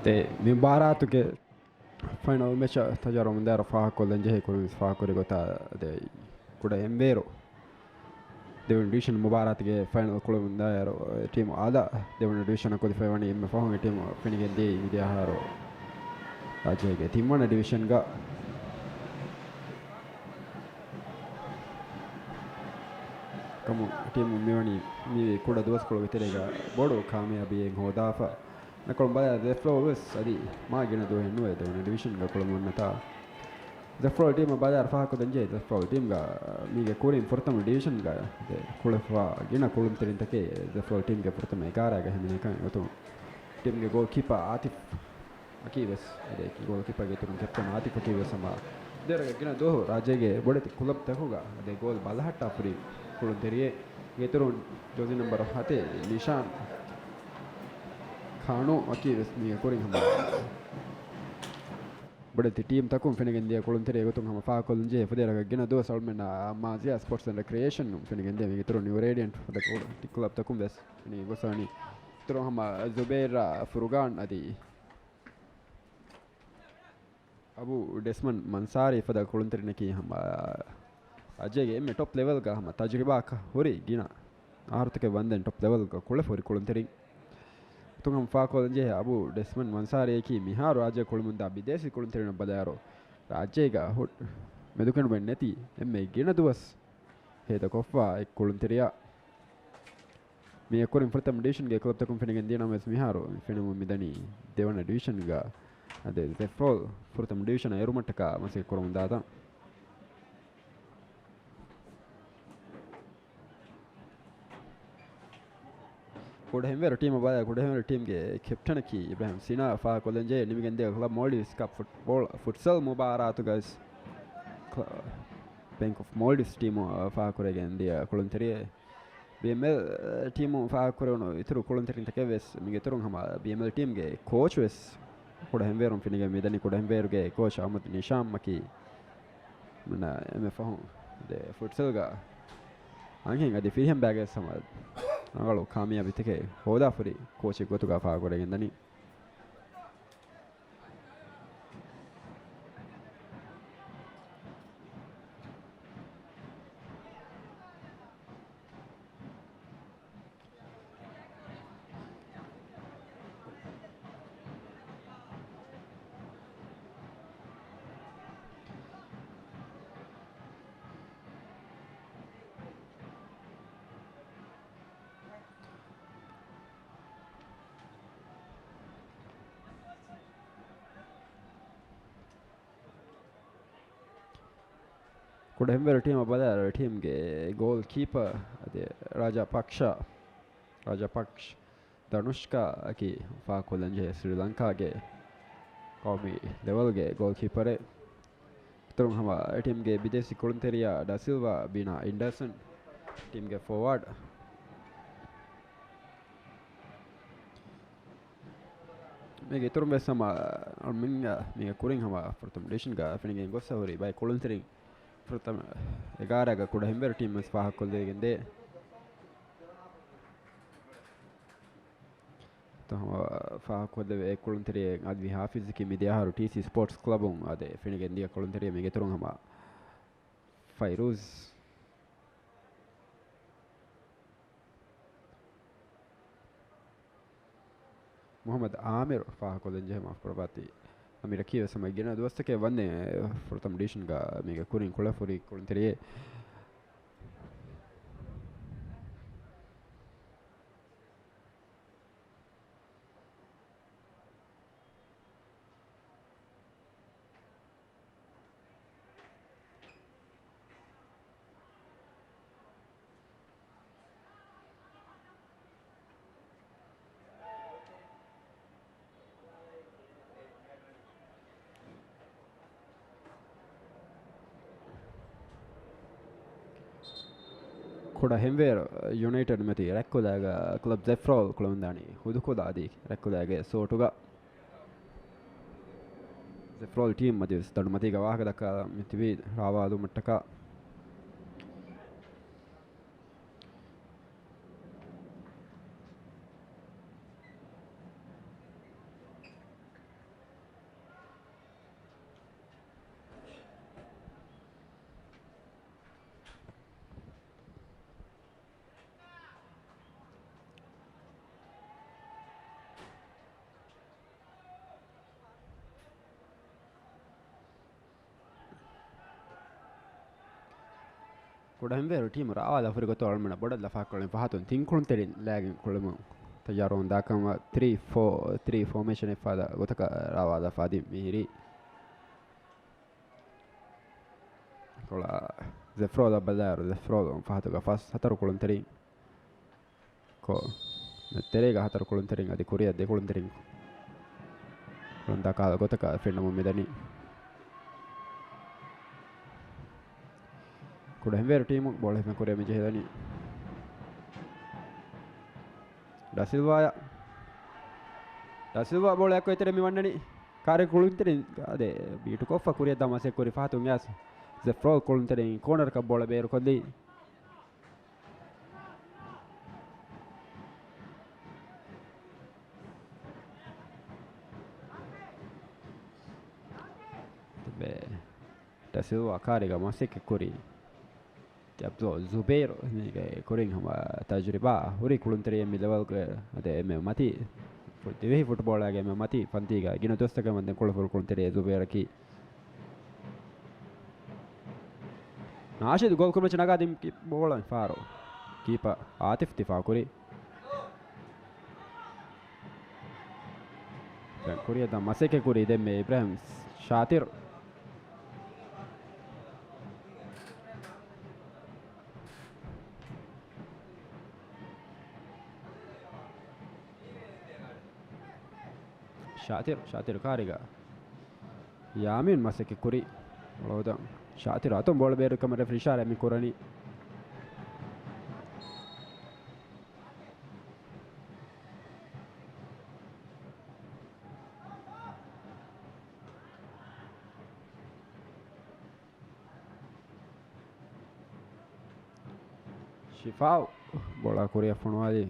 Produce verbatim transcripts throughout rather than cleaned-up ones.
ދެ މި މުބާރާތުގެ ފައިނަލް މެޗަށް ތަޖަރުބާ މުންދާރު ފާހަގަކޮށްލަން ޖެހޭ ކުރިން ފާހަގަކުރި ގޮތާ ދެ ކުޑަ އެންވޭރު ދެވަނަ ޑިވިޝަން މުބާރާތުގެ ފައިނަލް ކުޅެމުންދާއިރު، ޓީމު އާދަ ދެވަނަ ޑިވިޝަނަށް ކުދިފައިވަނީ އެންމެ ފަހުން ޓީމު ފެނިގެންދިޔައީ މިދިޔަ އަހަރު ރާއްޖޭގެ ތިންވަނަ ޑިވިޝަންގަ. ކަމު ޓީމު މިވަނީ މި ކުޑަ ދުވަސްކޮޅުގެ ތެރޭގަ ބޮޑު ކާމިޔާބީއެއް ހޯދާފަ. ނަކުޅުން ބަލާ ޒެފްރޯލް ވެސް އަދި މާ ގިނަ ދުވަހެއް ނުވެ ދެވަނަ ޑިވިޝަންގަ ކުޅެމުންނަތާ. ޒެފްރޯލް ޓީމަށް ބަލާއިރު ފާހަގަކޮށްދޭންޖެހޭ، ޒެފްރޯލް ޓީމްގަ މީގެ ކުރިން ފުރަތަމަ ޑިވިޝަންގަ ކުޅެފަ ގިނަ ކުޅުންތެރިންތަކެއް ޒެފްރޯލް ޓީމްގެ ފުރަތަމަ އެގާރައިގަ ހިމެނޭކަން އެގޮތުން ޓީމްގެ ގޯލްކީޕަރ އާތިފް އަކީ ވެސް އެދެ ގޯލްކީޕަރގެ އިތުރުން ކެޕްޓަން އާތިފް އަކީ ވެސް ހަމަ ދެރަގަ ގިނަ ދުވަހު ރާއްޖޭގެ ބޮޑެތި ކުލަބްތަކުގަ އެދެ ގޯލް ބަލަހައްޓާފަ ހުރި ކުޅުންތެރިއެއް. އިތުރުން ޖާޒީ ނަމްބަރު ހަތެއް ނިޝާން ކާނޫ އަކީ ވެސް މީގެ ކުރިން ހަމަ ބޮޑެތި ޓީމްތަކުން ފެނިގެންދިޔަ ކުޅުންތެރި އެގޮތުން ހަމަ ފާހަގަކޮށްލަންޖެހޭ. ފުދޭވަރަކަށް ގިނަ ދުވަސް އަޅުމެންނަށް މާޒިޔާ ސްޕޯޓްސް އެންޑް ރެކްރިއޭޝަން ފެނިގެންދިޔަ މީގެ އިތުރުން ނިއު ރޭޑިއަންޓް ފަދަ ކުޅު ކުލަބްތަކުން ވެސް ފެނިގެން ގޮސްވަނީ. އިތުރުން ހަމަ ޒުބޭރާ ފުރުގާން އަދި އަބޫ ޑެސްމަންޑް މަންސާރީ ފަދަ ކުޅުންތެރިންނަކީ ހަމަ ރާއްޖޭގެ އެންމެ ޓޮޕް ލެވެލްގަ ހަމަ ތަޖުރިބާ ކަ-، ހުރި ގިނަ އަހަރުތަކެއް ވަންދެން ޓޮޕް ލެވެލްގަ ކުޅެފަ ހުރި ކުޅުންތެރިން. އިތުރުން ހަމަ ފާހަގަކޮށްލަންޖެހޭ އަބޫ ޑެސްމަންޑް މަންސާރީއަކީ މިހާރު ރާއްޖެ ކުޅެމުންދާ ބިދޭސީ ކުޅުންތެރިންނަށް ބަލާއިރު، ރާއްޖޭގަ ހު-، މެދުކެނޑުމެއް ނެތި އެންމެ ގިނަ ދުވަސް ހޭދަކޮށްފަ އެއް ކުޅުންތެރިޔާ. މި އެކުރިން ފުރަތަމަ ޑިވިޝަންގެ ކްލަބްތަކުން ފެނިގެން ދިޔަ ނަމަވެސް މިހާރު ފެނުމުން މިދަނީ ދެވަނަ ޑިވިޝަންގަ އަދި ޒެފްރޯލް ފުރަތަމަ ޑިވިޝަނަށް އެރުމަށްޓަކާ މަސައްކަތް ކުރަމުންދާތަން. ކުޑަހެންވޭރު ޓީމަށް ބަލާ، ކުޑަހެންވޭރު ޓީމްގެ ކެޕްޓަނަކީ އިބްރާހިމް ސިނާ ފާހަގަކޮށްލަންޖެހޭ. ނިމިގެންދިޔަ ކްލަބް މޯލްޑިވްސް ކަޕް ފުޓްބޯޅަ ފުޓްސަލް މުބާރާތުގައި ކްލަ-، ބޭންކް އޮފް މޯލްޑިވްސް ޓީމު ފާހަގަކުރެގެން ދިޔަ ކުޅުންތެރިއެއް. ބީއެމްއެލް ޓީމު ފާހަގަކުރެވުނު އިތުރު ކުޅުންތެރިންތަކެއް ވެސް މީގެ އިތުރުން ހަމަ ބީއެމްއެލް ޓީމްގެ ކޯޗު ވެސް ކުޑަހެންވޭރުން ފެނިގެން މިދަނީ. ކުޑަހެންވޭރުގެ ކޯޗް އަހްމަދު ނިޝާމްއަކީ މަންނަ އެންމެ ފަހުން ދެ ފުޓްސަލްގަ އަންހެން އަދި ފިރިހެން ބައިގެ ސަމަ ރަނގަޅު ކާމިޔާބީތަކެއް ހޯދާފަ ހުރި ކޯޗެއް ގޮތުގަ ފާހަގަކުރެގެން ދަނީ. ކުޑަހެންވޭރު ޓީމަށް ބަލާއިރު، ޓީމްގެ ގޯލް ކީޕަރ އަދި ރާޖާ ޕަކްޝާ، ރާޖާ ޕަކްޝް ދަނުޝްކާ އަކީ ފާހަގަކޮށްލަންޖެހޭ ސްރީލަންކާގެ ޤައުމީ ލެވެލްގެ ގޯލް ކީޕަރެއް. އިތުރުން ހަމަ ޓީމްގެ ބިދޭސީ ކުޅުންތެރިޔާ ޑަސިލްވާ ބީނާ އެންޑަރސަން، ޓީމްގެ ފޯވާޑް. މީގެ އިތުރުން ވެސް ހަމަ މި-، މީގެ ކުރިން ހަމަ ފުރަތަމަ ޑިވިޝަންގަ ފެނިގެން ގޮސް ހުރި ބައެއް ކުޅުންތެރިން ފުރަތަމަ އެގާރައިގަ ކުޑަހެންވޭރު ޓީމް ވެސް ފާހަގަކޮށްލެވިގެން ދޭ. ތަ ހަމަ ފާހަގަކޮށްލެވޭ އެއް ކުޅުންތެރިއެއް އަދްވީ ހާފިޒަކީ މިދިޔަ އަހަރު ޓީސީ ސްޕޯޓްސް ކްލަބުން އަދި ފެނިގެން ދިޔަ ކުޅުންތެރިއެއް. މީގެ އިތުރުން ހަމަ ފައިރޫޒް މުޙައްމަދު އާމިރު ފާހަގަކޮށްލަންޖެހޭ. މާފުކުރައްވާތި. އަމިރަކީ ވެސް ހަމަ ގިނަ ދުވަސްތަކެއް ވަންދެން ފުރަތަމަ ޑިވިޝަންގަ މީގެ ކުރިން ކުޅެފަ ހުރި ކުޅުންތެރިއެއް. ކުޑަހެންވޭރު ޔުނައިޓެޑް މަތީ ރަތްކުލައިގަ ކްލަބް ޒެފްރޯލް ކުޅެމުންދާނީ ހުދުކުލަ އަދި ރަތްކުލައިގެ ސޯޓުގަ. ޒެފްރޯލް ޓީމް މަތިވެސް ދަނޑުމަތީގަ ވާހަކަ ދައްކާލަން މިތިބީ ރާވާލުމަށްޓަކާ. ކުޑަހެންވޭރު ޓީމު ރާވާލާ ފުރި ގޮތަށް އަޅުމެންނަށް ބޮޑަށް ލަފާކޮޅެއް ފަހަތުން ތިން ކުޅުންތެރިން ލައިގެން ކުޅެމުން ތައްޔާރުވަމުން ދާކަމަށް ތްރީ ފޯ، ތްރީ ފޯމޭޝަނެއް ފަދަ ގޮތަކަށް ރާވާލާ ފަދި މިހިރީ. ކޮޅާ ޒެފްރޯލަށް ބަލާއިރު، ޒެފްރޯލް ފަހަތުގަ ފަސް ހަތަރު ކުޅުންތެރިން ކޮ، ތެރޭގަ ހަތަރު ކުޅުންތެރިން އަދި ކުރިއަށް ދެ ކުޅުންތެރިން ކުޅުން ދައްކާ ގޮތަކަށް ފެންނަމުން މިދަނީ. ކުޑަހެންވޭރު ޓީމު ބޯޅަ ހިފެން ކުރިއަށް މި ޖެހިދަނީ. ޑަސިލްވާޔަށް. ޑަސިލްވާ ބޯޅަ އެއްކޮށް އެތެރެ މި ވަންނަނީ. ކާރި ކުޅުންތެރިން އަދެ ބީޓުކޮށްފަ ކުރިއަށް ދާ މަސެއް ކުރި ފަހަތުން އައިސް ޒެފްރޯލް ކުޅުންތެރިން ކޯނަރަކަށް ބޯޅަ ބޭރުކޮށްލީ. ތިބޭ. ޑަސިލްވާ ކާރިގަ މަސައްކަތް ކުރީ. އަބްދުލް ޒުބޭރު ކުރިން ހަމަ ތަޖުރިބާ ހުރި ކުޅުންތެރިއެއް މި ލެވެލްގެ އަދި އެންމެ މަތީ ދިވެހި ފުޓްބޯޅައިގެ އެންމެ މަތީ ފަންތީގަ ގިނަ ދުވަސްތަކެއް ވަންދެން ކުޅަފުރު ކުޅުންތެރިއެއް ޒުބޭރަކީ. ނާޝިދު ގޯލް ކުރިމައްޗަށް ނަގާ ދިން ކި-، ބޯޅަ ފާރު. ކީޕަ އާތިފް ދިފާ ކުރި. ދެން ކުރިއަށް ދާ މަސައްކަތް ކުރީ ދެންމެ އިބްރާހިމް ޝާތިރު. ޝާތިރު، ޝާތިރު ކާރިގަ. ޔާމީން މަސައްކަތް ކުރި. އޮޅޯދަން. ޝާތިރު އަތުން ބޯޅަ ބޭރު ކަމަށް ރެފްރީ އިޝާރާތް މި ކުރަނީ. ޝިފާއު ބޯޅަ ކުރިއަށް ފޮނުވާލީ.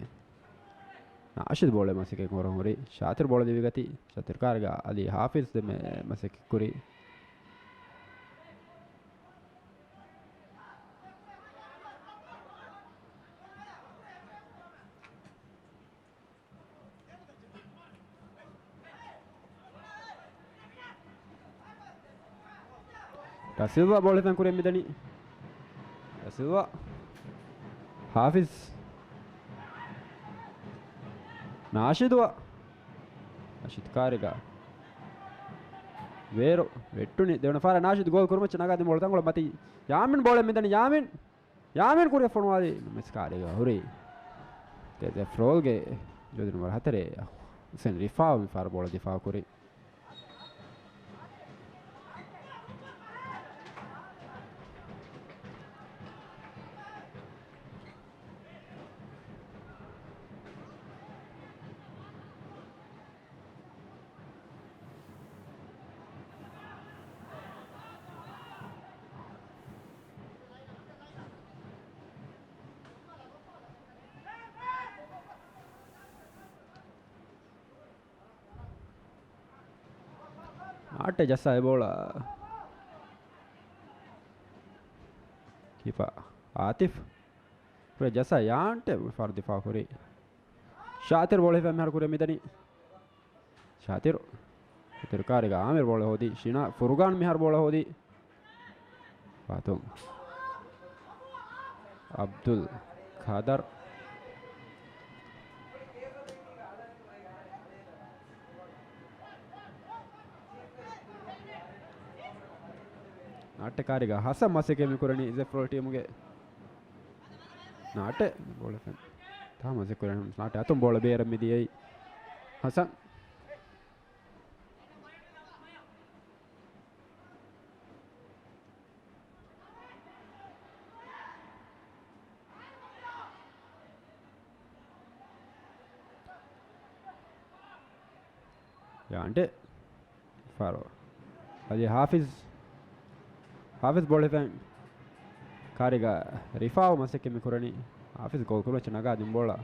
ނާޝިދު ބޯޅަ މަސައްކަތް ކުރަން ހުރި. ޝާތިރު ބޯޅަ ލިބިގަތީ. ޝާތިރު ކާރިގަ އަލީ ހާފިޒް ދެންމެ މަސައްކަތް ކުރި. ޑަސިލްވާ ބޯޅަ ހިފެން ކުރިއަށް މިދަނީ. ޑަސިލްވާ. ހާފިޒް. ނާޝިދުއަށް. ނާޝިދު ކާރިގަ. ވޭރު. ވެއްޓުނީ. ދެވަނަ ފަހަރަށް ނާޝިދު ގޯލް ކުރުމަށް ނަގާ ދިން ބޯޅަ ތަންކޮޅު މަތީ. ޔާމިން ބޯޅަ މިދަނީ. ޔާމިން. ޔާމީން ކުރިއަށް ފޮނުވާލީ ނަމަސް ކާރިގަ ހުރި. ދެ ދެ ފްރޯލްގެ ޖޯދި ނަމަރު ހަތަރެއް ހުސެން ރިފާ މި ފަހަރު ބޯޅަ ދިފާ ކުރި. ނާޓެ ޖައްސާ އެ ބޯޅަ. ކީޕާ އާތިފް. ކުރެ ޖައްސާ ޔާންޓެ ފަރު ދިފާ ކުރި. ޝާތިރު ބޯޅަ ހިފެން މިހާރު ކުރިއަށް މިދަނީ. ޝާތިރު. ޝާތިރު ކާރިގަ އާމިރު ބޯޅަ ހޯދީ. ޝިނާ ފުރުގާން މިހާރު ބޯޅަ ހޯދީ. ފަތުން. އަބްދުލް ޤަދަރު. ނާޓެ ކާރިގަ ހަސަން މަސައްކަތް މި ކުރަނީ ޒެފްރޯލް ޓީމުގެ. ނާޓެ ބޯޅަ ފެން. ތާ މަސައްކަތް ކުރަނީ ނާޓެ އަތުން ބޯޅަ ބޭރަށް މިދިޔައީ. ހަސަން. ޔާންޓެ. ފާރޯ. އަދި ހާފިޒް. ހާފިޒް ބޯޅަ ހިފެން. ކާރިގަ ރިފާއު މަސައްކަތް މި ކުރަނީ. ހާފިޒް ގޯލް ކުރުމަށް ނަގާ ދިން ބޯޅަ.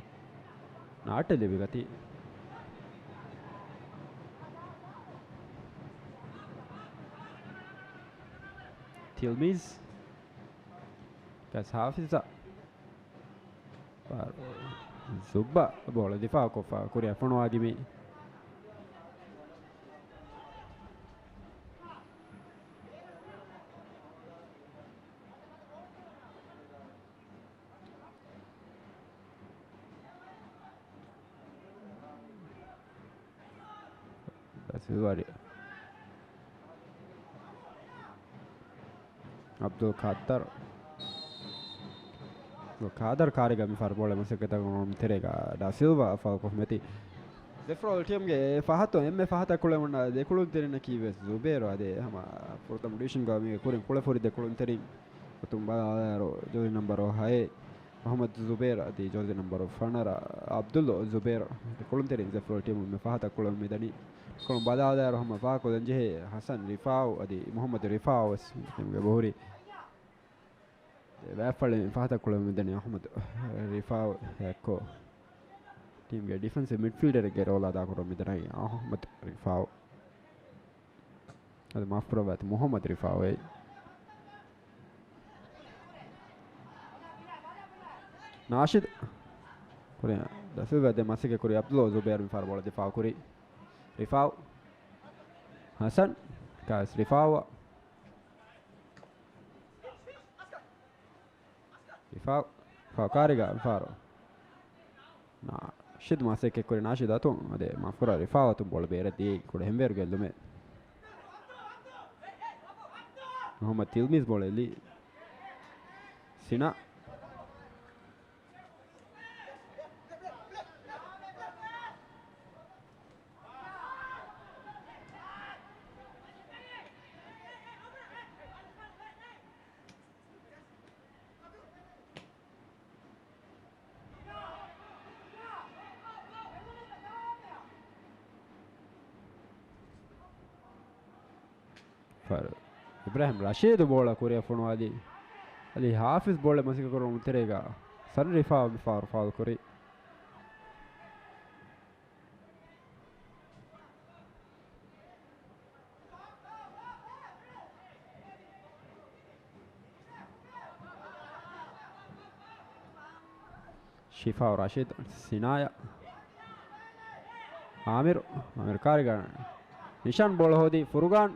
ނާޓެ ލިބިގަތީ. ތިލްމީޒް. ކަސް ހާފިޒަށް. ޒުއްބަ ބޯޅަ ދިފާއުކޮށްފަ ކުރިއަށް ފޮނުވާލި މި. ސިލްވާ ރި-، އަބްދުލް ޤާދަރު. އަބްދުލް ޤާދަރު ކާރިގަ މި ފަހަރު ބޯޅަ މަސައްކަތް ކުރުމުގެ ތެރޭގަ ޑާ ސިލްވާ ފައުލް ކޮށްފަ މިއޮތީ. ޒެފްރޯލް ޓީމްގެ ފަހަތުން އެންމެ ފަހަތަށް ކުޅެވުނު ދެ ކުޅުންތެރިންނަކީ ވެސް ޒުބޭރު. އަދި ހަމަ ފުރަތަމަ ޑިވިޝަންގަ މީގެ ކުރިން ކުޅެފުރި ދެ ކުޅުންތެރިން. އަތުން ބަލާލާއިރު ޖާޒީ ނަމްބަރު ހައެއް މުޙައްމަދު ޒުބޭރު އަދި ޖާޒީ ނަމްބަރު ފަނަރަ އަބްދުލް ޒުބޭރު. ދެ ކުޅުންތެރިން ޒެފްރޯލް ޓީމުން މި ފަހަތަށް ކުޅެވެމުން މިދަނީ. ކުޅުން ބަލާލާއިރު ހަމަ ފާހަގަކޮށްލަން ޖެހޭ ހަސަން ރިފާއު އަދި މުޙައްމަދު ރިފާއު ވެސް ޓީމުގެ ބަހުރި. ބައެއް ފަޅިން ފަހަތަށް ކުޅެވެމުން މިދަނީ އަޙްމަދު ރިފާއު އެއްކޮށް. ޓީމްގެ ޑިފެންސިވް މިޑްފީލްޑަރެއްގެ ރޯލާ އަދާކުރަމުން މިދަނީ އަޙްމަދު ރިފާއު. އަދި މާފުކުރައްވާތި މުޙައްމަދު ރިފާއު އެއީ. ނާޝިދު. ކުރިއަށް ދަސްވެވޭ ދެ މަސައްކަތް ކުރި އަބްދުލް ޒުބޭރު މި ފަހަރު ބޯޅަ ދިފާއު ކުރި. ރިފާއު. ހަސަން. ކާސް ރިފާއު. ރިފާއު، ރިފާއު ކާރިގަ މިފަހަރު ނާޝިދު މަސައްކަތް ކުރި ނާޝިދު އަތުން އަދި މާފުކުރާ ރިފާއު އަތުން ބޯޅަ ބޭރަށް ދިޔައީ ކުޑަ ހެންވޭރު ގެއްލުމެއް. މުޙައްމަދު ތިލްމީޒު ބޯޅަ އެޅި. ސިނާ. ފަރު. އިބްރާހިމް ރަޝީދު ބޯޅަ ކުރިއަށް ފޮނުވާލީ. އަދި ހާފިޒް ބޯޅަ މަސައްކަތް ކުރުމުގެ ތެރޭގަ ހަސަން ރިފާއު މި ފަހަރު ފައުލް ކުރި. ޝިފާއު ރަޝީދު ސިނާޔަށް. އާމިރު، އާމިރު ކާރިގަ ނިޝާން ބޯޅަ ހޯދި ފުރުގާން.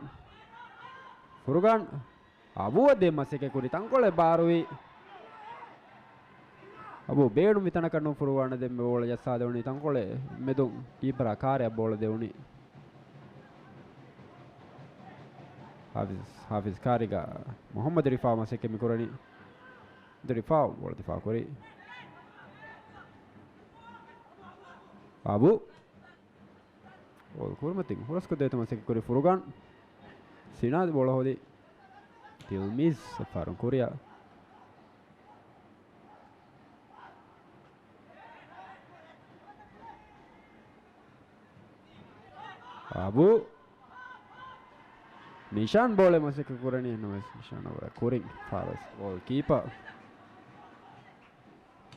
ފުރުގާން. އަބޫ އަދެ މަސައްކަތް ކުރި ތަންކޮޅެއް ބާރުވި. އަބޫ ބޭނުން މިތަނަކަށް ނޫން ފުރުގާނަށް ދެންމެ ބޯޅަ ޖައްސާދެވުނީ ތަންކޮޅެއް މެދުން ކީޕަރާ ކާރިއަށް ބޯޅަ ދެވުނީ. ހާފިޒް، ހާފިޒް ކާރިގަ މުޙައްމަދު ރިފާ މަސައްކަތް މި ކުރަނީ. ރިފާ ބޯޅަ ދިފާ ކުރި. އަބޫ. ގޯލް ކުރިމަތިން ހުރަސްކޮށްދެވޭތޯ މަސައްކަތް ކުރި ފުރުގާން. ސިނާދު ބޯޅަ ހޯދި. ތިލްމީޒް ސަފާރުން ކުރިއަށް. އަބޫ. ނިޝާން ބޯޅަ މަސައްކަތް ކުރަނީ ނަމަވެސް ނިޝާން ވަރަށް ކުރިން ފާރުވެސް ގޯލް ކީޕަރ.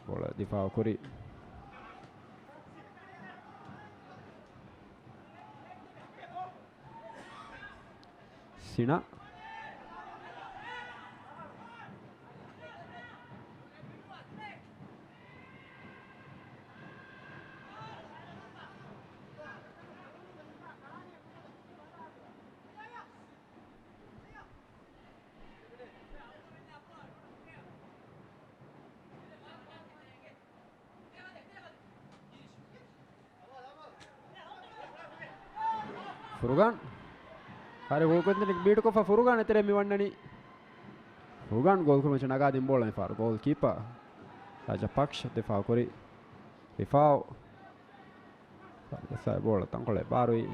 ބޯޅަ ދިފާއު ކުރި. ސިނާ. ފުރުގާން. ކާރި ގޯލް ކުރިން ބީޓްކޮށްފަ ފުރުގާން އެތެރެ މި ވަންނަނީ. ފުރުގާން ގޯލް ކުރުމަށް ނަގާދިން ބޯޅަ މި ފަހަރު ގޯލް ކީޕަރ ރަޖަ ޕަކްޝް ދިފާއު ކުރި. ރިފާއު. ޖައްސާ ބޯޅަ ތަންކޮޅެއް ބާރުވި.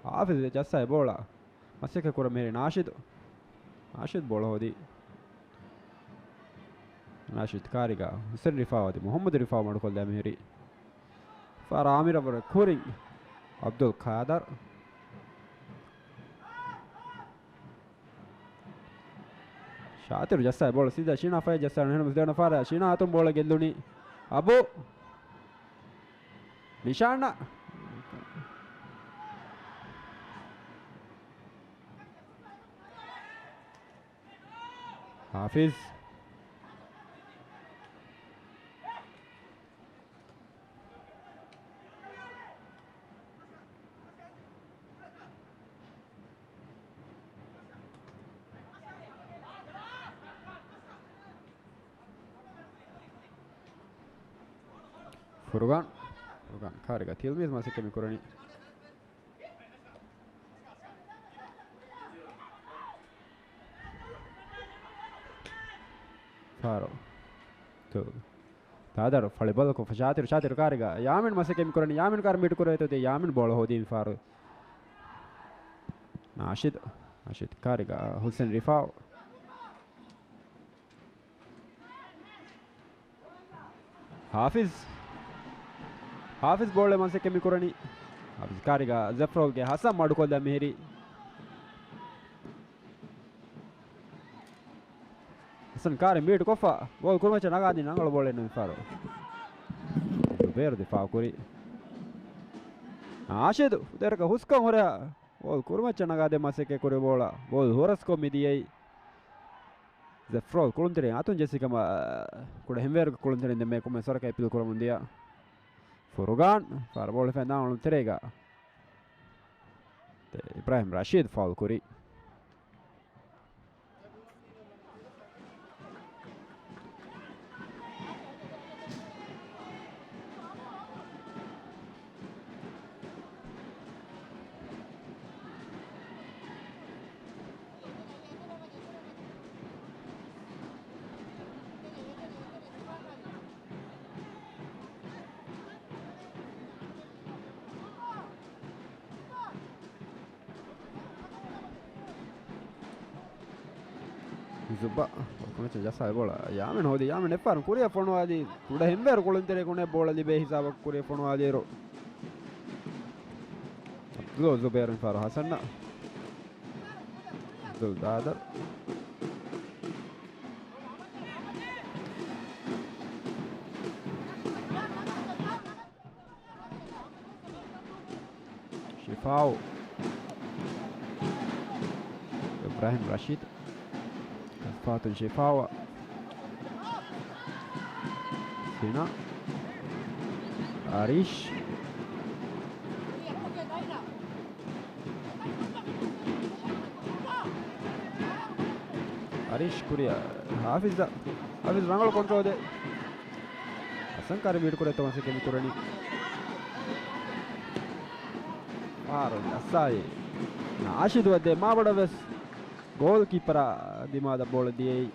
ހާފިޒް ޖައްސާ ބޯޅަ. މަސައްކަތް ކުރަން މިހިރީ ނާޝިދު. ނާޝިދު ބޯޅަ ހޯދި. ނާޝިދު ކާރިގަ ހުސެން ރިފާ ވަދި މުހައްމަދު ރިފާ މަޑުކޮށްލާ މިހިރީ. ފާރާ އާމިރަށް ވަރަށް ކުރިން. އަބްދުލް ޤާދަރު. ޝާތިރު ޖައްސާ ބޯޅަ ސީދާ ޝީނާ ފައި ޖައްސާ ނެހެނު މުސްދޭނަ ފާރާ ޝީނާ އަތުން ބޯޅަ ގެއްލުނީ. އަބު. ނިޝާން. ހާފިޒް. ފުރުގާން. ފުރުގާން ކާރިގަ ތިލްމީޒް މަސައްކަތް މި ކުރަނީ. ފާރު. ތު. ތާދަރު ފަޅި ބޯޅަ ކޮށްފަ ޝާތިރު، ޝާތިރު ކާރިގަ. ޔާމިން މަސައްކަތް މި ކުރަނީ. ޔާމިން ކާރި މީޓް ކުރެވޭތޯ ދޭ. ޔާމިން ބޯޅަ ހޯދީ މި ފާރު. ނާޝިދު. ނާޝިދު ކާރިގަ. ހުސެން ރިފާއު. ހާފިޒް. ހާފިޒް ބޯޅަ މަސައްކަތް މި ކުރަނީ. ހާފިޒް ކާރިގަ ޒެފްރޯލްގެ ހަސަން މަޑުކޮށްލަ މިހިރީ. ހަސަން ކާރި މީޓް ކޮށްފަ ބޯޅަ ކުރިމައްޗަށް ނަގާދިން ރަނގަޅު ބޯޅައެއް ނުވި ފާރު. ޒުބޭރު ދިފާއު ކުރި. ނާޝިދު ދެރަކަށް ހުސްކަން ހުރެ ބޯޅަ ކުރިމައްޗަށް ނަގާދޭ މަސައްކަތް ކުރި ބޯޅަ. ބޯޅަ ހުރަސްކޮށް މި ދިޔައީ. ޒެފްރޯލް ކުޅުންތެރިން އަތުން ޖެއްސި ކަމަށް ކުޑަ ހިންވޭރުގެ ކުޅުންތެރިން ދެންމެ ކޮމެ ސޮރަކަށް އެޕީލް ކުރަމުން ދިޔަ. ފުރުގާން ފާރު ބޯޅަ ފެން ދާން އޮޅުން ތެރޭގަ. އިބްރާހިމް ރަޝީދު ފައުލް ކުރި. ޒުބާ ކޮމެޗަށް ޖައްސާ ބޯޅަ. ޔާމިން ހޯދި، ޔާމިން އެއްފަހަރު ކުރިއަށް ފޮނުވާލީ. ކުޑަ ހިންވޭރު ކުޅުންތެރި ކުނެ ބޯޅަ ލިބޭ ހިސާބަށް ކުރިއަށް ފޮނުވާލިއިރު. އަބްދުލް ޒުބޭރު މިފަހަރު ހަސަންނަށް. އަބްދުލް ދާދަރު. ޝިފާއު. އިބްރާހިމް ރަޝީދު. ފާތުން ޝިފާއު. ސިނާ. އަރީޝް. އަރީޝް ކުރިއަށް ހާފިޒަށް. ހާފިޒް ރަނގަޅު ކޮންޓްރޯލެއް. ހަސަން ކާރި މީޓް ކުރޭތޯ މަސައްކަތް މި ކުރަނީ. ފާރު ޖައްސާއި. ނާޝިދު ވައްދޭ މާބޮޑަށް ވެސް ގޯލް ކީޕަރާ ދިމާލަށް ބޯޅަ ދިޔައީ.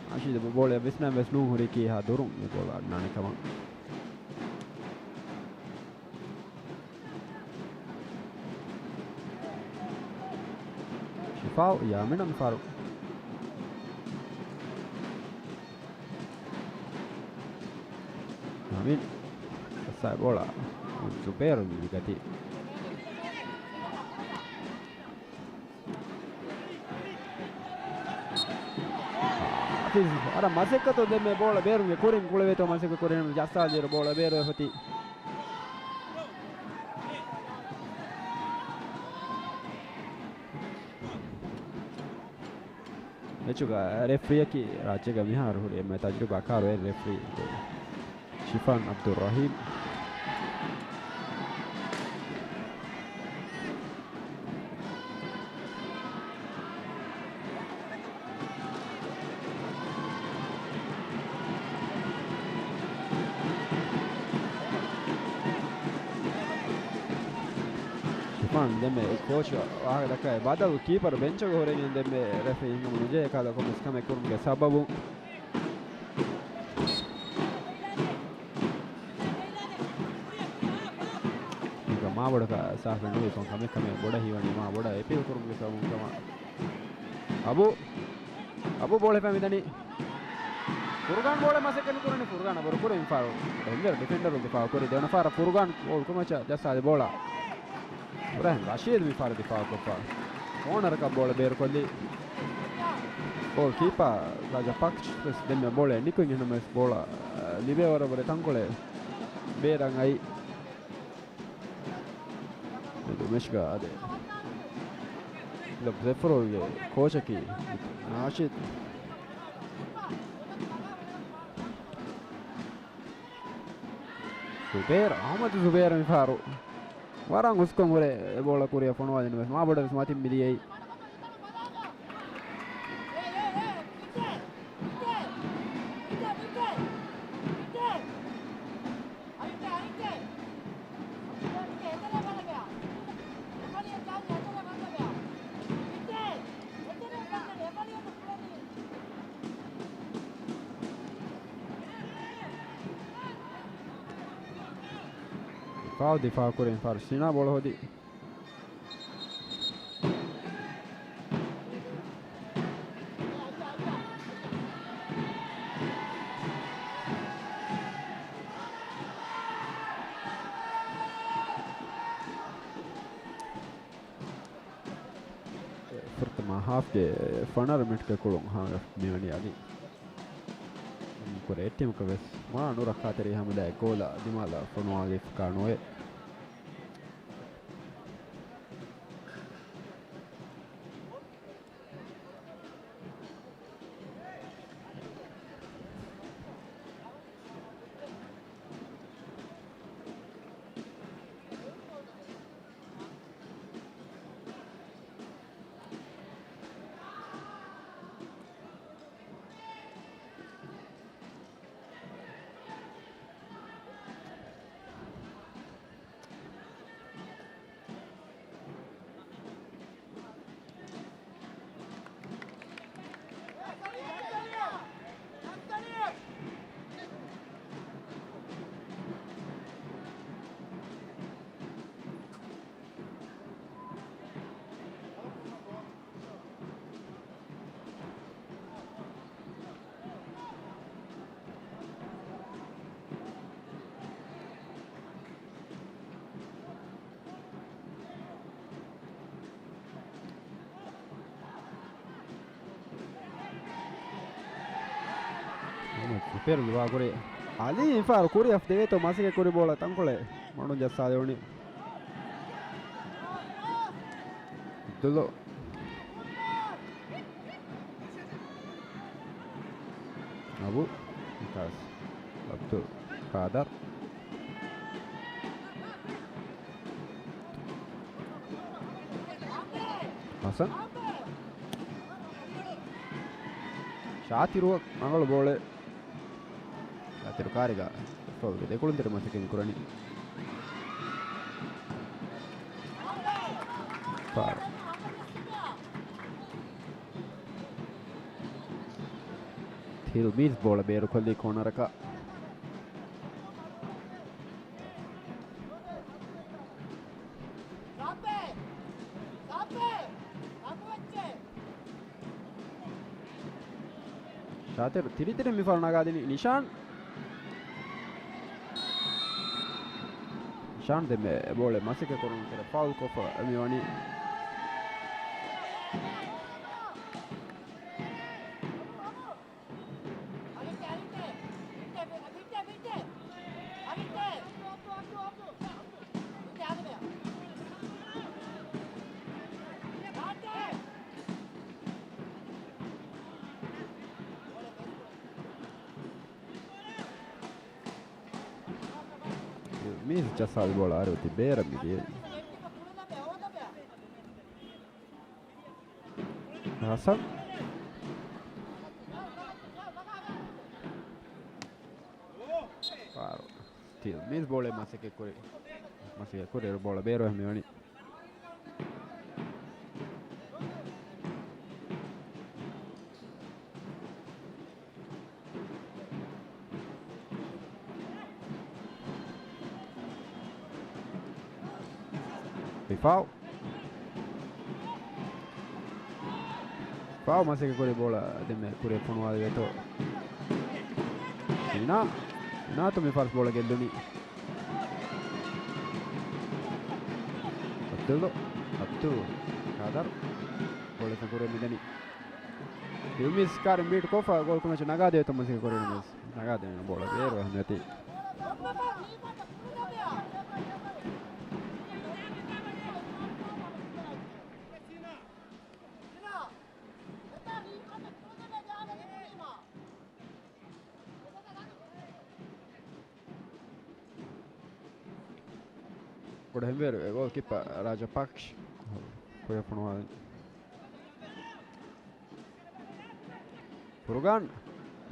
ނާޝިދު ބޯޅަ ވިސްނަން ވެސް ނޫން ހުރީ ކީހާ ދުރުން މި ބޯޅަ އަންނާނެ ކަމަށް. ޝިފާއު ޔާމިނަށް މިފަހަރު. ޔާމިން ޖައްސާ ބޯޅަ ޒުބޭރު މި ގަތީ. ހާފިޒް އަރަ މަސައްކަތު ދެންމެ ބޯޅަ ބޭރުގެ ކުރިން ކުޅެވޭތޯ މަސައްކަތް ކުރިން ޖައްސާލިއިރު ބޯޅަ ބޭރުވެފަތި. މެޗުގަ ރެފްރީއަކީ ރާއްޖޭގަ މިހާރު ހުރި އެންމެ ތަޖުރިބާކާރު އެއް ރެފްރީ ޝިފާން އަބްދުއްރަހީމް. ޝިފާން ދެންމެ ކޯޗު ވާހަކަ ދައްކައި ބަދަލު ކީޕަރު ބެންޗުގަ ހުރެގެން ދެންމެ ރެފްރީ ހިނގަމުން ނުޖެހޭ ކަހަލަ ކޮންމެސް ކަމެއް ކުރުމުގެ ސަބަބުން. މާބޮޑަކަށް ސާފެއް ނުވި ކޮން ކަމެއް ކަމެއް ބޮޑަށް ހީވަނީ މާބޮޑަށް އެޕީލް ކުރުމުގެ ސަބަބުން ކަމަށް. އަބު، އަބު ބޯޅަ ހިފާ މިދަނީ. ފުރުގާން ބޯޅަ މަސައްކަތް ކުރަނީ ފުރުގާން އަބަރު ކުރި މިފަހަރު. ޑެންޖަރ ޑިފެންޑަރު ދިފާއު ކުރި ދެވަނަ ފަހަރަށް ފުރުގާން ގޯލް ކުރިމައްޗަށް ޖައްސާލި ބޯޅަ. އިބްރާހިމް ރަޝީދު މިފަހަރު ދިފާއުކޮށްފަ. ކޯނަރަކަށް ބޯޅަ ބޭރުކޮށްލީ. ގޯލް ކީޕާ ރާޖާ ޕަކްޗް ވެސް ދެންމެ ބޯޅަ ނިކުތް އެހެންނަމަވެސް ބޯޅަ ލިބޭ ވަރަށް ވުރެ ތަންކޮޅެއް ބޭރަށް އައި. މެޗްގަ އާދެ. ކްލަބް ޒެފްރޯލްގެ ކޯޗަކީ ނާޝިދް. ޒުބޭރު، އަޙްމަދު ޒުބޭރު މިފަހަރު ވަރަށް ހުސްކޮށް ހުރެ އެ ބޯޅަ ކުރިއަށް ފޮނުވާލިން ވެސް މާބޮޑަށް ވެސް މަތިން މިދިޔައީ. ފާއު ދިފާއު ކުރިން ފާރު ސީނާ ބޯޅަ ހޯދި. ފުރަތަމަ ހާފްގެ ފަނަރަ މިނެޓްގެ ކުޅުން ހަމަ މިވަނީ އަދި ކުރެ އެއް ޓީމަކަށް ވެސް މާ ނުރައްކާތެރި ހަމަލާ ގޯލާ ދިމާލަށް ފޮނުވާލި ކާނުވޭ. އުމެދު ފެރުލި ވާގުރޭ. އަލީ އިންފާރު ކުރިއަށް ދެވޭތޯ މަސައްކަތް ކުރި ބޯޅަ ތަންކޮޅެއް މަޑުން ޖައްސާލެވުނީ. އަބްދުލް. އަބު. އަބްދުލް ޤާދަރު. ހަސަން. ޝާތިރު ރަނގަޅު ބޯޅަ. ޝާތިރު ކާރިގަ ފައުލްގެ ދެކުޅުންތެރި މަސައްކަތް ކުރަނީ. ފާރު. ތިލްމީޒް ބޯޅަ ބޭރުކޮށްލީ ކޯނަރަކަށް. ޝާތިރު ތިރިތިރިން މިފަހަރު ނަގާދިނީ ނިޝާން. ނިޝާން ދެންމެ ބޯޅަ މަސައްކަތް ކުރުން ކެރެ ފައުލް ކޮށްފަ މިވަނީ. މީސް ޖައްސާލި ބޯޅަ އަރި އޮތީ ބޭރަށް މިދިޔައީ. ހަސަން. ފާރު. ތިލްމީޒް ބޯޅަ މަސައްކަތް ކުރި. މަސައްކަތް ކުރި ބޯޅަ ބޭރު މިވަނީ. ރިފާއު. ރިފާއު މަސައްކަތް ކުރި ބޯޅަ ދެންމެ ކުރިއަށް ފޮނުވާލެވޭތޯ. ސީނާ. ސީނާތޯ މި ފާސް ބޯޅަ ގެއްލުނީ. އަބްދުލް. އަބްދުލް ޤާދަރު. ބޯޅަ ކުރިއަށް މިދަނީ. ތިލްމީޒް ކާރިން ބީޓް ކޮށްފަ ގޯލް ކުނަށް ނަގާދެވޭތޯ މަސައްކަތް ކުރި ނަމަވެސް ނަގާދެވޭނެ ބޯޅަ ބޭރު އެހެން ނެތި. ކުޑަހެންވޭރު ގޯލް ކީޕަރ ރާޖަޕާކްޝް ކުރިއަށް ފޮނުވާލި. ފުރުގާން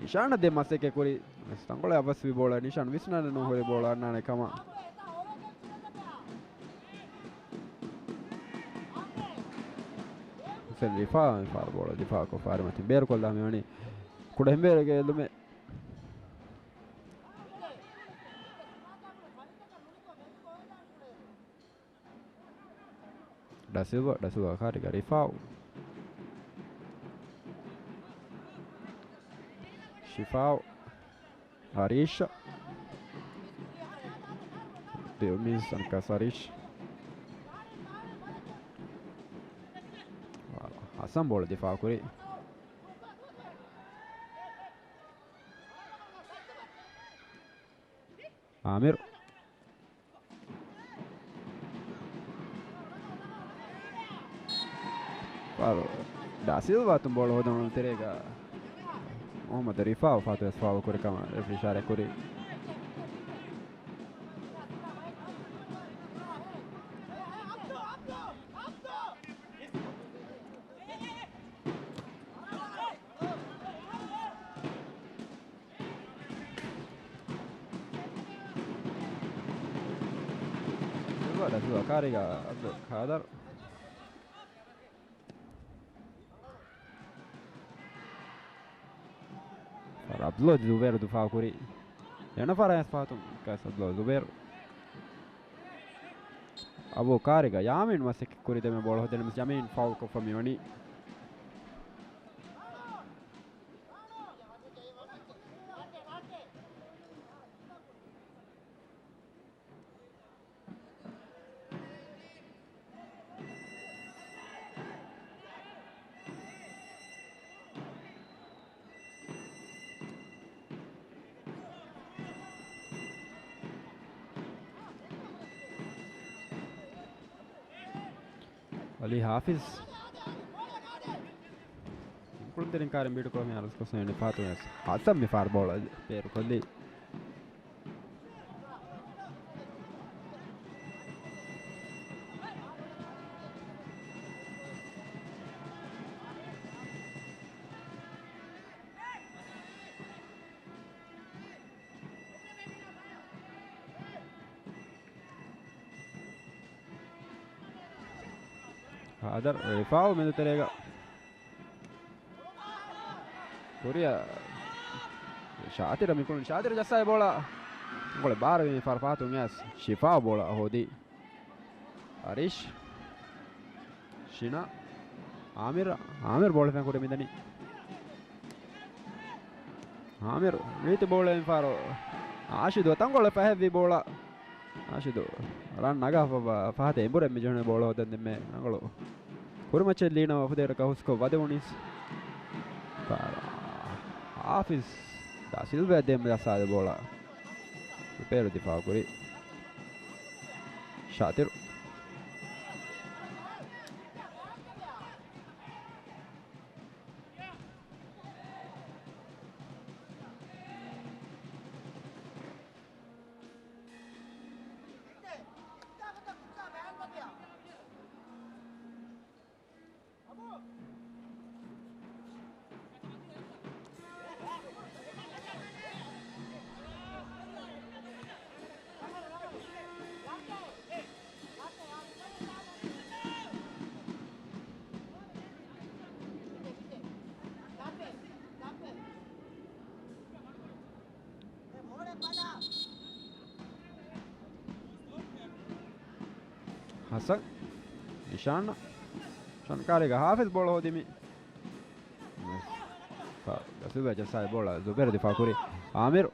ނިޝާނަށް ދެ މަސައްކަތް ކުރި. ތަންކޮޅެއް އަވަސްވި ބޯޅަ ނިޝާން ވިސްނާނެ ނުހުރި ބޯޅަ އަންނާނެ ކަމަށް. ހުސެން ރިފާ މި ފާރު ބޯޅަ ދިފާއުކޮށް ފާރި މަތިން ބޭރުކޮށްލާ މިވަނީ ކުޑަހެންވޭރުގެ އެއްލުމެއް. ޑަސިލްވާ، ޑަސިލްވާ ކާރިގަ ރިފާއު. ޝިފާއު. އަރީޝް. ދިއުމީސް އަންކަސް އަރީޝް. ހަސަން ބޯޅަ ދިފާއު ކުރި. އާމިރު. ފާރު ޑާސިލްވާ އަތުން ބޯޅަ ހޯދަން ތެރޭގަ މުހައްމަދު ރިފާއު ފާތުވެސް ފާއުލް ކުރި ކަމަށް ރެފްރީ އިޝާރާތް ކުރި. ރަސޫލާ ކާރީގަ އަބްދުލް ޤާދިރު. އަބްދުލް ޒުބޭރު ދިފާއު ކުރި. އެނަ ފަރާތް ފާތުން ކަސް އަބްދުލް ޒުބޭރު. އަބޫ ކާރީގަ ޔާމީން މަސައްކަތް ކުރި ދެމެ ބޯޅަ ހޯދެން ޔާމީން ފާއުލް ކޮށްފަ މިވަނީ. އަލީ ހާފިޒް. ކުޅުންތެރިން ކާރިން ބީޓު ކުރަމި އަރަސްކޮށް ސައިން ފާތުމެސް ހަސަން މި ފާރު ބޯޅަ ބޭރު ކޮށްލީ. ހާދަރު ރިފާއު މެދުތެރޭގަ ކުރިއަށް ޝާތިރަށް މިކުޅުން. ޝާތިރު ޖައްސާ ބޯޅަ ގޮޅެ ބާރަވީ ފާރު ފާތުން އެސް ޝިފާ ބޯޅަ ހޯދީ. އަރީޝް. ޝިނާ. އާމިރު. އާމިރު ބޯޅަ ފެން ކުރި މިދަނީ. އާމިރު. ރީތި ބޯޅަ އިންފާރު. އާޝިދު ތަންގޮޅެ ފަހެއްވި ބޯޅަ. އާޝިދު. ރަން ނަގާ ފަ-، ފަ-، ފަހަތެ އެނބުރެ މި ޖެހުނެ ބޯޅަ ހޯދަން ދެންމެ ރަނގަޅު. ކުރިމައްޗެއް ލީނަ ވަފުދޭރަކަށް ހުސްކޮށް ވަދެވުނީސް. ހާފިޒް ދާ ސިލްވާ ދޭމް ޖައްސާލި ބޯޅަ. ރުޕޭރު ދިފާ ކުރި. ޝާތިރު. ހަސަން. އިޝާން. އިޝާން ކާރީގަ ހާފިޒް ބޯޅަ ހޯދިމި. ރަސޫލާ ޖައްސާ ބޯޅަ ޒުބޭރު ދިފާ ކުރި. އާމިރު.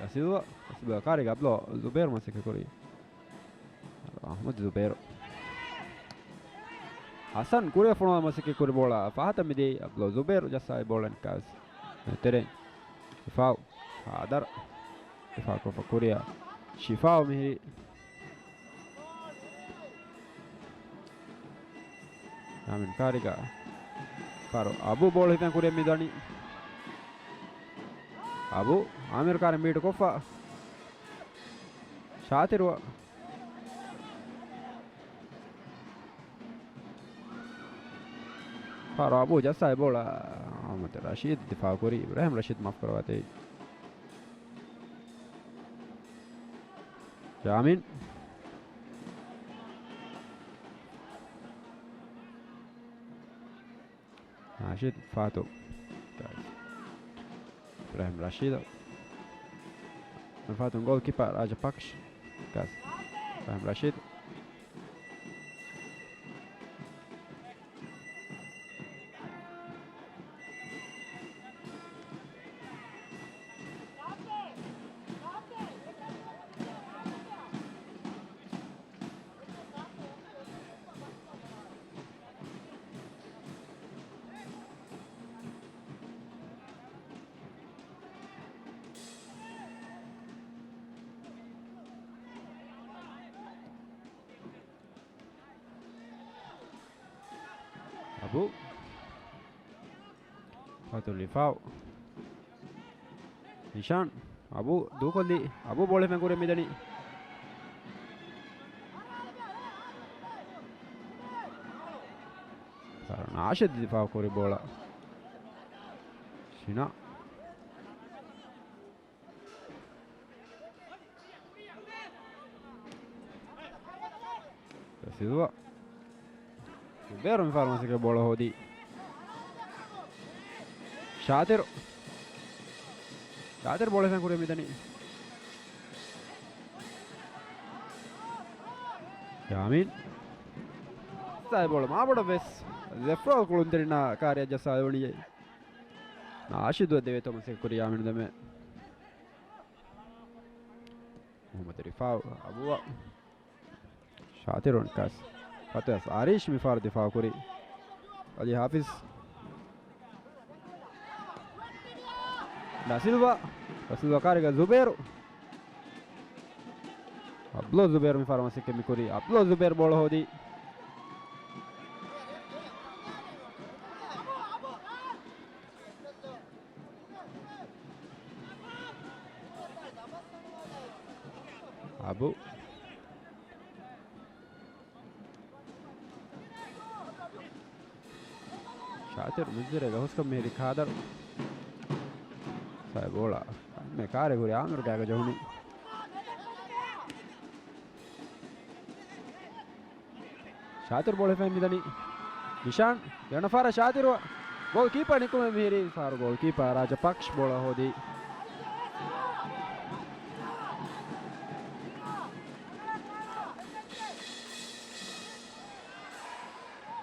ރަސޫލާ. ރަސޫލާ ކާރީގަ އަބްދުލް ޒުބޭރު މަސައްކަތް ކުރި. އަޙްމަދު ޒުބޭރު. ހަސަން ކުރިއަށް ފޮނުވާ މަސައްކަތް ކުރި ބޯޅަ ފަހަތަށް މިދިޔައީ އަބްދުލް ޒުބޭރު ޖައްސާ ބޯޅަ ނިކާސް. ތެރެއިން. ޝިފާއު. ހާދަރު. ޝިފާ ކޮށްފަ ކުރިއަށް. ޝިފާއު މިހިރީ. ޔާމީން ކާރީގަ. ފާރު އަބޫ ބޯޅަ ހިފެން ކުރިއަށް މިދަނީ. އަބޫ. އާމިރު ކާރިން ބީޓު ކޮށްފަ. ޝާތިރު. ފާރު އަބޫ ޖައްސާ ބޯޅަ. އަޙްމަދު ރަޝީދު ދިފާ ކުރި. އިބްރާހިމް ރަޝީދު މާފު ކުރަވާތީ. ޔާމީން. ނާޝިދު ފާތު. އިބްރާހިމް ރަޝީދު. ފާތުން ގޯލް ކީޕަރ ރާޖަޕަކްޝ. ފަހިމް ރަޝީދު. އަބޫ. ފަތު ލިފާވު. ނިޝާން. އަބޫ ދޫކޮށްލީ. އަބޫ ބޯޅަ ފެން ކުރި މިދަނީ. ނާޝިދު ދިފާއު ކުރި ބޯޅަ. ޝިނާ. ސިލްވާ. ޒުބޭރު މިފަހަރު މަސައްކަތް ބޯޅަ ހޯދީ. ޝާތިރު. ޝާތިރު ބޯޅަ ފެން ކުރި މިދަނީ. ޔާމީން. ސާއި ބޯޅަ މާބޮޑަށް ވެސް. ޒެފްރޯ ކުޅުންތެރިންނާ ކާރިއަށް ޖައްސާލެވުނީ. ނާޝިދު ދެވޭތޯ މަސައްކަތް ކުރި ޔާމީން ދެމެ. މުހައްމަދު ރިފާއު އަބުއަށް. ޝާތިރު ނިކާސް. ފަތު އަސް އާރީޝް މިފަހަރު ދިފާއު ކުރި. އަލީ ހާފިޒް. ޑަސިލްވާ. ޑަސިލްވާ ކާރިގަ ޒުބޭރު. އަބްލޯ ޒުބޭރު މިފަހަރު މަސައްކަތް މިކުރީ. އަބްލޯ ޒުބޭރު ބޯޅަ ހޯދީ. އަބު. ޝާތިރު މިޒުރޭގަ ހުސްކަން މިހިރީ ކާދަރު. ސާއި ބޯޅަ. މެ ކާރެ ހުރި އާމިރު ގާގަ ޖެހުނީ. ޝާތިރު ބޯޅަ ހިފައި މިދަނީ. ނިޝާން ދެވަނަ ފަހަރަށް ޝާތިރު. ގޯލް ކީޕަރ ނިކުމެ މިހިރީ ފަހަރު ގޯލް ކީޕަރ ރާޖަ ޕަކްޝް ބޯޅަ ހޯދީ.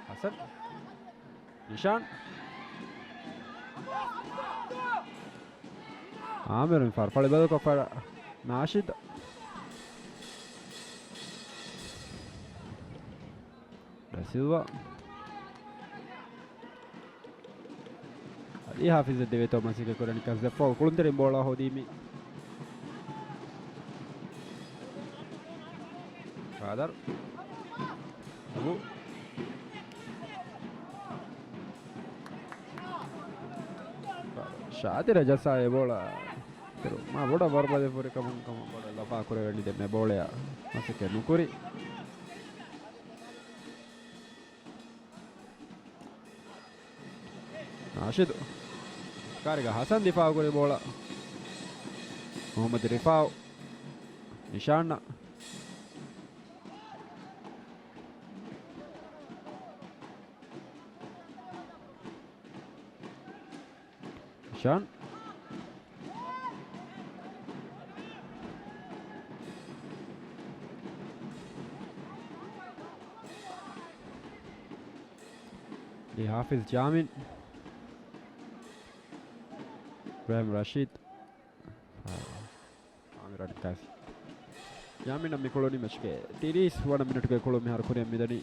ހަސަން. ނިޝާން. އާމިރު މި ފަރު ފަޅި ބަދަލުކޮށްފަ ނާޝިދު. ޑަސިލްވާ. އަލީ ހާފިޒަށް ދެވޭތޯ މަސައްކަތް ކުރަނީ ކަސް ދެފޯ ކުޅުންތެރިން ބޯޅަ ހޯދީމި. ކާދަރު. އަބު. ޝާތިރަށް ޖައްސާ އެ ބޯޅަ. މާ ބޮޑަށް ވަރުބަދެ ފުރިކަމުން ކަމަށް ބޮޑަށް ލަފާ ކުރެވެނީ ދެން މެ ބޯޅަޔާ މަސައްކަތް ނުކުރި. ނާޝިދު. ކާރިގަ ހަސަން ދިފާއު ކުރި ބޯޅަ. މުހައްމަދު ރިފާއު. ނިޝާން. ނިޝާން. އަލީ ހާފިޒް ޔާމީން. އިބްރާހިމް ރަޝީދް. އާ. އާމިރާ ނިކާސް. ޔާމީނަށް މި ކުޅުނީ މެޗުގެ ތިރީސް ވަނަ މިނެޓުގެ ކުޅުން މިހާރު ކުރިއަށް މިދަނީ.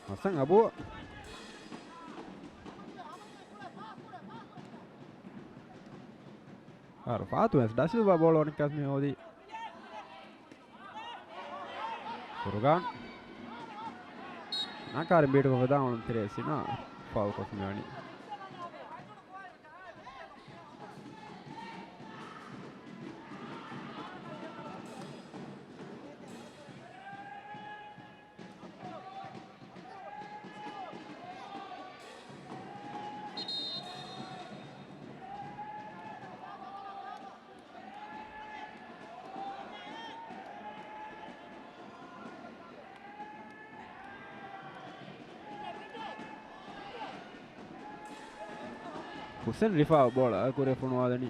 ހަސަން އަބޫ. އާރު ފާތުމަސް ޑަސިލްވާ ބޯޅަ ނިކާސް މި ހޯދީ. ފުރުގާން. ނާކާރިން ބީޓުކޮށް ފެދާ އުޅުނު ތެރޭ ސިނާ ފައުލްކޮށް މިވަނީ. ހުސެން ރިފާ ބޯޅަ ކުރިއަށް ފޮނުވާލަނީ.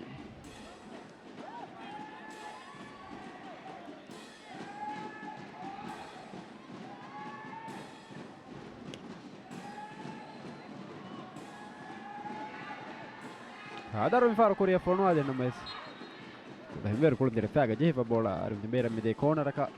ހާދަރު މިފަހަރު ކުރިއަށް ފޮނުވާލި ނަމަވެސް، ކުޑަހެންވޭރު ކުޅުން ދެރަފާގަ ޖެހިފަ ބޯޅަ އަރި މިދެ ބޭރަށް މިދޭ ކޯނަރަކަށް.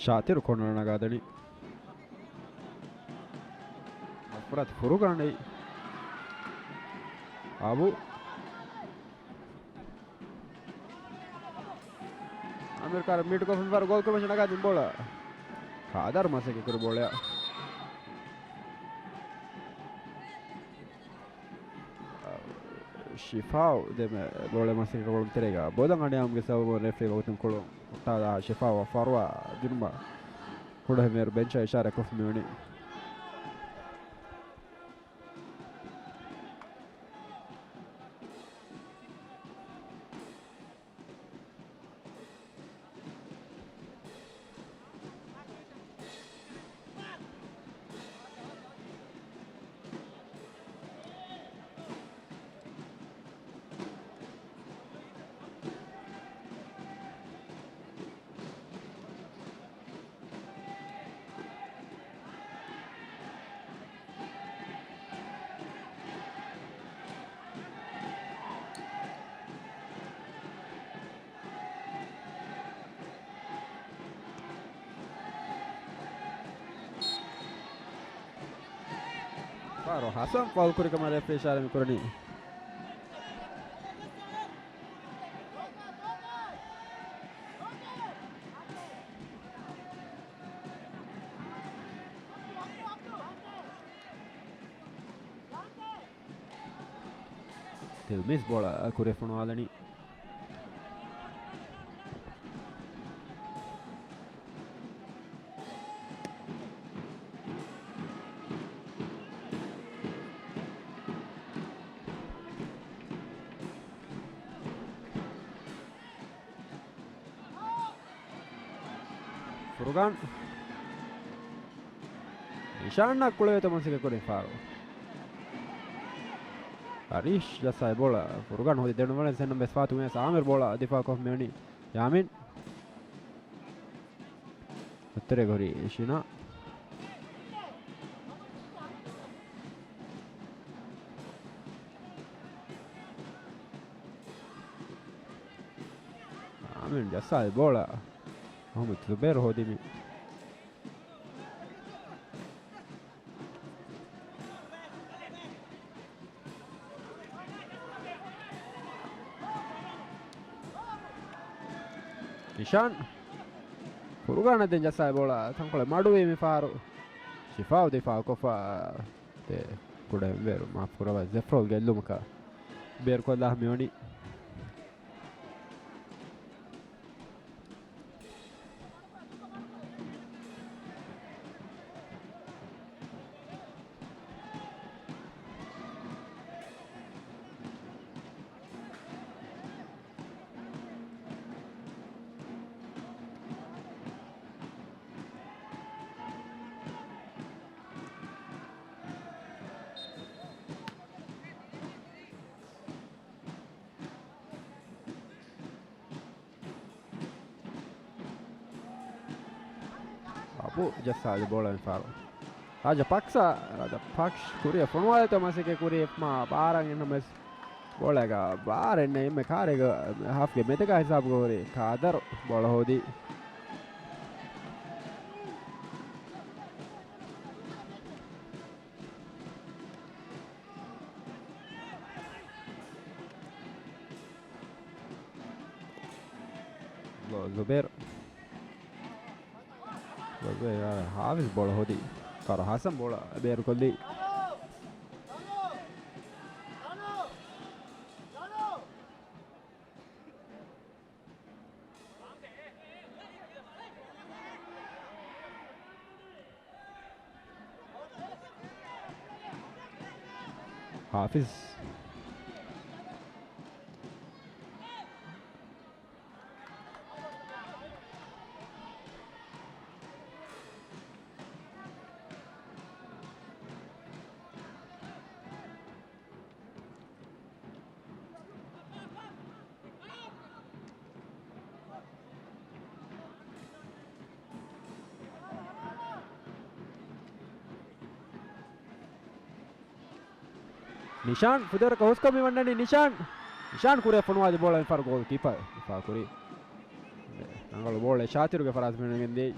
ޝާތިރު ކޯނަރަށް ނަގާދެނީ. އަލްފަރާތު ފުރުގާން އެއީ. އާބު. އާމިރު ކާރަށް މީޓުކޮށްފަ މިފަހަރު ގޯލް ކުރިމައްޗަށް ނަގާދިން ބޯޅަ. ހާދަރު މަސައްކަތް ކުރި ބޯޅައާ. ޝިފާއު ދެމެ ބޯޅަ މަސައްކަތް ކުރުން ތެރޭގަ ބޯލަން އަނިޔާވުމުގެ ސަބަބުން ރެފްރީ ވަގުތުން ކުޅުން ހުއްޓާލާ ޝިފާއު ފަރުވާ ދިނުމަށް ކުޑަހެންވޭރު ބެންޗަށް އިޝާރާތްކޮށްފަ މިވަނީ. ފާރު ހަސަން ފައުލް ކުރި ކަމަށް ރެފްރީ އިޝާރާތް މި ކުރަނީ. ތިލްމީޒް ބޯޅަ ކުރިއަށް ފޮނުވާލަނީ. ފުރުގާން. އިޝާންއަށް ކުޅެވޭތޯ މަސައްކަތް ކުރި ފާރު. އަރީޝް ޖައްސާ އެ ބޯޅަ. ފުރުގާން ހޯދި ދެންނެވި ސެން ނަމްބަރ ފާތުމަ އާމިރު ބޯޅަ ދިފާއުކޮށް މިވަނީ ޔާމިން. އުތުރެ ގޮރީ ޝިނާ. އާމިން ޖައްސާ އެ ބޯޅަ. މުހައްމަދު ޒުބޭރު ހޯދިމި. އިޝާން. ފުރުގާނަށް ދެން ޖައްސާ އެ ބޯޅަ. ތަންކޮޅެއް މަޑުވީ މި ފަހަރު. ޝިފާއު ދިފާއު ކޮށްފަ. ދެ ކުޑަ އެންވޭރު މާފު ކުރައްވާ ޒެފްރޯލް ގެއްލުމަކަށް ބޭރުކޮށްލާ މިވަނީ. އަބު ޖައްސާލި ބޯޅަ މިފަހަރު. ރާޖަ ޕަކްސާ، ރާޖަ ޕަކްސް ކުރިއަށް ފޮނުވާލިތޯ މަސައްކަތް ކުރީ މާ ބާރަށް އިންނަމެސް ބޯޅައިގަ ބާރެއް ނެތް އެންމެ ކާރިގަ ހާފްގެ މެދަކާ ހިސާބުގަ ހުރި ކާދަރު ބޯޅަ ހޯދީ. ޒުބޭރު. ޒުބޭރު ހާފިޒް ބޯޅަ ހޯދީ. ކާރު ހަސަން ބޯޅަ ބޭރުކޮށްލީ. ހާފިޒް. ނިޝާން ފުދޭވަރަކަށް ހުސްކޮށް މި ވަންނަނީ ނިޝާން. ނިޝާން ކުރިއަށް ފޮނުވާލި ބޯޅަ އެންފާރު ގޯލް ކީޕަރ ދިފާ ކުރި. ރަނގަޅު ބޯޅަ ޝާތިރުގެ ފަރާތުން ފެނިގެން ދިޔައީ.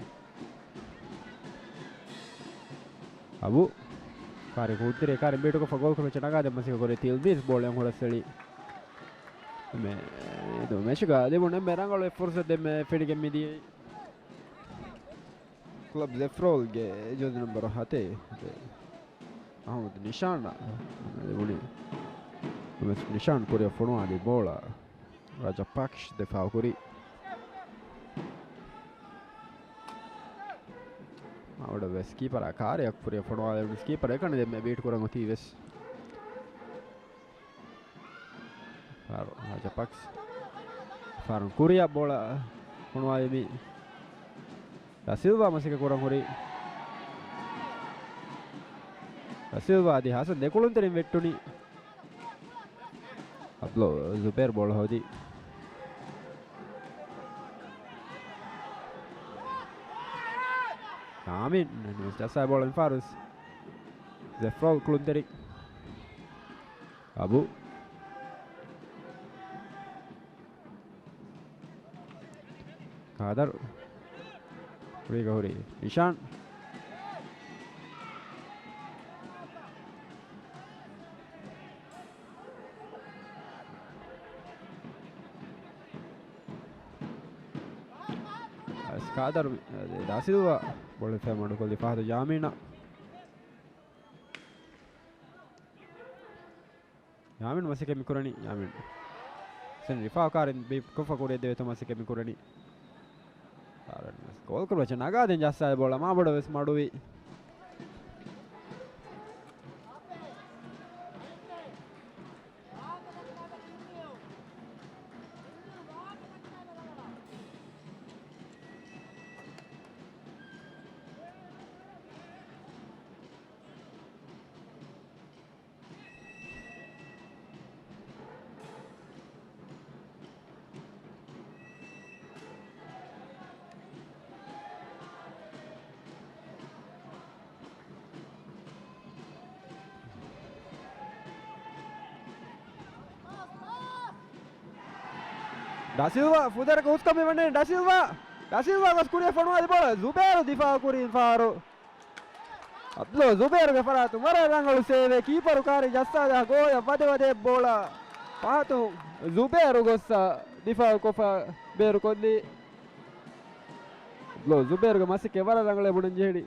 އަބު ކާރި ކުއްތެރި ކާރި ބީޓުކޮށްފަ ގޯލް ކުރިމައްޗަށް ނަގާދެން މަސައްކަތް ކުރި ތިލްމީޒް ބޯޅަ އެން ހުރަސްއެޅި. މެ-، ދު މެޗުގަ ލިބުނު އެންމެ ރަނގަޅު އެއް ފުރުސަތު ދެންމެ ފެނިގެން މިދިޔައީ. ކްލަބް ޒެފްރޯލްގެ ޖާސި ނަމްބަރު ހަތެއް އަހުމަދު ނިޝާން ލިބުނީ. ނިޝާން ކުރިއަށް ފޮނުވާލި ބޯޅަ ރަޖަ ޕާކްޝް ދިފާއު ކުރި. އަވަޑަ ވެސް ކީޕަރާ ކާރިއަށް ކުރިއަށް ފޮނުވާލެވުނު ކީޕަރ އެކަނި ދެންމެ ބީޓް ކުރަން އޮތީ ވެސް. ފާރު ރަޖަ ޕާކްޝް. ފާރު ކުރިއަށް ބޯޅަ ފޮނުވާލި މި ޑަސިލްވާ މަސައްކަތް ކުރަން ހުރި. ޑަސިލްވާ އަދި ހަސަން ދެ ކުޅުންތެރިން ވެއްޓުނީ. އަބްލޯ ޒުބޭރު ބޯޅަ ހޯދި. ޔާމީން ޖައްސާ ބޯޅަ މި ފާރުސް. ޒެފްރޯލް ކުޅުންތެރި. އަބު. ކާދަރު. ކުރީގަ ހުރީ ނިޝާން. އަސް ކާދަރު ދާސިލްވާ ބޯޅަ ފެމަޑުކޮށްލި ފަހަތު ޔާމީނަށް. ޔާމީން މަސައްކަތް މި ކުރަނީ. ޔާމީން ސެން ރިފާ ކާރިން ބީޓް ކޮށްފަ ކުރިއަށް ދެވޭތޯ މަސައްކަތް މި ކުރަނީ. ގޯލް ކުރުމަށް ނަގާދެން ޖައްސާ ބޯޅަ މާބޮޑަށް ވެސް މަޑުވި. ޑަސިލްވާ ފުދޭވަރަކަށް ހުސްކޮށް މި ވަނީ ޑަސިލްވާ. ޑަސިލްވާ ގޮސް ކުރިއަށް ފޮނުވާލި ބޯޅަ ޒުބޭރު ދިފާއު ކުރި ފާރު. އަބްލޯ ޒުބޭރުގެ ފަރާތުން ވަރަށް ރަނގަޅު ސޭވެއް. ކީޕަރު ކާރި ޖައްސާލާ ގޯލަށް ވަދެ ވަދެ ބޯޅަ ފަހަތު ޒުބޭރު ގޮއްސަ ދިފާއު ކޮށްފަ ބޭރު ކޮށްލީ. އަބްލޯ ޒުބޭރުގެ މަސައްކަތް ވަރަށް ރަނގަޅޭ ބުނަން ޖެހެނީ.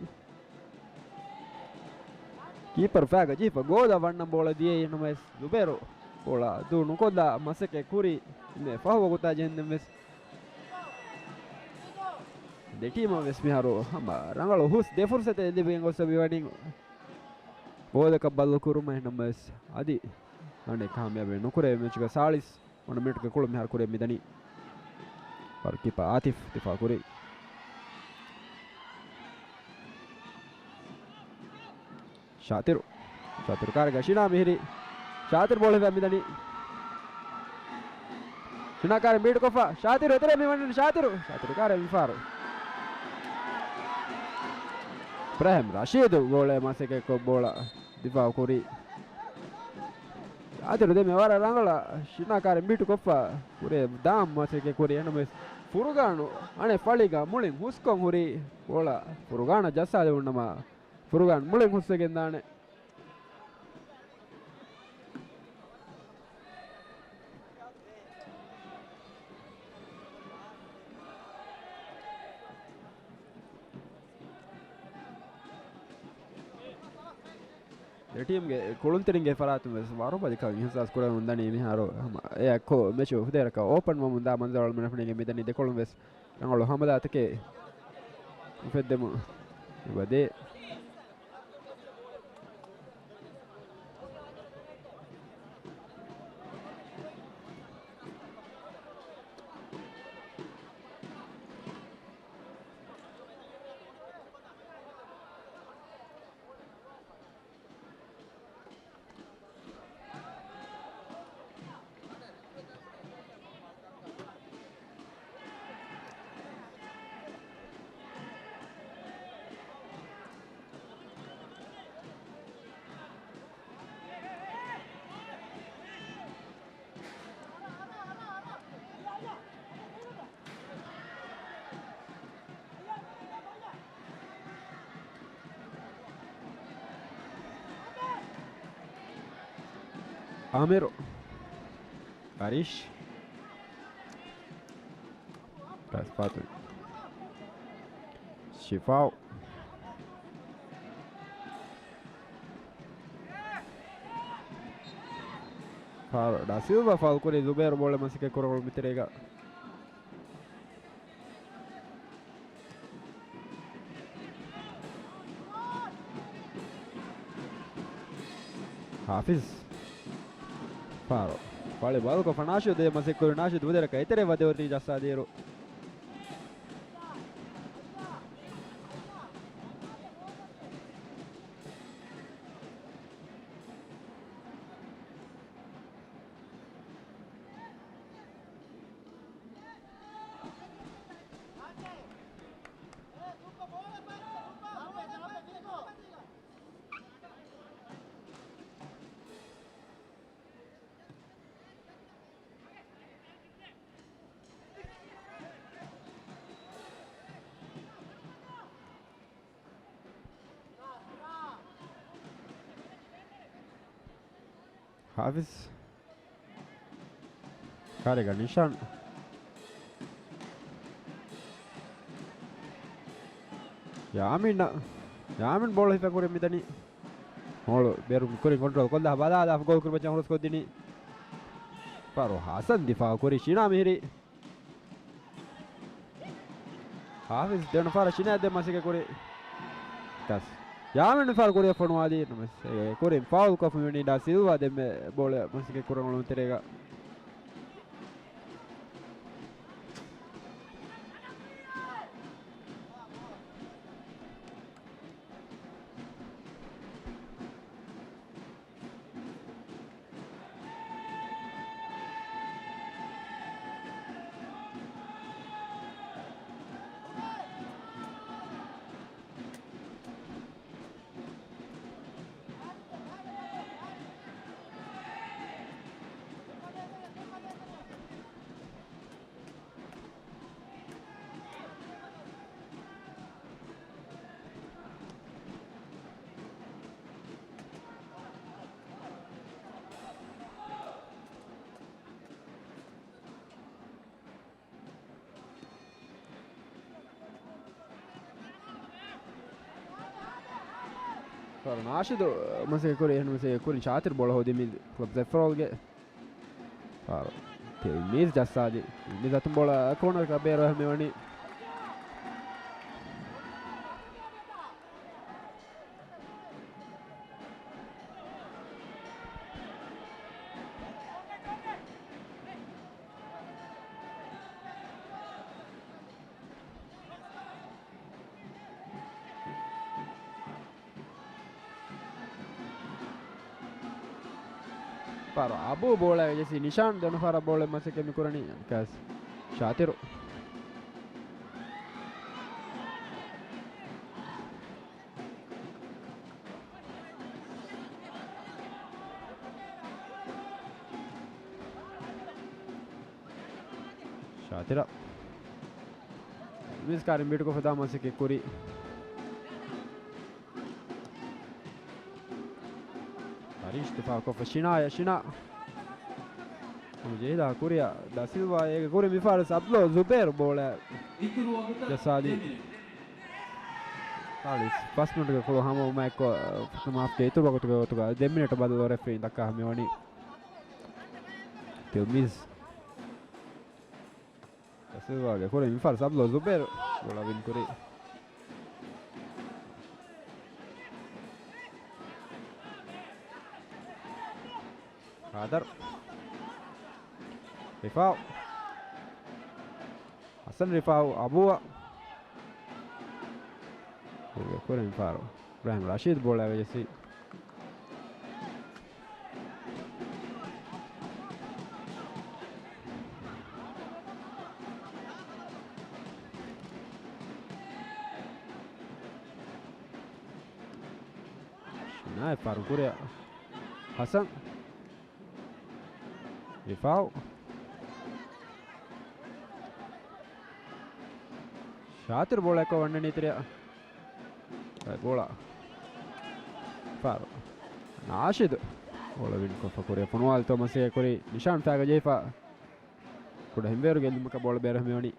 ކީޕަރު ފައިގަ ޖެހިފަ ގޯލަށް ވަންނަން ބޯޅަ ދިޔައީ ނަމަވެސް ޒުބޭރު ބޯޅަ ދޫ ނުކޮށްލާ މަސައްކަތް ކުރީ. އިންނެ ފަހު ވަގުތާ ޖެހެންދެން ވެސް ދެ ޓީމަށް ވެސް މިހާރު ހަމަ ރަނގަޅު ހުސް ދެ ފުރުސަތެއް ލިބިގެން ގޮސް މިވަނީ ގޯލަކަށް ބަދަލު ކުރުމަށް. ނަމަވެސް އަދި އަނެއް ކާމިޔާބެއް ނުކުރެވޭ މެޗުގަ ސާޅީސް ވަނަ މިނިޓުގެ ކުޅުން މިހާރު ކުރިއަށް މިދަނީ. ފާރު ކީޕަރ އާތިފް ދިފާ ކުރި. ޝާތިރު. ޝާތިރު ކާރިގަ ޝިނާ މިހިރީ. ޝާތިރު ބޯޅަ ހިފާ މިދަނީ. ޝިނާ ކާރި ބީޓު ކޮށްފަ. ޝާތިރު އެތެރެ މި ވަނީ ޝާތިރު. ޝާތިރު ކާރި މިފާރު. އިބްރާހިމް ރަޝީދު ގޯލަށް މަސައްކަތް ކޮށް ބޯޅަ ދިފާއު ކުރީ. ޝާތިރު ދެމެ ވަރަށް ރަނގަޅަށް ޝިނާ ކާރި ބީޓު ކޮށްފަ ކުރި ދާން މަސައްކަތް ކުރީ. އެހެންނަމަވެސް ފުރުގާނު އަނެއް ފަޅިގަ މުޅިން ހުސްކޮށް ހުރި ބޯޅަ ފުރުގާނަށް ޖައްސާލެވުނު ނަމަ ފުރުގާން މުޅިން ހުސްވެގެން ދާނެ. ދެ ޓީމްގެ ކުޅުންތެރިންގެ ފަރާތުން ވެސް ވަރުބަލިކަން އިހްސާސް ކުރަން އުނދަނީ މިހާރު. ހަމަ އެއަށް މެޗު ފުދޭވަރަކަށް އޯޕަން ވަމުންދާ މަންޒަރު އަޅުމެން ފެނިގެން މިދަނީ ދެކޮޅުން ވެސް ރަނގަޅު ހަމަލާތަކެއް އުފެއްދެމުން އެބަދޭ. އާމިރު. އަރީޝް. ކަސް ފާތު. ޝިފާއު. ފާރު ޑާ ސިލްވާ ފާލް ކުރި ޒުބޭރު ބޯޅަ މަސައްކަތް ކުރަން އޮޅު މިތެރޭގަ. ހާފިޒް. ފާރު. ފާޅި ބާލުކޮށް ނާޝިދު ދޭ މަސައްކަތް ކުރި ނާޝިދު މުދެރަކަށް އެތެރެ ވަދެ އޮތީ ޖައްސާދިއިރު. ހާފިޒް. ކާރިގަ ނިޝާން. ޔާމިން، ޔާމިން ބޯޅަ ހިފަ ކުރި މިދަނީ. މޯޅު ބޭރު ކުރިން ކޮންޓްރޯލް ކޮށްލާ ބަލާލާ ގޯލް ކުރި މައްޗަށް ހުރަސް ކޮށްދިނީ. ފާރު ހަސަން ދިފާ ކުރި ޝިނާ މިހިރީ. ހާފިޒް ދެވަނަ ފާރަށް ޝިނާ ދެ މަސައްކަތް ކުރި. ކަސް. ޔާމިން ފާރު ކުރިއަށް ފޮނުވާލީ ނަމަ ކުރިން ފާއުލް ކޮށްފަ މިވަނީ ޑާ ސިލްވާ ދެންމެ ބޯޅަ މަސައްކަތް ކުރަން އޮޅުން ތެރޭގަ. ނާޝިދު މަސައްކަތް ކުރި، އެހެން މަސައްކަތް ކުރި ޝާތިރު ބޯޅަ ހޯދި މި ކްލަބް ޒެފްރޯލްގެ. ތިލްމީޒް ޖައްސާލި. ތިލްމީޒް އަތުން ބޯޅަ ކޯނަރަކަށް ބޭރު މިވަނީ. ފާރު އަބޫ ބޯޅަ ވެޖެސީ ނިޝާން ދެން ފާރަށް ބޯޅަ މަސައްކަތް މި ކުރަނީ ކަސް ޝާތިރު. ޝާތިރަށް. މިސް ކާރިން ބީޓުކޮށްފަ ދާ މަސައްކަތް ކުރި. އަރީޝް ދިފާއުކޮށްފަ ޝިނާޔަށް، ޝިނާ. ޖެހިލާ ކުރިއަށް ޑަ ސިލްވާ އޭގެ ކުރި މިފާރު ސަބްލޯ ޒުބޭރު ބޯޅަ ޖައްސާލި. ފާޅި ފަސް މިނެޓުގެ ކުޅު ހަމަވުމާއެއްކޮށް، މާފްގެ އިތުރު ވަގުތުގެ ގޮތުގަ ދެ މިނެޓު ބަދަލު ރެފްރީން ދައްކާ މިވަނީ. ތިލްމީޒް ޑަ ސިލްވާގެ ކުރިން މިފަހަރު ސަބްލޯ ޒުބޭރު ބޯޅަ ވިން ކުރި. ހާދަރު. ރިފާއު. ހަސަން ރިފާއު އަބޫއަށް. ކުރިން މިފަހަރު އިބްރާހިމް ރަޝީދު ބޯޅަ ވެޖެސީ. ޝިނާއަށް ފާރު ކުރިއަށް ހަސަން. ރިފާއު. ޝާތިރު ބޯޅައެއްކޮށް ވަންނަނީ ތެރެއަށް. ބޯޅަ. ފާރު. ނާޝިދު. ބޯޅަ ވިން ކޮށްފަ ކުރިއަށް ފޮނުވާލި ތޯމަސްގެ ކުރި ނިޝާން ފައިގަ ޖެހިފަ. ކުޑަ ހިންވޭރުގެ އެއްލުމަކަށް ބޯޅަ ބޭރު ހިމެވަނީ.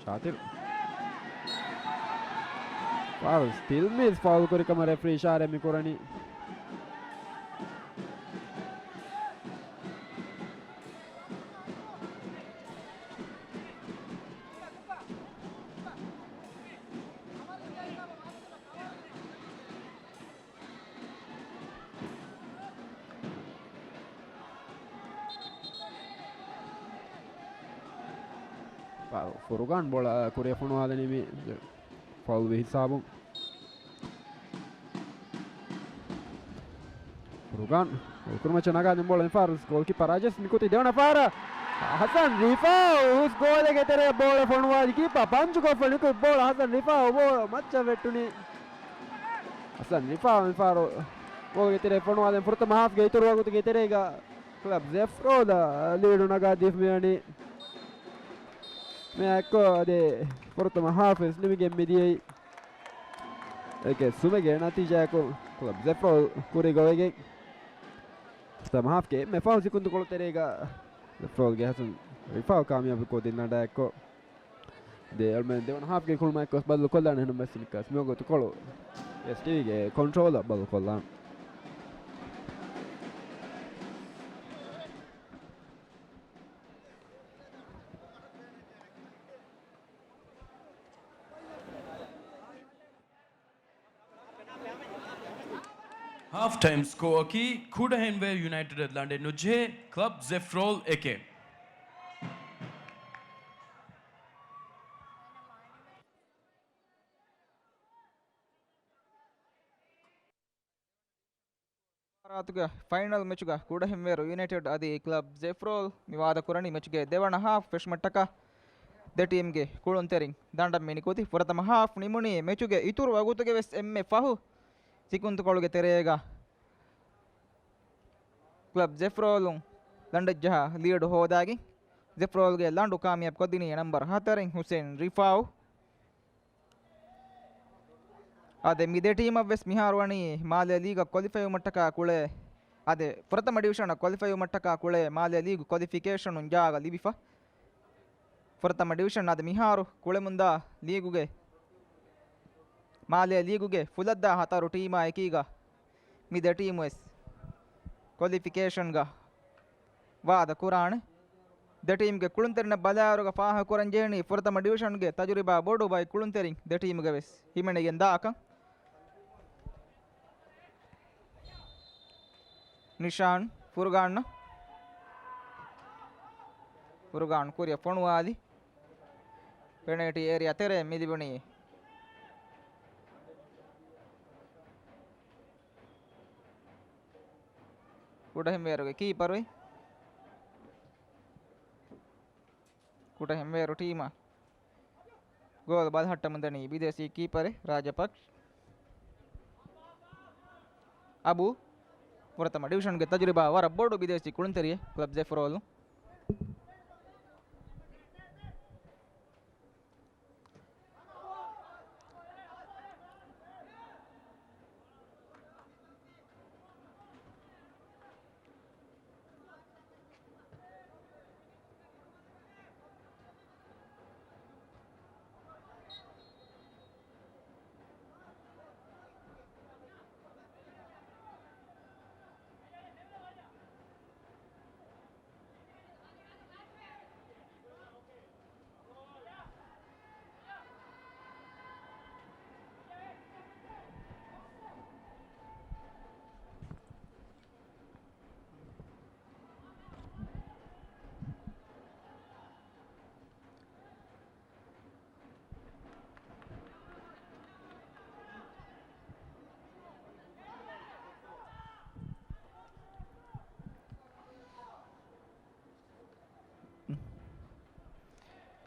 ޝާތިރު. ފާރުސް ތިލްމީޒް ފައުލް ކުރި ކަމަށް ރެފްރީ އިޝާރާތް މި ކުރަނީ. ފުރުގާން ބޯޅަ ކުރިއަށް ފޮނުވާލަނީ މި ފައުލް ވި ހިސާބުން. ފުރުގާން ގޯލްކުރިމައްޗަށް ނަގާދިން ބޯޅަ މިފަހަރު ގޯލްކީޕަރ ރާޖެސް ނިކުތީ ދެވަނަ ފަހަރަށް. ހަސަން ރިފާއު ގޯލެއްގެ ތެރެއަށް ބޯޅަ ފޮނުވާލި ކީޕަރ ޕަންޗުކޮށްފަ ނިކުތް ބޯޅަ ހަސަން ރިފާއު ބޯޅަ މައްޗަށް ވެއްޓުނީ. ހަސަން ރިފާއު މިފަހަރު ގޯލްގެ ތެރެއަށް ފޮނުވާލަން ފުރަތަމަ ހާފްގެ އިތުރު ވަގުތުގެ ތެރޭގަ ކްލަބް ޒެފްރޯލް ލީޑު ނަގާދީފަ މިވަނީ. މިއާއެއްކޮށް އަދި ފުރަތަމަ ހާފް ވެސް ނިމިގެން މިދިޔައީ. އެކެއް ސުމެގެ ނަތީޖާއަކުން ކްލަބް ޒެފްރޯލް ކުރި ގޮވެގެން ފުރަތަމަ ހާފްގެ އެންމެ ފަހު ސިކުންތުކޮޅު ތެރޭގަ ޒެފްރޯލްގެ ހަސަން ރިފާއު ކާމިޔާބުކޮށްދިން ނަޑާއެއްކޮށް، ދެ އަޅުމެން ދެވަނަ ހާފްގެ ކުޅުމަށް އެއްކޮށް ބަދަލުކޮށްލާނެ އެހެންނަމަވެސް ނިކާސް މިވަގުތުކޮޅު އެސްޓީވީގެ ކޮންޓްރޯލަށް ބަދަލުކޮށްލާން. ހާފް ޓައިމް ސްކޯއަކީ ކުޑަހެންވޭރު ޔުނައިޓެޑަށް ލަނޑެއް ނުޖެހޭ، ކްލަބް ޒެފްރޯލް އެކެއް. ރާތުގެ ފައިނަލް މެޗުގަ ކުޑަހެންވޭރު ޔުނައިޓެޑް އަދި ކްލަބް ޒެފްރޯލް މި ވާދަކުރަނީ މެޗުގެ ދެވަނަ ހާފް ފެށުމަށްޓަކާ ދެ ޓީމްގެ ކުޅުންތެރިން ދަނޑަށް މި ނިކުތީ. ފުރަތަމަ ހާފް ނިމުނީ މެޗުގެ އިތުރު ވަގުތުގެ ވެސް އެންމެ ފަހު ސިކުންތުކޮޅުގެ ތެރޭގަ ކްލަބް ޒެފްރޯލުން ލަނޑެއްޖަހާ ލީޑު ހޯދާގެން، ޒެފްރޯލްގެ ލަނޑު ކާމިޔާބު ކޮށްދިނީ ނަންބަރު ހަތަރެއް ހުސެން ރިފާއު. އާދެ، މި ދެ ޓީމަށް ވެސް މިހާރު ވަނީ މާލޭ ލީގަށް ކޮލިފައިވުމަށްޓަކާ ކުޅޭ، އާދެ، ފުރަތަމަ ޑިވިޝަނަށް ކޮލިފައިވުމަށްޓަކާ ކުޅޭ މާލޭ ލީގު ކޮލިފިކޭޝަނުން ޖާގަ ލިބިފަ. ފުރަތަމަ ޑިވިޝަން އާދެ، މިހާރު ކުޅެމުންދާ ލީގުގެ، މާލޭ ލީގުގެ ފުލައްދާ ހަތަރު ޓީމާ އެކީގަ މި ދެ ޓީމު ވެސް ކޮލިފިކޭޝަންގަ ވާދަ ކުރާނެ. ދެ ޓީމްގެ ކުޅުންތެރިންނަށް ބަލާއިރުގަ ފާހަގަކުރަން ޖެހެނީ ފުރަތަމަ ޑިވިޝަންގެ ތަޖުރިބާ ބޮޑު ބައި ކުޅުންތެރިން ދެ ޓީމުގެ ވެސް ހިމެނިގެން ދާކަން. ނިޝާން ފުރުގާން، ފުރުގާން ކުރިއަށް ފޮނުވާލި. ޕެނަލްޓީ އޭރިއާ ތެރޭ މި ލިބުނީ ކުޑަހެންވޭރުގެ ކީޕަރު. ކުޑަހެންވޭރު ޓީމަށް ގޯލް ބަލަހައްޓަމުންދަނީ ބިދޭސީ ކީޕަރެއް ރާޖަޕަކް އަބޫ. ފުރަތަމަ ޑިވިޝަންގެ ތަޖުރިބާ ވަރަށް ބޮޑު ބިދޭސީ ކުޅުންތެރިއެއް ކްލަބް ޒެފްރޯލު.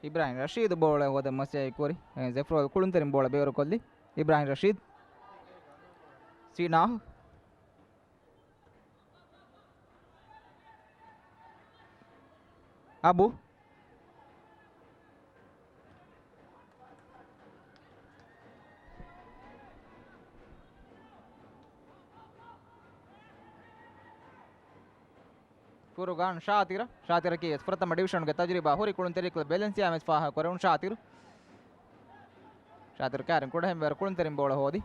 އިބްރާހިމް ރަޝީދު ބޯޅަ ހޯދަން މަސައްކަތް ކުރި. އެ، ޒެފްރޯލް ކުޅުންތެރިން ބޯޅަ ބޭރުކޮށްލި. އިބްރާހިމް ރަޝީދު. ސީނާ. އަބު. ފުރުގާން ޝާތިރަ، ޝާތިރަކީ ވެސް ފުރަތަމަ ޑިވިޝަންގެ ތަޖުރިބާ ހުރި ކުޅުންތެރި ކްލަބް ވެލެންސިއާ މެސް ފާހަގަކުރެވުނު ޝާތިރު. ޝާތިރު ކާރިން ކުޑަހެންވޭރު ކުޅުންތެރިން ބޯޅަ ހޯދި.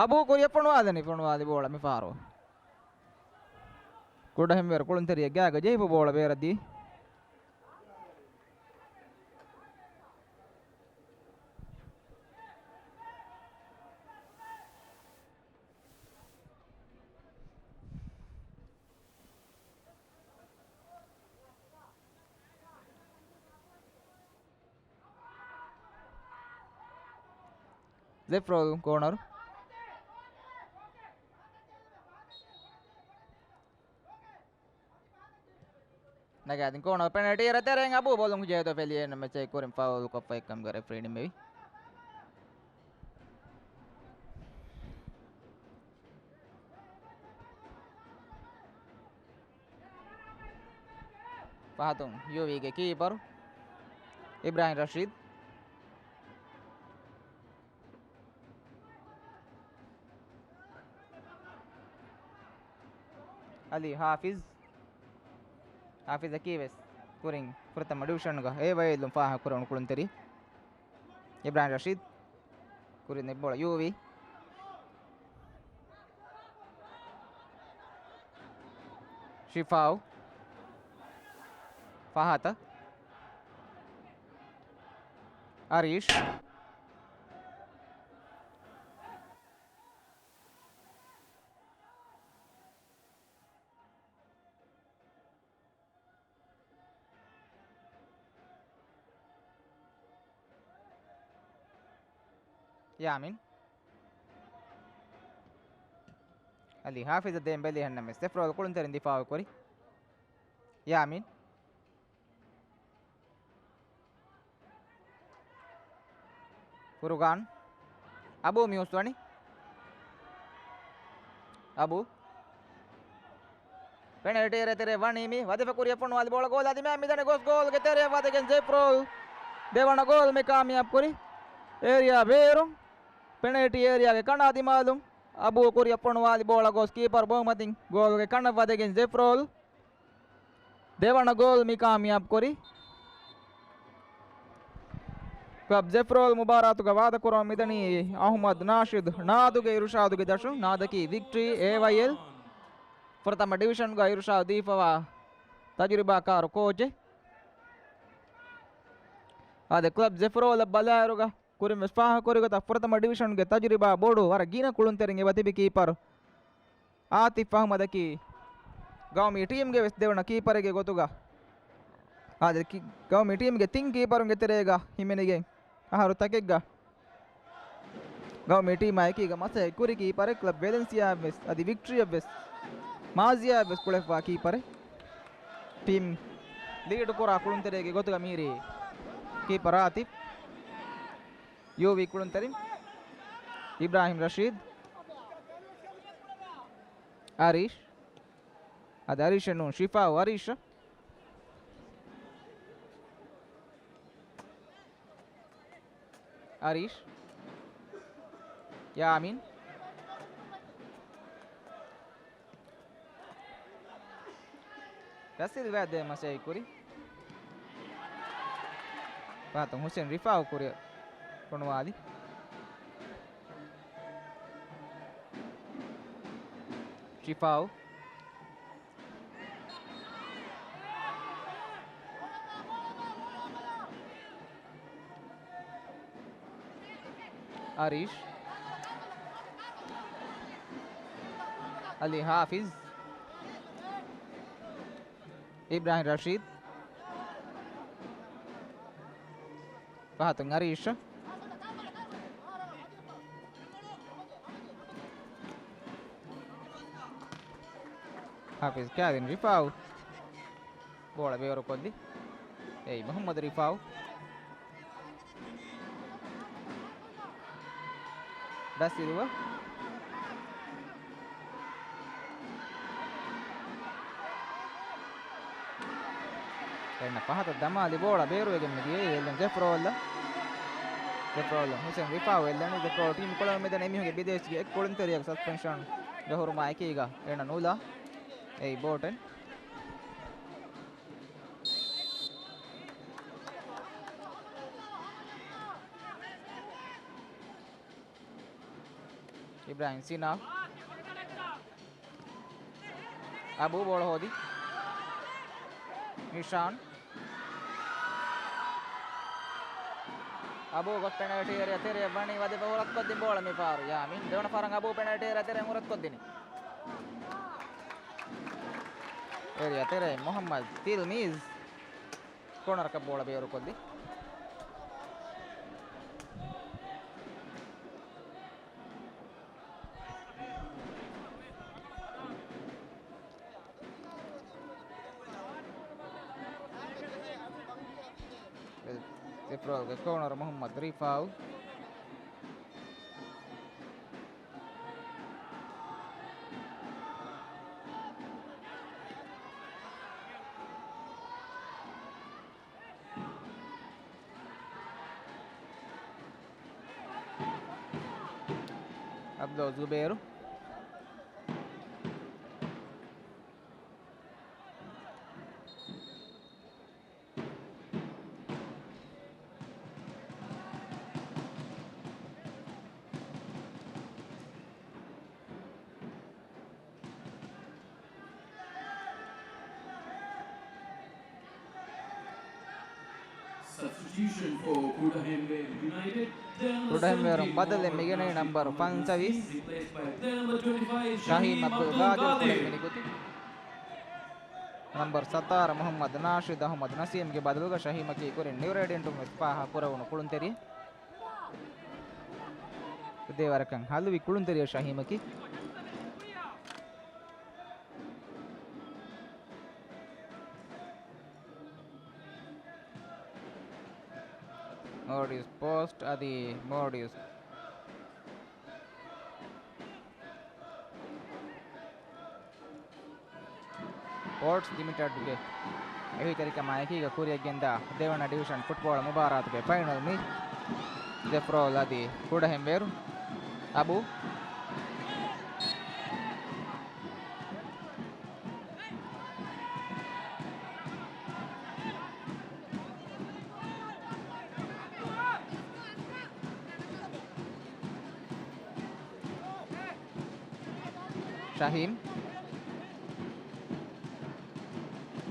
އަބޫ ކުރިއަށް ފޮނުވާލަނީ، ފޮނުވާލި ބޯޅަ މިފަހަރު. ކުޑަހެންވޭރު ކުޅުންތެރިއެއް ގާގަ ޖެހިފަ ބޯޅަ ބޭރަށް ދީ. ޒެފްރޯލް ކޯނަރު. ނަގާދިން ކޯނަރު ޕެނަލްޓީ އެރިއާ ތެރެއިން އަބޫ ބޯލުން ޖެހިދޯ ފެލި އެން އެމް އެޗް އައި ކުރިން ފައުލް ކޮށްފަ އެއްކަމުގަ ރެފްރީ ނިންމެވި. ފަހަތުން ޔޫވީގެ ކީޕަރު އިބްރާހިމް ރަޝީދު. އަލީ ހާފިޒް. ހާފިޒަކީ ވެސް ކުރިން ފުރަތަމަ ޑިވިޝަންގަ އޭ ވައި އެލުން ފާހަގަ ކުރެވުނު ކުޅުންތެރި. އިބްރާހިމް ރަޝީދު. ކުރިން އެއްބޯޅަ ޔޫވީ. ޝިފާއު. ފަހަތަށް. އަރީޝް. ޔާމިން. އަލީ ހާފިޒަށް ދޭން ބެލި އެހެންނަމެސް ޒެފްރޯލް ކުޅުންތެރިން ދިފާއު ކުރި. ޔާމިން. ފުރުގާން. އަބޫ މިއުސްވަނީ. އަބޫ. ޕެނަލްޓީ އެރިއާ ތެރޭ ވަނީ މި ވަދެފަ ކުރިއަށް ފޮނުވާލި ބޯޅަ ގޯލާ ދިމާއަށް މިދަނީ ގޮސް ގޯލްގެ ތެރެއަށް ވަދެގެން ޒެފްރޯލް ދެވަނަ ގޯލް މި ކާމިޔާބު ކުރި. އޭރިއާ ބޭރުން ޕެނަލްޓީ އޭރިއާގެ ކަނޑާ ދިމާލުން އަބޫ ކުރިއަށް ފޮނުވާލި ބޯޅަ ގޯސް ކީޕަރު ބޮންމަތިން ގޯލްގެ ކަނޑަށް ވަދެގެން ޒެފްރޯލް ދެވަނަ ގޯލް މި ކާމިޔާބު ކުރި. ކްލަބް ޒެފްރޯލް މުބާރާތުގަ ވާދަކުރަމުން މިދަނީ އަހުމަދު ނާޝިދު ނާދުގެ އިރުޝާދުގެ ދަށުން. ނާދަކީ ވިކްޓްރީ އޭ ވައި އެލް. ފުރަތަމަ ޑިވިޝަންގަ އިރުޝާދު ދީފަވާ ތަޖުރިބާކާރު ކޯޗެއް. އާދެ، ކްލަބް ޒެފްރޯލަށް ބަލާއިރުގަ ކުރިން ވެސް ފާހަގަކުރި ގޮތަށް ފުރަތަމަ ޑިވިޝަންގެ ތަޖުރިބާ ބޮޑު ވަރަށް ގިނަ ކުޅުންތެރިން އެބަ ތިބި ކީޕަރު އާތިފް އަހްމަދަކީ ގައުމީ ޓީމްގެ ވެސް ދެވަނަ ކީޕަރެއްގެ ގޮތުގަ އާދެ، ކި-، ގައުމީ ޓީމްގެ ތިން ކީޕަރުންގެ ތެރޭގަ ހިމެނިގެން އަހަރު ތަކެއްގަ ގައުމީ ޓީމާ އެކީގަ މަސައްކަތް ކުރި ކީޕަރެއް، ކްލަބް ވެލެންސިއާއަށް ވެސް އަދި ވިކްޓްރީއަށް ވެސް މާޒީއާއަށް ވެސް ކުޅެފަވާ ކީޕަރެއް. ޓީމް ލީޑު ކުރާ ކުޅުންތެރިއެއްގެ ގޮތުގަ މީރީ ކީޕަރ އާތިފް. ޔޫވީ ކުޅުންތެރިން އިބްރާހިމް ރަޝީދު، އަރީޝް. އަދި އަރީޝެއް ނޫން، ޝިފާއު އަރީޝް. އަރީޝް. ޔާމިން. ރަސިލް ވައިދޭ މަސައްކަތް ކުރި. ފަހަތުން ހުސެން ރިފާއު ކުރި ފޮނުވާލި. ޝިފާއު. އަރީޝް. އަލީ ހާފިޒް. އިބްރާހިމް ރަޝީދް. ފަހަތުން އަރީޝް. ހާފިޒް ކާވިން ރިފާއު. ބޯޅަ ބޭރުކޮށްލި. އެއީ މުހައްމަދު ރިފާއު. ދަސްއިރުވަ. އެންނަ ފަހަތަށް ދަމާލި ބޯޅަ ބޭރުވެގެން މިދިޔައީ އެއްލަން ޒެފްރޯލް. ޒެފްރޯލް ހުސެން ރިފާއު އެއްލަނީ ޒެފްރޯލް ޓީމް ކުޅަމެދަން އެމީހުންގެ ބިދޭސްގެ އެއް ކުޅުންތެރިޔަކު ސަސްޕެންޝަންގަ ހުރުމާ އެކީގަ އެނަ ނޫލާ. އެއީ ބޯޓެން. އިބްރާހިމް ސިނާ. އަބޫ ބޯޅަ ހޯދި. ނިޝާން. އަބޫ ގޮސް ޕެނަލްޓީ އޭރިއާ ތެރެއަށް ވަނީ ވަދެފަ ހުރަސްކޮށްދިން ބޯޅަ މި ފާރު. ޔާމީން ދެވަނަ ފަހަރަށް އަބޫ ޕެނަލްޓީ އޭރިއާ ތެރެއަށް ހުރަސްކޮށްދިނީ. އޭރިއާ ތެރެއިން މުހައްމަދު ތިލްމީޒް. ކޯނަރަކަށް ބޯޅަ ބޭރުކޮށްލި. ޒެފްރޯލްގެ ކޯނަރު މުހައްމަދު ރިފާއު. އަބްދުﷲ ޒުބޭރު. Substitution for ކުޑަހެންވޭރު ޔުނައިޓެޑް. ކުޑަހެންވޭރުން ބަދަލެއް މިގެނައީ ނަމްބަރު ފަންސަވީސް ޝަހީމް އަބްދުލް ގާދިރު ކުޅެން މިނިކުތި. ނަމްބަރު ސަތާރަ މުހައްމަދު ނާޝިދު އަހުމަދު ނަސީމްގެ ބަދަލުގަ ޝަހީމަކީ ކުރިން ނިއު ރޭޑިއަންޓުން ވެސް ފާހަ ކުރެވުނު ކުޅުންތެރި. ދޭވަރަކަށް ހަލުވި ކުޅުންތެރިޔާ ޝަހީމަކީ. މޯޑިއުސް ޕޯސްޓް އަދި މޯޑިއުސް ސްޕޯޓްސް ލިމިޓެޑްގެ އެހީތެރިކަމާ އެކީގަ ކުރިއަށްގެންދާ ދެވަނަ ޑިވިޝަން ފުޓްބޯޅަ މުބާރާތުގެ ފައިނަލް މީޗް. ޒެފްރޯލް އަދި ކުޑަހެންވޭރު އަބޫ. ޝަހީމް.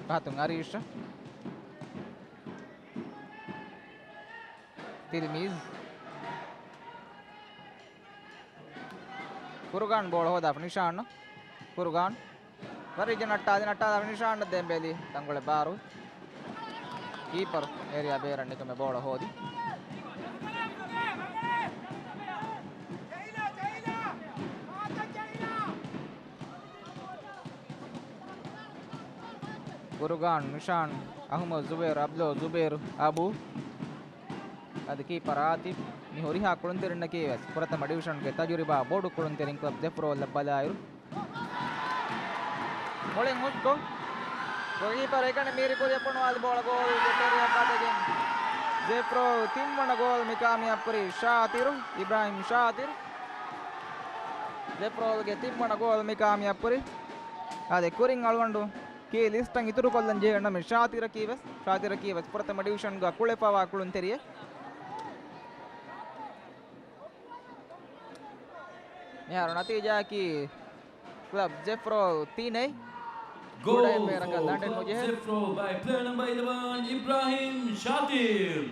ފަހަތުން އަރީޝް. ތިލްމީޒް. ފުރުގާން ބޯޅަ ހޯދާފަ ނިޝާން. ފުރުގާން. ވަރިޖަ ނައްޓާލި، ނައްޓާލާފަ ނިޝާން ދޭން ބޭލި ތަންގޮޅެއް ބާރު. ކީޕަރު އޭރިއާ ބޭރަށް ނިކުމެ ބޯޅަ ހޯދި. ފުރުގާން، ނިޝާން، އަހުމަދު ޒުބޭރު، އަބްދުﷲ ޒުބޭރު، އަބޫ. އަދި ކީޕަރ އާތިފް. މި ހުރިހާ ކުޅުންތެރިންނަކީ ވެސް ފުރަތަމަ ޑިވިޝަންގެ ތަޖުރިބާ ބޮޑު ކުޅުންތެރިން ކްލަބް ޒެފްރޯލްއަށް ބަލާއިރު. މުޅިން ހުސްކޮށް، ގޯލްކީޕަރ އެކަނި މީރި ކުރިއަށް ފޮނުވާލި ބޯޅަ ގޯލްގެ ތެރެއަށް ބަދަގެން، ޒެފްރޯލް ތިންވަނަ ގޯލް މިކާމިޔާބުކުރީ ޝާތިރު، އިބްރާހިމް ޝާތިރު. ޒެފްރޯލްގެ ތިންވަނަ ގޯލް މިކާމިޔާބުކުރީ. އާދެ، ކުރިން އަޅުގަނޑު ކީ ލިސްޓަށް އިތުރުކޮށްލަން ޖެހޭ ނަމެއް ޝާތިރަކީ ވެސް، ޝާތިރަކީ ވެސް ފުރަތަމަ ޑިވިޝަންގަ ކުޅެފަވާ ކުޅުންތެރިއެއް. މިހާރު ނަތީޖާއަކީ ކްލަބް ޒެފްރޯލް ތިނެއް. ގޯލް ކުޑަހެންވޭރަކަށް ލަނޑެއް ނުޖެހޭ. ޒެފްރޯލް ބައި ޕްލޭޔަރ ނަމްބަރ އިލެވަން، އިބްރާހިމް ޝާތިރް.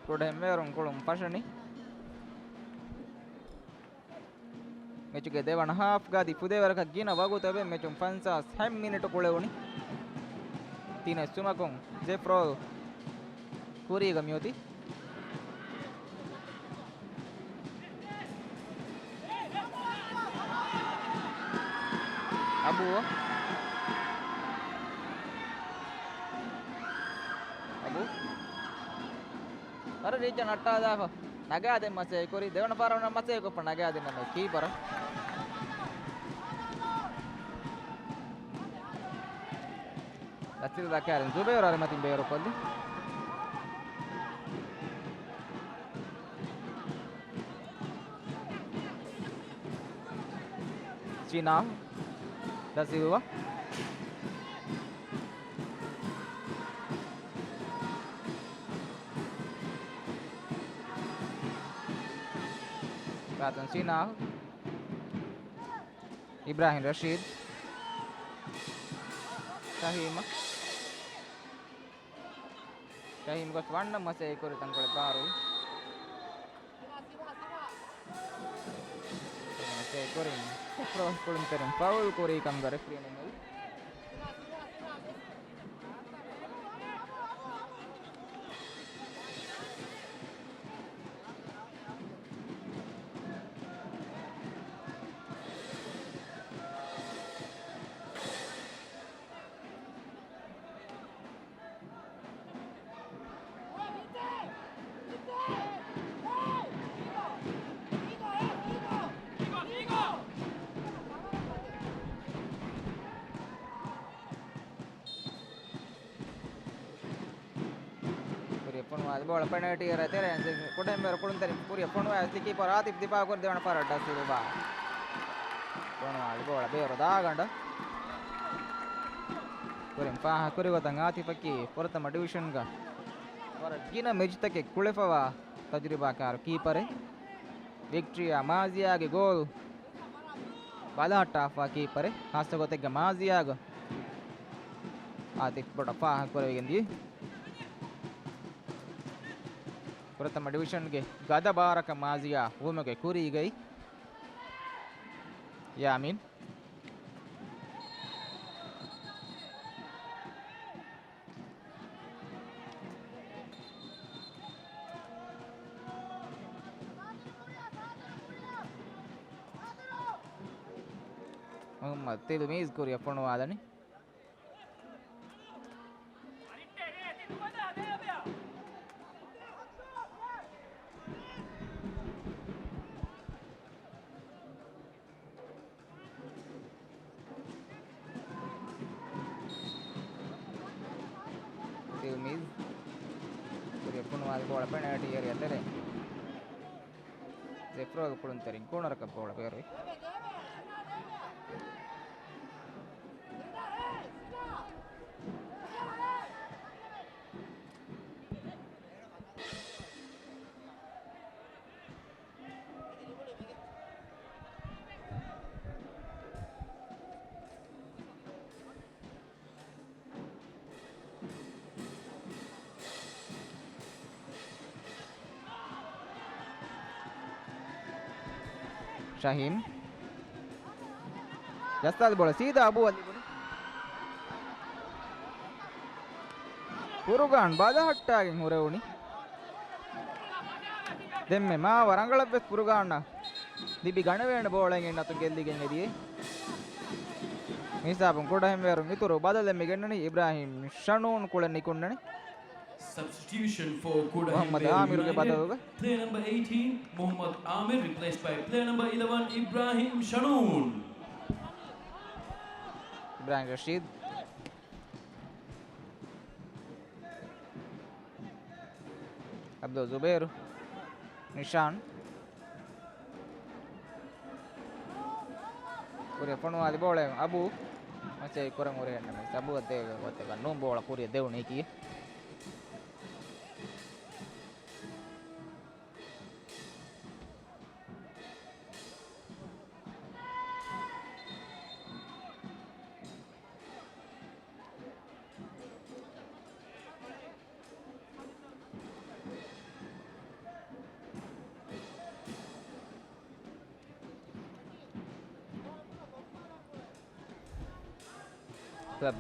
ކުޑަހެންވޭރުން ކުޅުން ފަށަނީ. މެޗުގެ ދެވަނަ ހާފްގަ އަދި ފުދޭވަރަކަށް ގިނަ ވަގުތު އެބަ މެޗުން ފަންސާސް ހަތް މިނިޓު ކުޅެވުނީ. ތިނެއް ސުމަކުން ޒެފްރޯލް ކުރީގަ މިއޮތީ. އަބޫ. އަބޫ. ވަރަށް ރީއްޗަށް ނައްޓާލާފަ. ނަގާދޭން މަސައްކަތް ކުރި. ދެވަނަ ފަހަރަށް ވަންނަ މަސައްކަތް ކޮށްފަ ނަގާދިންނަމޭ ކީޕަރަށް. ދަސިލްވާ ކާރިން ޒުބޭރު އަރިމަތިން ބޭރުކޮށްލި. ސީނާ ދަސިލްވާ. ގާތުން ސީނާ. އިބްރާހިމް ރަޝީދު. ޝަހީމަށް. ޝަހީމް ގޮސް ވަންނަ މަސައްކަތް ކުރި ތަންކޮޅެއް ބާރުވި. މަސައްކަތް ކުރިން ސެފްރޯލް ކުޅުންތެރިން ފައުލް ކުރީ ކަމުގަ ރެފްރީ ނިންމެވި. ކުރިއަށް ފޮނުވާލި ބޯޅަ ޕެނަލްޓީ އެރިއާ ތެރެއިން ކުޑަހެންވޭރު ކުޅުންތެރިން ކުރިއަށް ފޮނުވާ އަސްލި ކީޕަރު އާތިފް ދިފާއުކުރި ދެވަނަ ފަހަރަށް ޑަ ސިލްވާ. ފޮނުވާލި ބޯޅަ ބޭރު ދާގަނޑަށް. ކުރިން ފާހަގަކުރި ގޮތަށް އާތިފަކީ ފުރަތަމަ ޑިވިޝަންގަ ވަރަށް ގިނަ މެޗުތަކެއް ކުޅެފަވާ ތަޖުރިބާކާރު ކީޕަރެއް. ވިކްޓްރިއާ މާޒިޔާގެ ގޯލް ބަލަހައްޓާފާ ކީޕަރެއް. ހާއްސަ ގޮތެއްގަ މާޒިޔާގަ އާތިފް ބޮޑަށް ފާހަގަކުރެވިގެން ދިޔަ. ފުރަތަމަ ޑިވިޝަންގެ ގަދަ ބާރަކަށް މާޒިޔާ ވުމުގެ ކުރީގައި ޔާމީން. މުހައްމަދު ތިލްމީޒް ކުރިއަށް ފޮނުވާލަނީ. ތިލްމީޒް ކުރިއަށް ފޮނުވާލި ބޯޅަ ޕެނަލްޓީ އެރިއާ ތެރެއިން. ޒެފްރޯލް ކުޅުންތެރިން ކޯނަރަކަށް ބޯޅަ ބޭރުވި. ޝަހީމް. ޖައްސާލި ބޯޅަ ސީދާ އަބޫ އަލި ބުނި. ފުރުގާން ބަލަހައްޓާގެން ހުރެވުނީ. ދެންމެ މާ ވަރަނގަޅަށްވެސް ފުރުގާނަށް ލިބި ގަނެވޭނެ ބޯޅައިން އެން އަތުން ގެއްލިގެން އެދިޔޭ. މިހިސާބުން ކުޑަހެންވޭރުން އިތުރު ބަދަލެއް މި ގެންނަނީ. އިބްރާހިމް ޝަނޫން ކުޅެން ނިކުންނަނީ. Substitution for މުހައްމަދު އާމިރުގެ ކުޑަހެންވޭރު ބަދަލުގަ. Player number eighteen, މުހައްމަދު އާމިރު, replaced by player number eleven, އިބްރާހިމް ޝަނޫން. އިބްރާހިމް ރަޝީދު. އަބްދުލް ޒުބޭރު. ނިޝާން. ކުރިއަށް ފޮނުވާލި ބޯޅަ އަބޫ. މަސައްކަތް ކުރަން ހުރިހެންނަމެސް އަބޫ އަށް ދޭ ގޮތެއްގަ ނޫން ބޯޅަ ކުރިއަށް ދެވުނީކީ.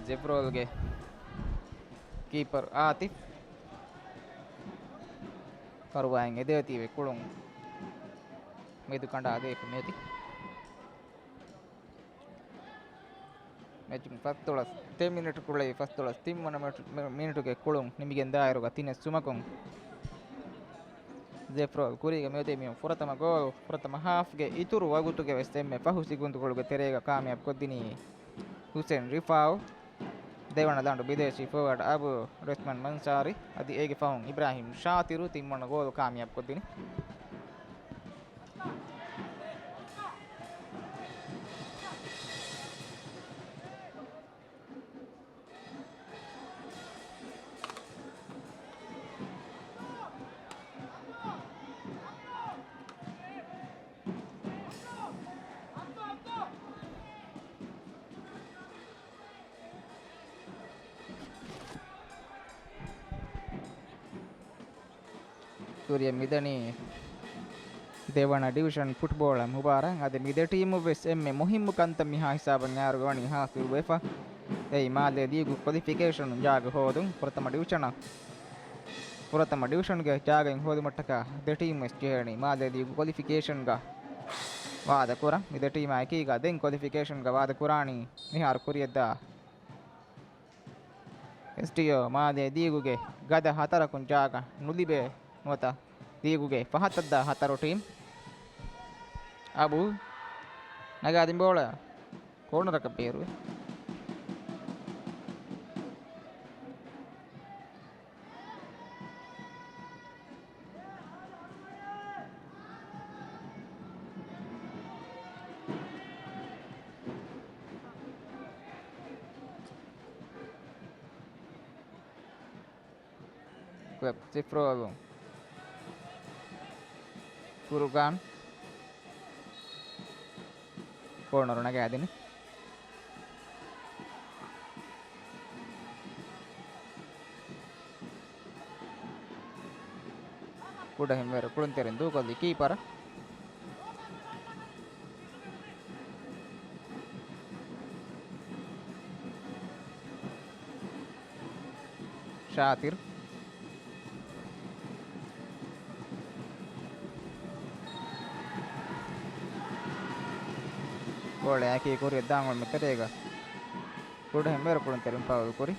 ޒެފްރޯލްގެ ކީޕަރު އާތިފް ފަރުވާއިން އެދޭތީވެ ކުޅުން މެދު ކަނޑާ ދޭކު މިއޮތީ. މެޗުން ފަސްދޮޅަސް ތިން މިނިޓު ކުޅެވި، ފަސްދޮޅަސް ތިން ވަނަ މިނިޓު، މިނިޓުގެ ކުޅުން ނިމިގެން ދާއިރުގަ ތިނެއް ސުމަކުން ޒެފްރޯލް ކުރީގަ މިއޮތީ. މިއޮތީ ފުރަތަމަ ގޯލް، ފުރަތަމަ ހާފްގެ އިތުރު ވަގުތުގެ ވެސް އެންމެ ފަހު ސިކުންދުކޮޅުގެ ތެރޭގަ ކާމިޔާބު ކޮށްދިނީ ހުސެން ރިފާއު. ދެވަނަ ލަނޑު ބިދޭޝީ ފޯވާޑް އަބު ރަހްމަން މަންސާރި އަދި އޭގެ ފަހުން އިބްރާހިމް ޝާތިރު ތިންވަނަ ގޯލު ކާމިޔާބު ކޮށްދިނީ. ކުރިއަށް މިދަނީ ދެވަނަ ޑިވިޝަން ފުޓްބޯޅަ މުބާރާތް. އަދި މި ދެ ޓީމު ވެސް އެންމެ މުހިއްމު ކަންތައް މިހާ ހިސާބަށް އައިރުގަ ވަނީ ހާސިލް ވެފަ. އެއީ މާލޭ ލީގު ކޮލިފިކޭޝަނުން ޖާގަ ހޯދުން. ފުރަތަމަ ޑިވިޝަނަށް، ފުރަތަމަ ޑިވިޝަންގެ ޖާގައިން ހޯދުމަށްޓަކާ ދެ ޓީމު ވެސް ޖެހޭނީ މާލޭ ލީގު ކޮލިފިކޭޝަންގަ ވާދަ ކުރަން. މި ދެ ޓީމާ އެކީގަ ދެން ކޮލިފިކޭޝަންގަ ވާދަ ކުރާނީ މިހާރު ކުރިއަށްދާ އެސްޓީއޯ މާލޭ ލީގުގެ ގަދަ ހަތަރަކުން ޖާގަ ނުލިބޭ ނުވަތަ ލީގުގެ ފަހަތަށްދާ ހަތަރު ޓީމް. އަބު ނަގާދިން ބޯޅަ ކޯނަރަކަށް ބޭރުވި. ކްލަބް ސިފްރޯލު ފުރުގާން ކޯނަރު ނަގާދިނި. ކުޑަހެންވެރި ކުޅުންތެރިން ދޫކޮށްލި ކީޕަރ. ޝާތިރް. ބޯޅައަކީ ކުރިއަށް ދާން އުޅުމުގެ ތެރޭގަ ކުޑަހެންވެރި ކުޅުންތެރިން ފައުލް ކުރި.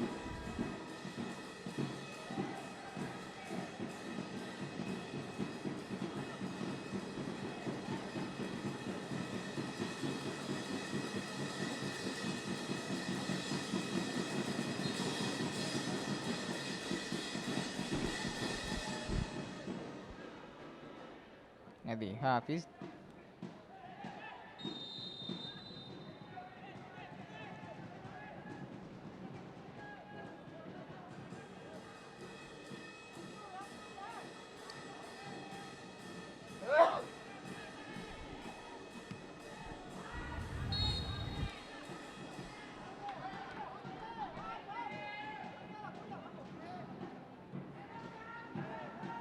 އަދި ހާފިޒް.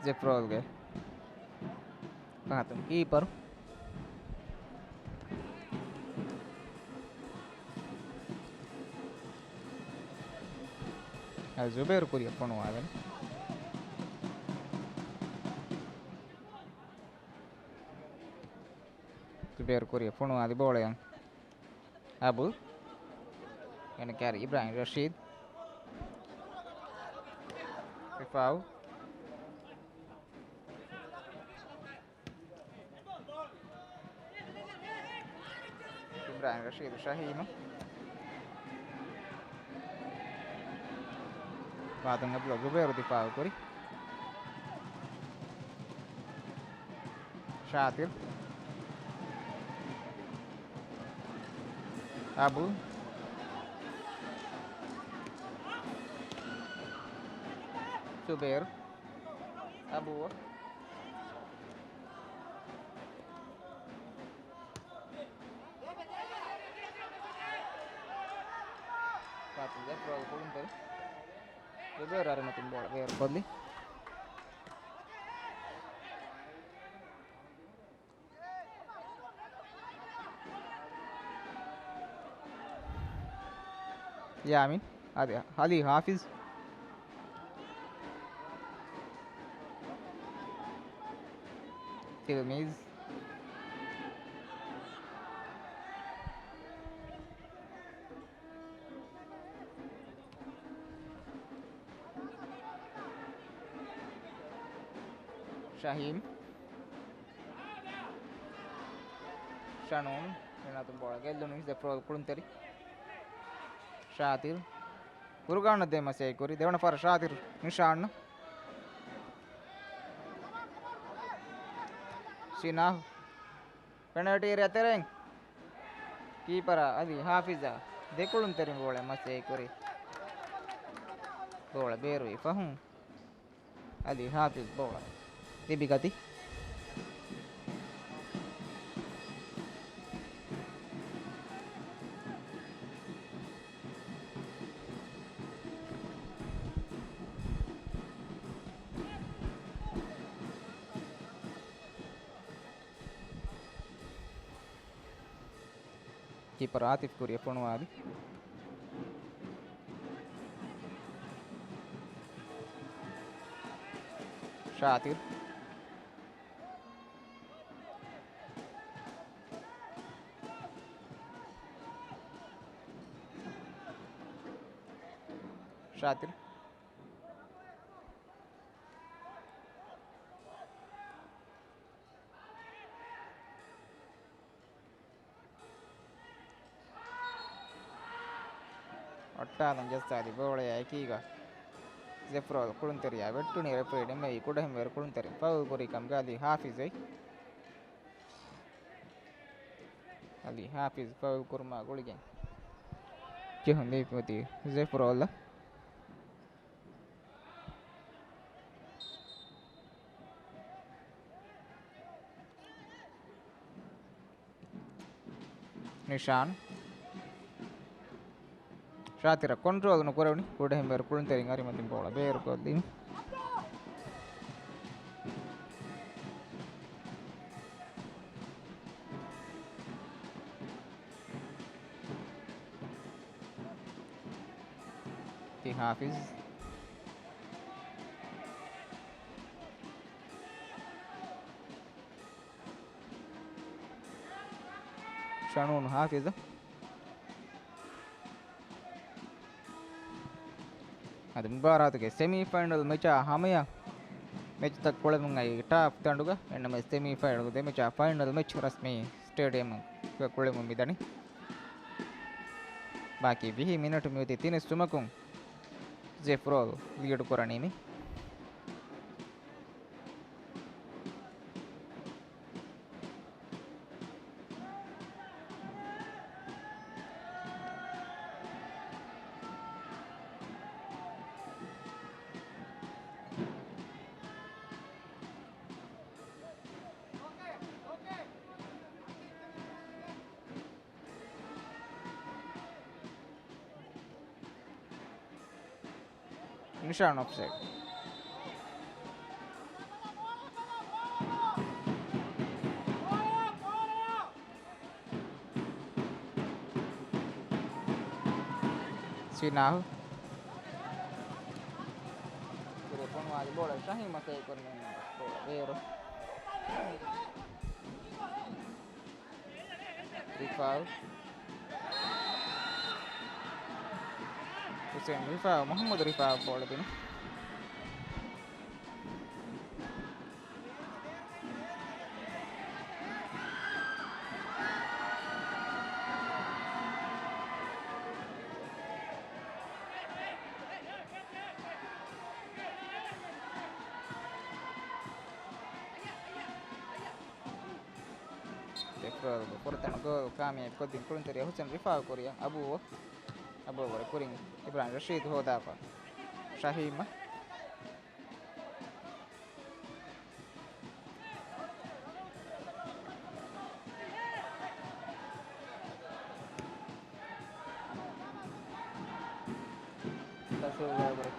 ޒެފްރޯލްގެ ފަހަތުން ކީޕަރު. އަދި ޒުބޭރު ކުރިއަށް ފޮނުވާލަނީ. ޒުބޭރު ކުރިއަށް ފޮނުވާލި ބޯޅަޔަށް އަބުލް. އޭނަ ކާރި އިބްރާހިމް ރަޝީދު. ރިފާއު. އިބްރާހިމް ރަޝީދު ޝަހީމު. ފަހަތުން އެބްލޯ ޒުބޭރު ދިފާއު ކުރި. ޝާތިރް. އަބު. ޒުބޭރު. އަބު. ފާތުން ޒެފްރޯގެ ކުޅުންތެރި. ޒުބޭރު އަރިނަތުން ބޯޅަ ބޭރުކޮށްލި. ޔާމިން. އަދި އަލީ ހާފިޒް. ތިލްމީޒް. ޝަހީމް. ޝަނޫން. މިނާތު ބޯޅަ ގެއްލުނު ޒެފްރޯލް ކުޅުންތެރި. ޝާތިރް. ކުރުގާނަށް ދޭ މަސައްކަތް ކުރި. ދެވަނަ ފަހަރަށް ޝާތިރް ނިޝާން. ސިނާ. ޕެނަލްޓީ އޭރިއާ ތެރެއިން. ކީޕަރާ އަލީ ހާފިޒާ ދެ ކުޅުންތެރިން ބޯޅަ މަސައްކަތް ކުރި. ބޯޅަ ބޭރުވި ފަހުން އަލީ ހާފިޒް ބޯޅަ ލިބިގަތީ. ކީޕަރ އާތިފް ކުރިއަށް ފޮނުވާލި. ޝާތިރް. ޝާތިރް. އައްޓާލަން ޖައްސާލި ބޯޅަޔާ އެކީގަ ޒެފްރޯލް ކުޅުންތެރިޔާ ވެއްޓުނީ. ރެފްރީ ނިންމެވީ ކުޑަހެންވެރި ކުޅުންތެރިން ފައުލް ކުރިކަމުގަ އަލީ ހާފިޒް އޮތް. އަލީ ހާފިޒް ފައުލް ކުރުމާ ގުޅިގެން ޖެހުން ލިބިފައި ޒެފްރޯލް. ނިޝާން. ޝާތިރަށް ކޮންޓްރޯލް ނުކުރެވުނީ. ކުޑަހެންވެރި ކުޅުންތެރިން އަރިމަތިން ބޯޅަ ބޭރުކޮށްލިން. ތި ހާފިޒް. ޝަނޫން ހާފިޒަށް. އަދި މުބާރާތުގެ ސެމީ ފައިނަލް މެޗާ ހަމަޔަށް މެޗްތައް ކުޅެމުން އައި ޓާފް ދަނޑުގަ އެންއެމްއެސް ސެމީ ފައިނަލް ދެ މެޗާ ފައިނަލް މެޗް ރަސްމީ ސްޓޭޑިއަމްގަ ކުޅެމުން މިދަނީ. ބާކީ ވިހި މިނެޓު މިއޮތީ ތިނެއް ސުމަކުން ޒެފްރޯލް ލީޑު ކުރަނީ މި. ނިޝާން އޮފްސައިޑް. ސިނާހް. ކުރިއަށް ފޮނުވާލި ބޯޅަ ޝަހީމް މަސައްކަތް ކުރަމުން ބޯޅަ ބޭރު. ރިފާއު. ހުސެން ރިފާއު، މުހައްމަދު ރިފާއު ބޯޅަ ދިނު. ދެފުރަތަމަ ގޯލް ކާމިޔާބު ކޮށްދިން ކުޅުންތެރިޔާ ހުސެން ރިފާއު ކުރިއަށް އަބޫ، އަބޫ ވަރަށް ކުރިން އިބްރާހިމް ރަޝީދު ހޯދާފަ. ޝަހީމް.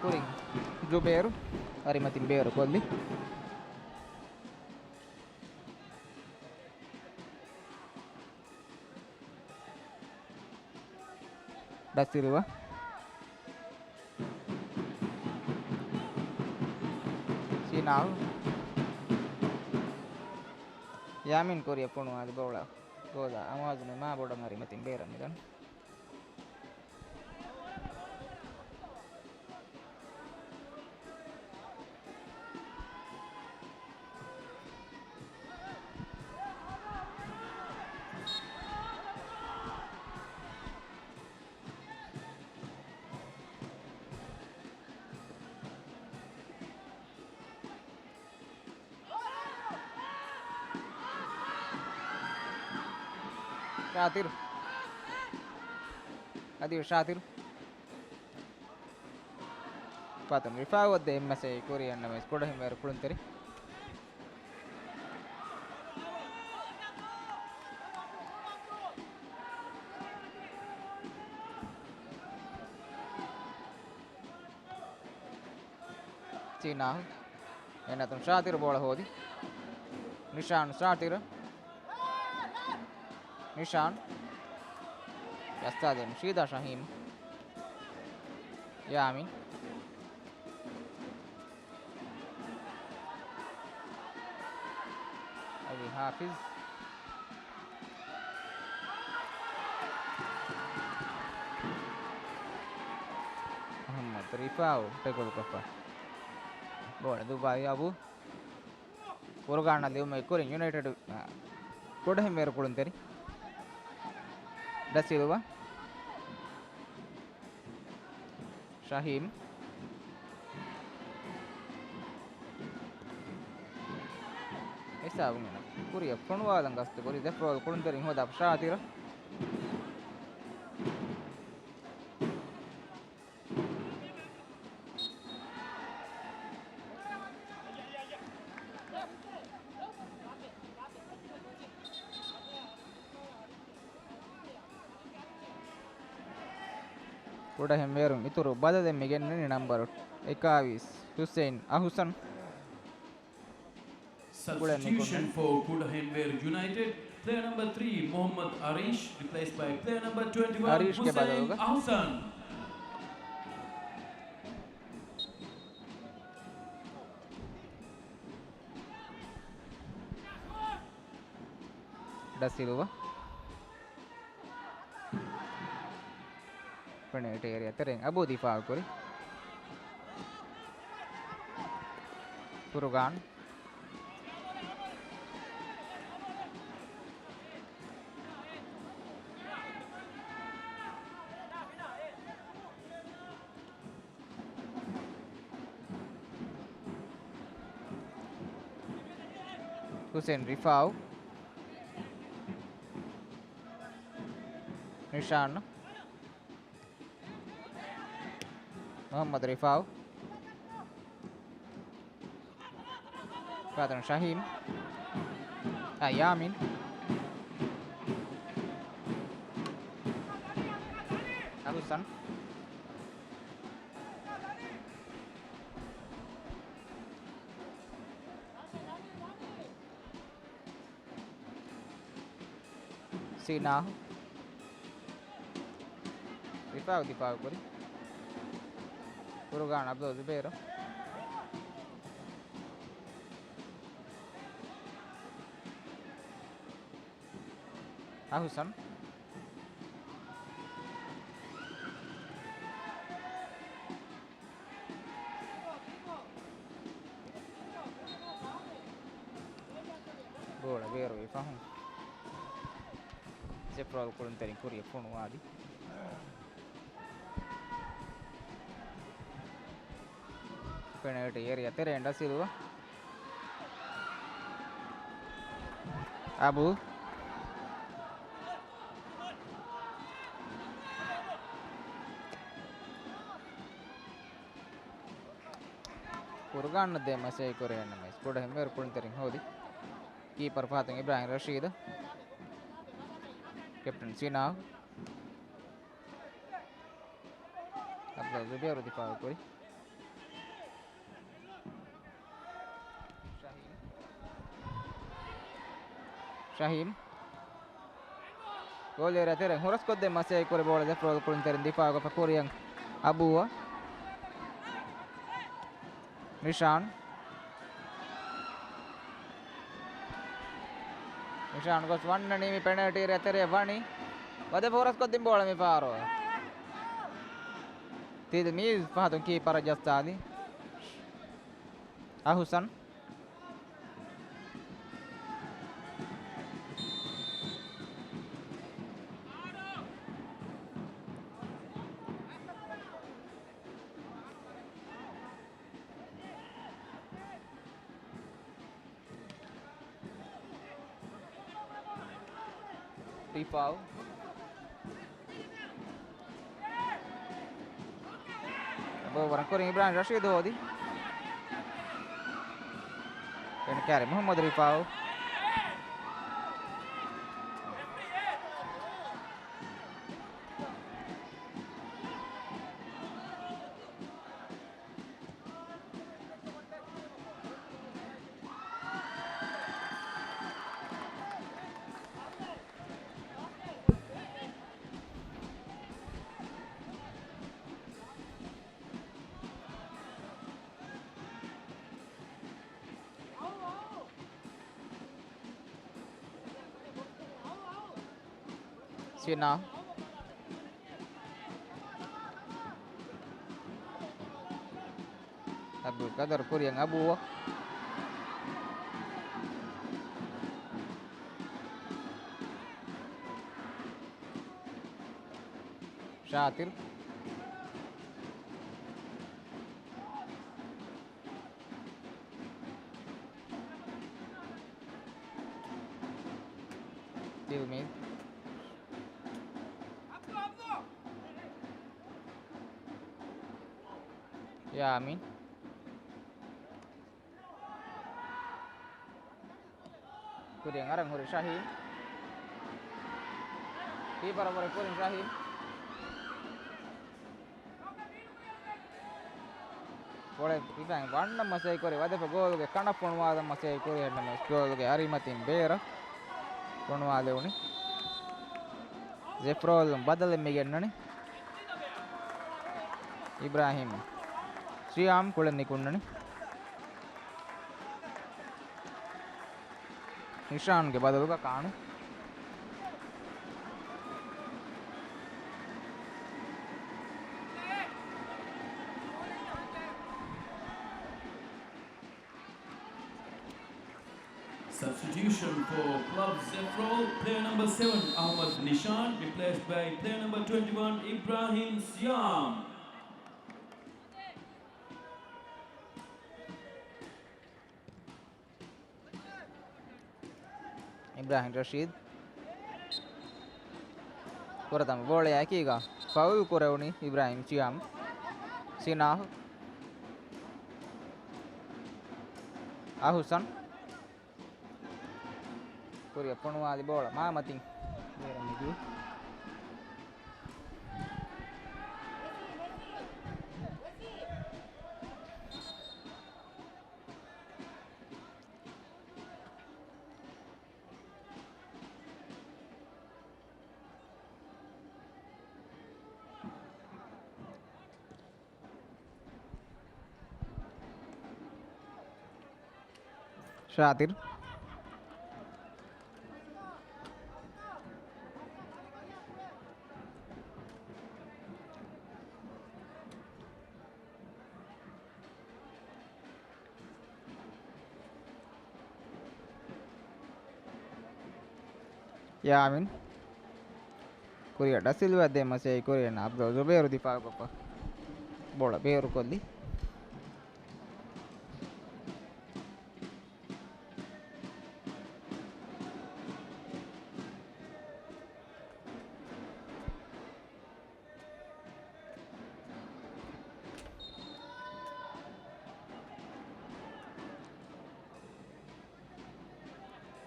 ކުރިން ޒުބޭރު އަރިމަތިން ބޭރު ކޮށްލި. ޑަސިލްވާ. ނާ. ޔާމީން ކުރިއަށް ފޮނުވާލި ބޯޅަ ގޯލާ އަމާޒުމެ މާ ބޮޑަށް އަރިމަތިން ބޭރަށް މިދަނީ. ޝާތިރު. އަދި ޝާތިރު. ފާތުން ރިފާއު އޮއްދެ އެއްމަސް އެއީ ކުރިއަށް ނަމަވެސް ކުޑަހިންވޭރު ކުޅުންތެރި. ސީނާ. އެން އަތުން ޝާތިރު ބޯޅަ ހޯދި. ނިޝާން ޝާތިރު. ނިޝާން. ޖައްސާދޭން ޝީދާ ޝަހީމް. ޔާމިން. އަދި ހާފިޒް. މުހައްމަދު ރިފާއު ޓެކުލްކޮށްފަ. ބޯޅަ ދުއްވާލި އަބޫ. ފުރުގާނަށް ލިޔުމުގެ ކުރިން ޔުނައިޓެޑް، އާ، ކުޑަހިންވޭރު ކުޅުންތެރި. ޑަ ސިލްވާ. ޝަހީމް. ހިސާބުން ކުރިއަށް ފޮނުވާލަން ގަސްތު ކުރި ދެފްރޯލް ކުޅުންތެރިން ހޯދާ ޝާތިރު. ކުޑަހިންވޭރުން އިތުރު ބަދަލެއް މި ގެންނަނީ ނަންބަރު އެކާވީސް ހުސެއިން އަހުސަން. Substitution for Kudahemweru United, player number three, Mohammad Arish, replaced by player number twenty-one, އަރީޝްގެ Hussein ބަދަލުގަ. Ahsan. ޑަ ސިލްވާ. ޕެނަލްޓީ އޭރިއާ ތެރެއިން އަބޫ ދިފާއު ކުރި. ފުރުގާން. ހުސެން ރިފާއު. ނިޝާން. މުހައްމަދު ރިފާއު. ފާތުން ޝަހީމް. އާ، ޔާމީން. އަހުސަން. ސީނާ. ރިފާއު ދިފާއު ކުރި. ފުރުގާން އަބްދުލް ޒުބޭރު. އަހުސަން. ބޯޅަ ބޭރުވި ފަހުން ދެފްރޯލް ކުޅުންތެރިން ކުރިއަށް ފޮނުވާލި. ޕެނަލްޓީ އޭރިއާ ތެރެއިން ޑަ ސިލްވާ. އަބޫ. ފުރުގާން ދޭ މެސެޖް ކުރެއްވި ނަމަވެސް ކުޑަހިންވޭރު ކުޅުންތެރިން ހޯދި. ކީޕަރ ފާތުން އިބްރާހިމް ރަޝީދު. ކެޕްޓަން ސިނާ. އަބްދުލް ޒުބޭރު ދިފާއު ކުރި. ޝަހީމް. ޝަހީމް. ގޯލް އޭރިއާ ތެރެއިން ހުރަސްކޮށްދޭ މެސެޖް ކުރި ބޯޅަ ދެފްރޯލް ކުޅުންތެރިން ދިފާއުކޮށްފަ ކުރިއަށް އަބޫއަށް. ނިޝާން. ނިޝާން ގޮސް ވަންނަނީ މި ޕެނަލްޓީ އެރިއާ ތެރެއަށް ވަނީ. ވަދެ ފޯރަސް ކޮށްދިން ބޯޅަ މި ފާރު. ތިލްމީޒް ފަހަތުން ކީޕަރަށް ޖައްސާލި. އަހުސަން. ރިފާއު. ބޯ ވަރަށް ކުރިން އިބްރާހިމް ރަޝީދު ހޯދި. ކެނޑި ކާރި މުހައްމަދު ރިފާއު. ސިނާ. އަބްދުލް ޤަދަރު ކުރިއަށް އަބޫއަށް. ޝާތިރު. ތިލްމީޒް. ޔާމީން. ކުރިއަށް އަރަން ހުރި ޝަހީމް. ކީޕަރަށް ވުރެ ކުރިން ޝަހީމް. ބޯޅަ ހިފައިން ވަންނަން މަސައްކަތް ކުރި، ވަދެފަ ގޯލުގެ ކަނޑަށް ފޮނުވާލަން މަސައްކަތް ކުރި، އެހެންނަމަވެސް ގޯލުގެ އަރިމަތިން ބޭރަށް ފޮނުވާލެވުނީ. ޒެފްރޯލުން ބަދަލެއް މި ގެންނަނީ. އިބްރާހިމް ޝިޔާމް ކުޅެން ނިކުންނަނީ. ނިޝާންގެ ބަދަލުގަ ކާނު. Substitution for Club Zefrol, player number seven, Ahmad Nishan, replaced by player number twenty-one, Ibrahim Siam. އިބްރާހިމް ރަޝީދު. ފުރަތަމަ ބޯޅަޔާ އެކީގަ ފައުލް ކުރެވުނީ އިބްރާހިމް ސިޔާމް. ސިނާހް. އަހުސަން. ކުރިއަށް ފޮނުވާލި ބޯޅަ މާމަތިން. ބޭރަށް މިދިޔަ. ޝާތިރު. ޔާމިން. ކުރިއަށް ޑަސިލްވާ ދޭ މަސައްކަތް ކުރިއަށް އަބްދުލް ޒުބޭރު ދިފާއުކޮށްފަ ބޯޅަ ބޭރުކޮށްލި.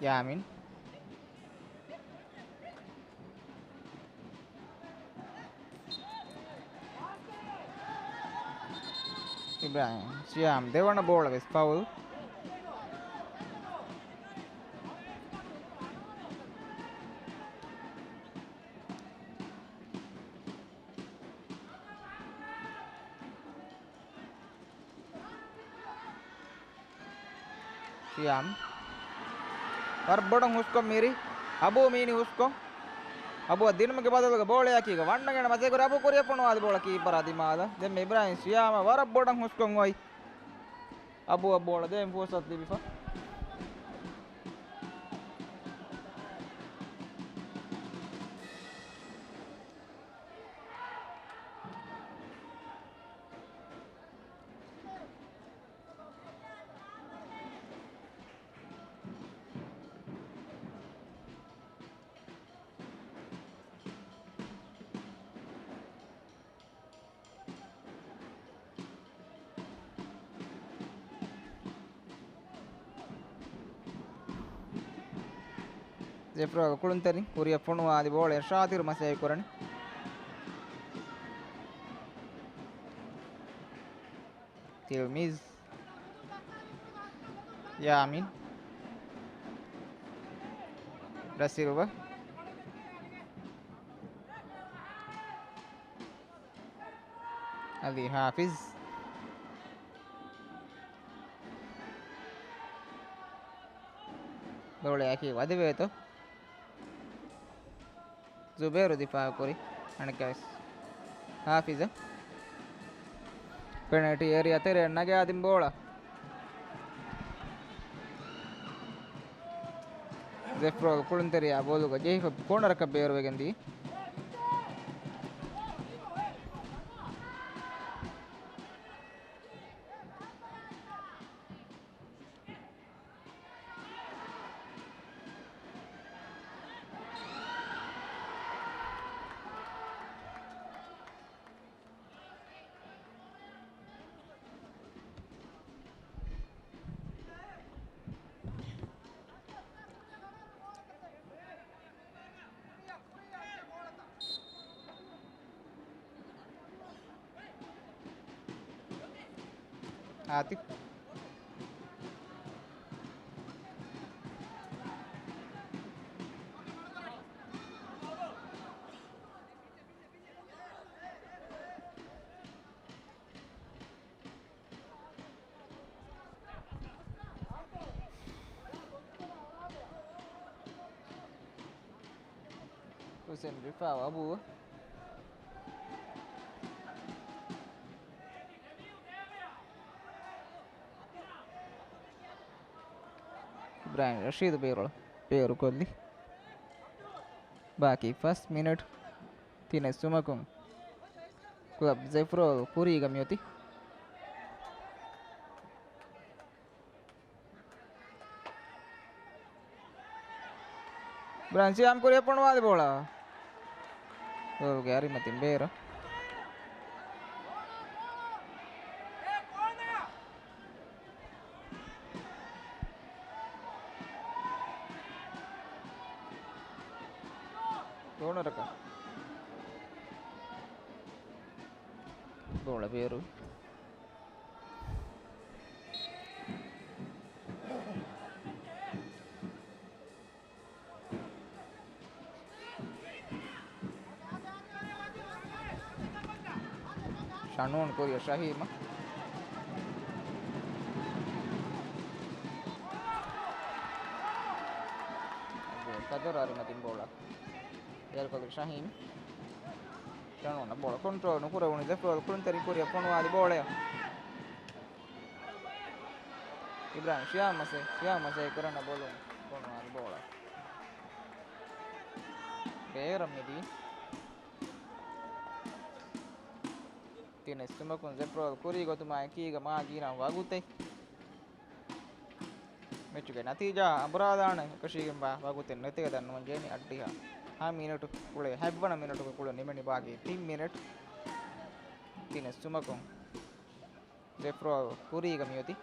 ޔާމިން. އިބްރާހިމް ސިޔާމް ދެވަނަ ބޯޅަ ވެސް ފައުލް. ސިޔާމް. ވަރަށް ބޮޑަށް ހުސްކޮށް މިރި. އަބޫ މީނި ހުސްކޮށް. އަބޫއަށް ދިނުމުގެ ބަދަލުގަ ބޯޅަޔާ ކީގަ ވަންނަގެން މަސައްކަތް ކުރި އަބޫ ކުރިއަށް ފޮނުވާލި ބޯޅަ ކީޕަރާ ދިމާލަށް. ދެން އިބްރާހިމް ޝިޔާމަ ވަރަށް ބޮޑަށް ހުސްކޮށް އޮތް. އަބޫއަށް ބޯޅަ ދޭން ފުރުސަތު ލިބިފަ. ޒެފްރޯގެ ކުޅުންތެރިން ކުރިއަށް ފޮނުވާލި ބޯޅަ ޝާތިރު މަސައްކަތް ކުރަނީ. ތިލްމީޒް ޔާމިން ޑަ ސިލްވާ. އަލީ ހާފިޒް. ބޯޅަޔަކީ ވަދެވޭތޯ. ޒުބޭރު ދިފާއު ކުރި. އަނެއްކާވެސް ހާފިޒަށް. ޕެނަލްޓީ އޭރިއާ ތެރެއަށް ނަގާ ދިން ބޯޅަ. ޒެފްރޯގެ ކުޅުންތެރިޔާ ބޯލުގަ ޖެހިފަ ކޯނަރަކަށް ބޭރުވެގެން ދިޔަ. އާތިފް. ހުސެން ރިފާ އަބޫ. އިބްރާހިމް ރަޝީދު ބޭރު، ބޭރުކޮށްލި. ބާކީ ފަސް މިނެޓް. ތިނެއް ސުމަކުން ކްލަބް ޒެފްރޯލް ކުރީގަ މިއޮތީ. އިބްރާހިމް ޝިޔާމް ކުރިއަށް ފޮނުވާލި ބޯޅަ. ގޯލްގެ އަރިމަތިން ބޭރަށް. ކޯނަރަކަށް ބޯޅަ ބޭރު. ޝަނޫން ކުރިއަށް ޝަހީމަށް. ކަދުރު އަރިމަތިން ބޯޅަ. ބޭރުކޮށްލި ޝަހީމް. ޝަނޫނަށް ބޯޅަ ކޮންޓްރޯލް ނުކުރެވުނު. ޒެފްރޯލް ކުޅުންތެރިން ކުރިއަށް ފޮނުވާލި ބޯޅަޔަށް. އިބްރާހިމް ޝިޔާމް މަސެ، ޝިޔާމް މަސެ ކުރަން ބޯލުން ފޮނުވާލި ބޯޅަ. ބޭރަށް މިދީ. ތިނެއް ސުމަކުން ޒެފްރޯލް ކުރީ ގޮތުމާ އެކީގަ މާ ގިނަ ވަގުތެއް. މެޗުގެ ނަތީޖާ އަނބުރާލާނެ އެކަށީގެންވާ ވަގުތެއް ނެތޭ ދަންނަވަން ޖެހެނީ އައްޑިހަ. ހަ މިނެޓު ކުޅެ، ހަތްވަނަ މިނެޓުގެ ކުޅެ ނިމެނި ބާކީ ތިން މިނެޓް. ތިނެއް ސުމަކުން ޒެފްރޯލް ކުރީގަ މިއޮތީ.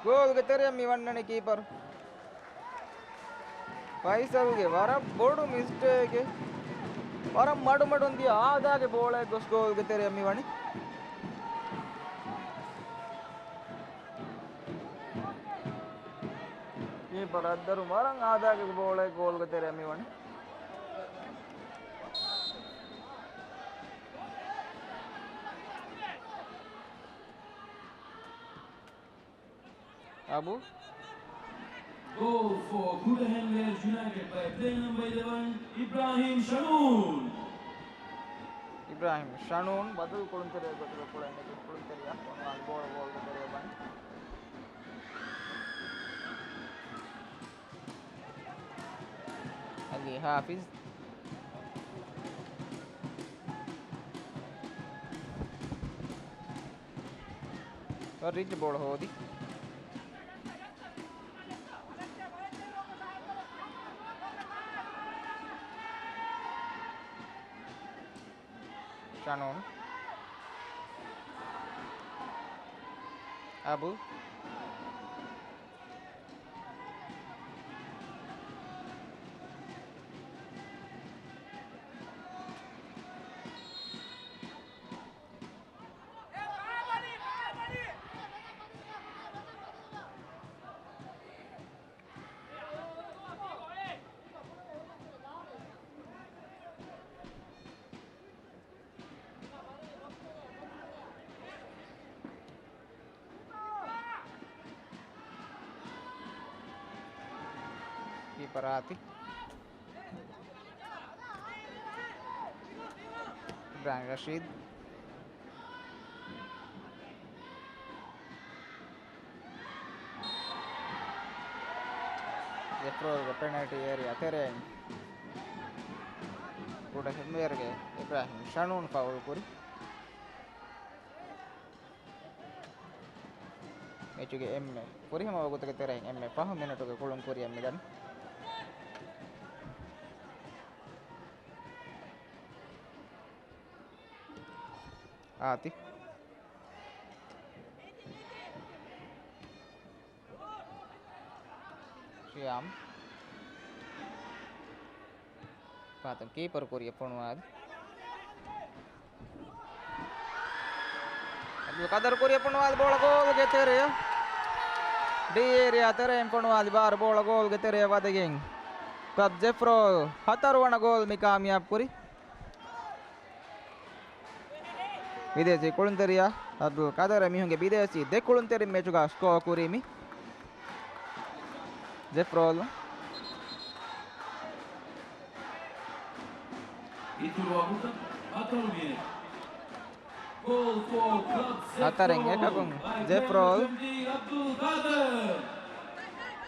ގޯލްގެ ތެރެއަށް މި ވަންނަނީ ކީޕަރު ފައިސަލްގެ ވަރަށް ބޮޑު މިސްޓޭކެއް. ވަރަށް މަޑުމަޑުން ދިޔަ އާދާގެ ބޯޅައެއް ގޮސް ގޯލްގެ ތެރެއަށް މި ވަނީ. ކީޕަރު އައްދަރު ވަރަށް އާދާގެ ބޯޅައެއް ގޯލްގެ ތެރެއަށް މި ވަނީ. އަބު. Goal for ކުޑަހެންވެލް ޔުނައިޓެޑް by player number eleven, އިބްރާހިމް ޝަނޫން. އިބްރާހިމް ޝަނޫން ބަދަލު ކުޅުންތެރިޔާ ގޮތުގަ ކުޅެން ނެތި ކުޅުންތެރިޔާ ފޮނުވާލި ބޯޅަ ގޯލްގެ ތެރެއަށް ވަނީ. އަލީ ހާފިޒް. ރިއްޗް ބޯޅަ ހޯދި. ޝަނޫން. އަބު. ކީޕަރ އާތިފް. އިބްރާހިމް ރަޝީދު. ޒެފްރޯލްގެ ޕެނަލްޓީ އޭރިއާ ތެރެއިން ކުޑަ ހެންވޭރުގެ އިބްރާހިމް ޝަނޫން ފައުލް ކުރި. މެޗުގެ އެންމެ ފުރިހަމަ ވަގުތުގެ ތެރެއިން އެންމެ ފަހު މިނެޓުގެ ކުޅުން ކުރިއަށް މިދަނީ. އާތިފް. ޝިޔާމް. ފާތުން ކީޕަރު ކުރިއަށް ފޮނުވާލި. އަބްދުލް ޤަދަރު ކުރިއަށް ފޮނުވާލި ބޯޅަ ގޯލްގެ ތެރެއަށް. ޑީ އޭރިއާ ތެރެއިން ފޮނުވާލި ބާރު ބޯޅަ ގޯލްގެ ތެރެއަށް ވަދެގެން ކްލަބް ޒެފްރޯލް ހަތަރު ވަނަ ގޯލް މި ކާމިޔާބު ކުރި. ބިދޭސީ ކުޅުންތެރިޔާ އަބްދުލް ޤަދަރަށް މީހުންގެ ބިދޭސީ ދެ ކުޅުންތެރިން މެޗުގަ ސްކޯ ކުރީ މި ޒެފްރޯލް. އިތުރު ވަގުތަށް ހަތަރު މިނެޓް. ހަތަރެއް އެކަކުން ޒެފްރޯލް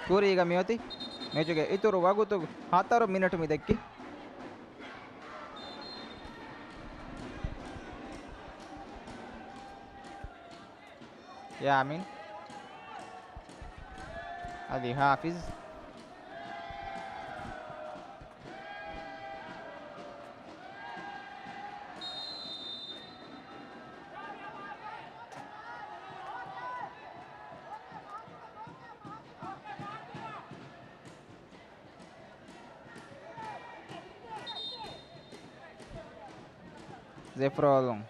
ކުރީގަ މިއޮތީ. މެޗުގެ އިތުރު ވަގުތު ހަތަރު މިނެޓު މި ދެއްކި. ޔާމިން. އަލީ ހާފިޒް. ޒެފްރޯލުން.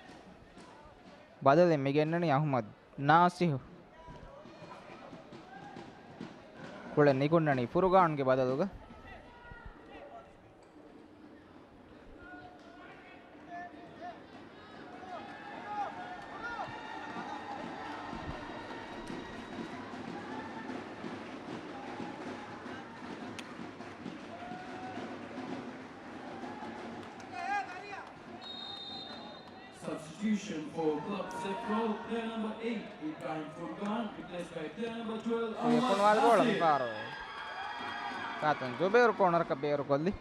ބަދަލެއް މި ގެންނަނީ އަހުމަދު ނާސިހު. ކުޅެން ނިކުންނަނީ ފުރުގާންގެ ބަދަލުގަ. Substitution for Club Zefrol, player number eight, Ibrahim Furqan, replaced by player number twelve, ކުރިއަށް ފޮނުވާލި ބޯޅަ މިފަހަރު ކާތުން ޒުބޭރު ކޯނަރަކަށް ބޭރުކޮށްލި.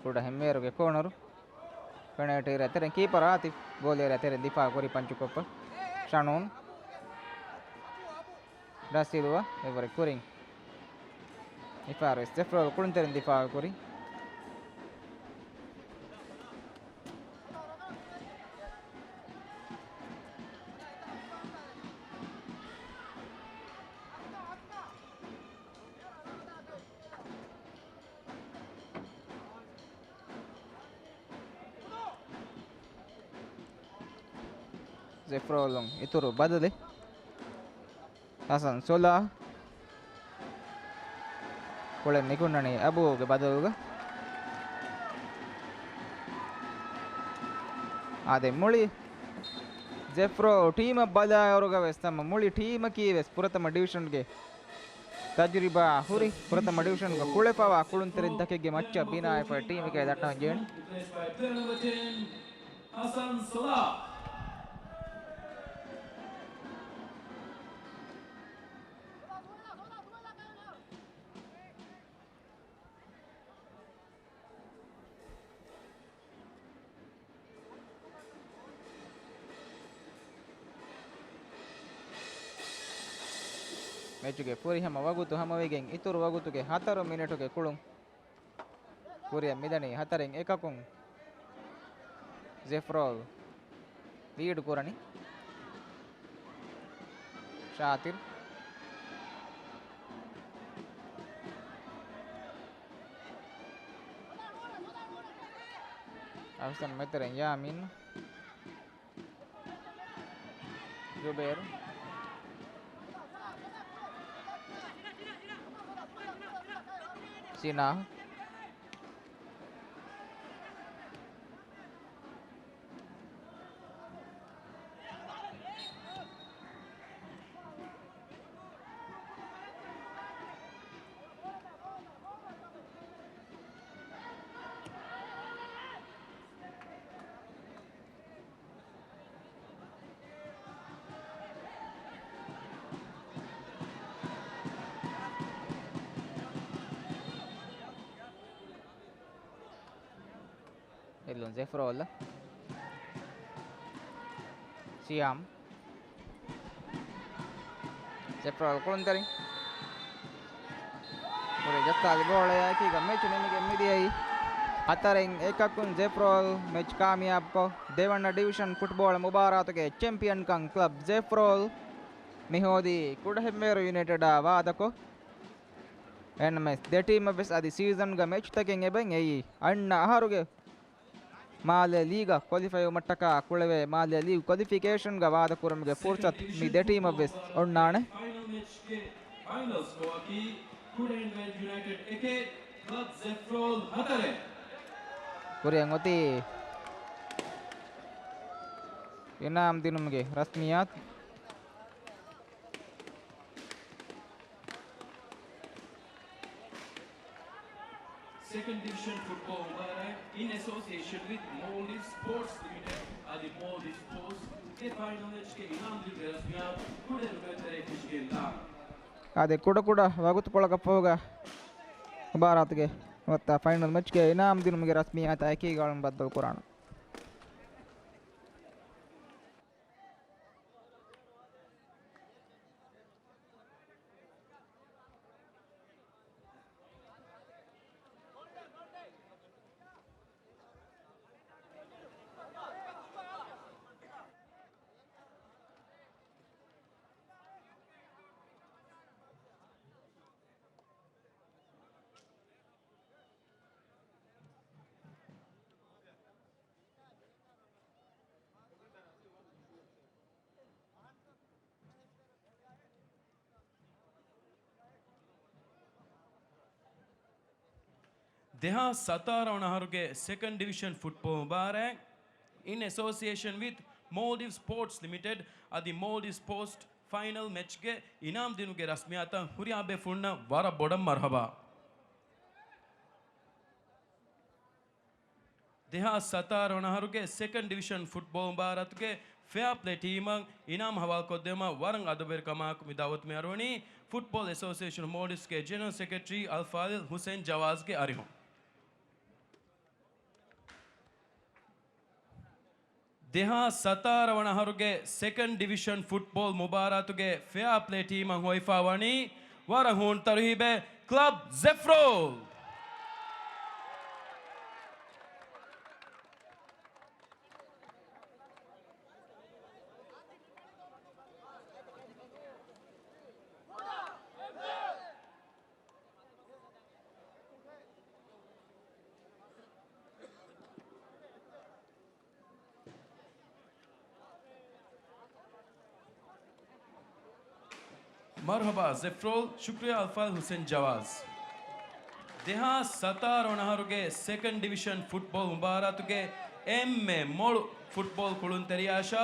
ކުޑަ ހެންވޭރުގެ ކޯނަރު. ޕެނަލްޓީ އެރިއާ ތެރެއިން ކީޕަރ އާތިފް ގޯލް އެރިއާ ތެރެއިން ދިފާއު ކުރި ޕަންޗުކޮށްފަ. ޝަނޫން. ޑާސިލްވާ އެވަރެ ކުރިން. މިފަހަރު ވެސް ޒެފްރޯލް ކުޅުންތެރިން ދިފާއު ކުރި. ޒެފްރޯލުން އިތުރު ބަދަލެއް. ހަސަން ސޮލާ. ކުޅެން ނިކުންނަނީ އަބޫގެ ބަދަލުގަ. އާދެ، މުޅި ޒެފްރޯ ޓީމަށް ބަލާއިރުގަ ވެސް ތަމަ މުޅި ޓީމަކީ ވެސް ފުރަތަމަ ޑިވިޝަންގެ ތަޖުރިބާ ހުރި، ފުރަތަމަ ޑިވިޝަންގަ ކުޅެފަވާ ކުޅުންތެރިންތަކެއްގެ މައްޗަށް ބިނާވެފައި ޓީމެކޭ ދަންނަވަން ޖެހެނީ. ހަސަން ސޮލާ. މެޗުގެ ފުރިހަމަ ވަގުތު ހަމަވެގެން އިތުރު ވަގުތުގެ ހަތަރު މިނެޓުގެ ކުޅުން. ކުރިއަށް މިދަނީ ހަތަރެއް އެކަކުން. ޒެފްރޯލް ލީޑް ކުރަނީ. ޝާތިރް. އަހުސަން މެތެރެން ޔާމީން. ޒުބޭރު. ސިނާ. އެއްލުން ޒެފްރޯލް. ސިޔާމް. ޒެފްރޯލް ކުޅުންތެރިން. ކުރި ޖައްސާލި ބޯޅަޔާ އެކީގަ މެޗު ނިމިގެން މިދިޔައީ. ހަތަރެއް އެކަކުން ޒެފްރޯލް މެޗް ކާމިޔާބުކޮށް، ދެވަނަ ޑިވިޝަން ފުޓްބޯޅަ މުބާރާތުގެ ޗެމްޕިއަންކަން ކްލަބް ޒެފްރޯލް މިހޯދީ ކުޑަހެއްމޭރު ޔުނައިޓެޑާ ވާދަކޮށް، އެންއެމްއެސް ދެ ޓީމަށް ވެސް އަދި ސީޒަންގަ މެޗުތަކެއް އެބައިން އެއީ އަންނަ އަހަރުގެ މާލޭ ލީގަށް ކޮލިފައިވުމަށްޓަކާ ކުޅެވޭ މާލޭ ލީގް ކޮލިފިކޭޝަންގަ ވާދަކުރުމުގެ ފުރުސަތު މި ދެ ޓީމަށް ވެސް އޮންނާނެ. ފައިނަލް ސްކޯއަކީ ކުޑަހެންވެލް ޔުނައިޓެޑް އެކެއް، ކްލަބް ޒެފްރޯލް ހަތަރެއް. ކުރިއަށް އޮތީ އިނާމް ދިނުމުގެ ރަސްމިއްޔާތު. ސެކަންޑް ޑިވިޝަން ފުޓްބޯލް މުބާރާތް އިން އެސޯސިއޭޝަން ވިތް މޯލްޑިވްސް ސްޕޯޓްސް ލިމިޓެޑް އަދި މޯލްޑިވްސް ސްޕޯޓްސް ގެ ފައިނަލް މެޗްގެ އިނާމް ދިނުމުގެ ރަސްމިއްޔާތު ކުޑަހެންވެލް ތެރޭ ފެށިގެންދާނެ. އާދެ، ކުޑަކުޑަ ވަގުތުކޮޅަކަށް ފަހުގަ މުބާރާތުގެ ނުވަތަ ފައިނަލް މެޗްގެ އިނާމް ދިނުމުގެ ރަސްމިއްޔާތާ އެކީގަ އަޅުން ބައްދަލުކުރާނަން. ދެހާސް ސަތާރަ ވަނަ އަހަރުގެ ސެކަންޑް ޑިވިޝަން ފުޓްބޯލް މުބާރާތް އިން އެސޯސިއޭޝަން ވިތް މޯލްޑިވްސް ސްޕޯޓްސް ލިމިޓެޑް އަދި މޯލްޑިވްސް ސްޕޯޓްސް ފައިނަލް މެޗްގެ އިނާމް ދިނުމުގެ ރަސްމިއްޔާތަށް ހުރިހާ ބޭފުޅުންނަށް ވަރަށް ބޮޑަށް މަރުހަބާ. ދެހާސް ސަތާރަ ވަނަ އަހަރުގެ ސެކަންޑް ޑިވިޝަން ފުޓްބޯލް މުބާރާތުގެ ފެއާޕްލޭ ޓީމަށް އިނާމް ހަވާލުކޮށްދެއްވުމަށް ވަރަށް އަދަބުވެރިކަމާއެކު މި ދައުވަތު މި އަރުވަނީ ފުޓްބޯލް އެސޯސިއޭޝަން މޯލްޑިވްސްގެ ޖެނެރަލް ސެކްރެޓަރީ އަލްފާޟިލް ހުސެން ޖަވާޒްގެ އަރިހުން. ދެހާސް ސަތާރަ ވަނަ އަހަރުގެ ސެކަންޑް ޑިވިޝަން ފުޓްބޯލް މުބާރާތުގެ ފެއާޕްލޭ ޓީމަށް ހޮވިފާ ވަނީ ވަރަށް ހޫނު ތަރުހީބެއް ކްލަބް ޒެފްރޯލް. މަރުޙަބާ ޒެފްރޯލް. ޝުކްރިޔާ އަލްފާޟިލް ޙުސެން ޖަވާޒް. ދެހާސް ސަތާރަ ވަނަ އަހަރުގެ ސެކަންޑް ޑިވިޝަން ފުޓްބޯލް މުބާރާތުގެ އެންމެ މޮޅު ފުޓްބޯލް ކުޅުންތެރިޔާއަށާ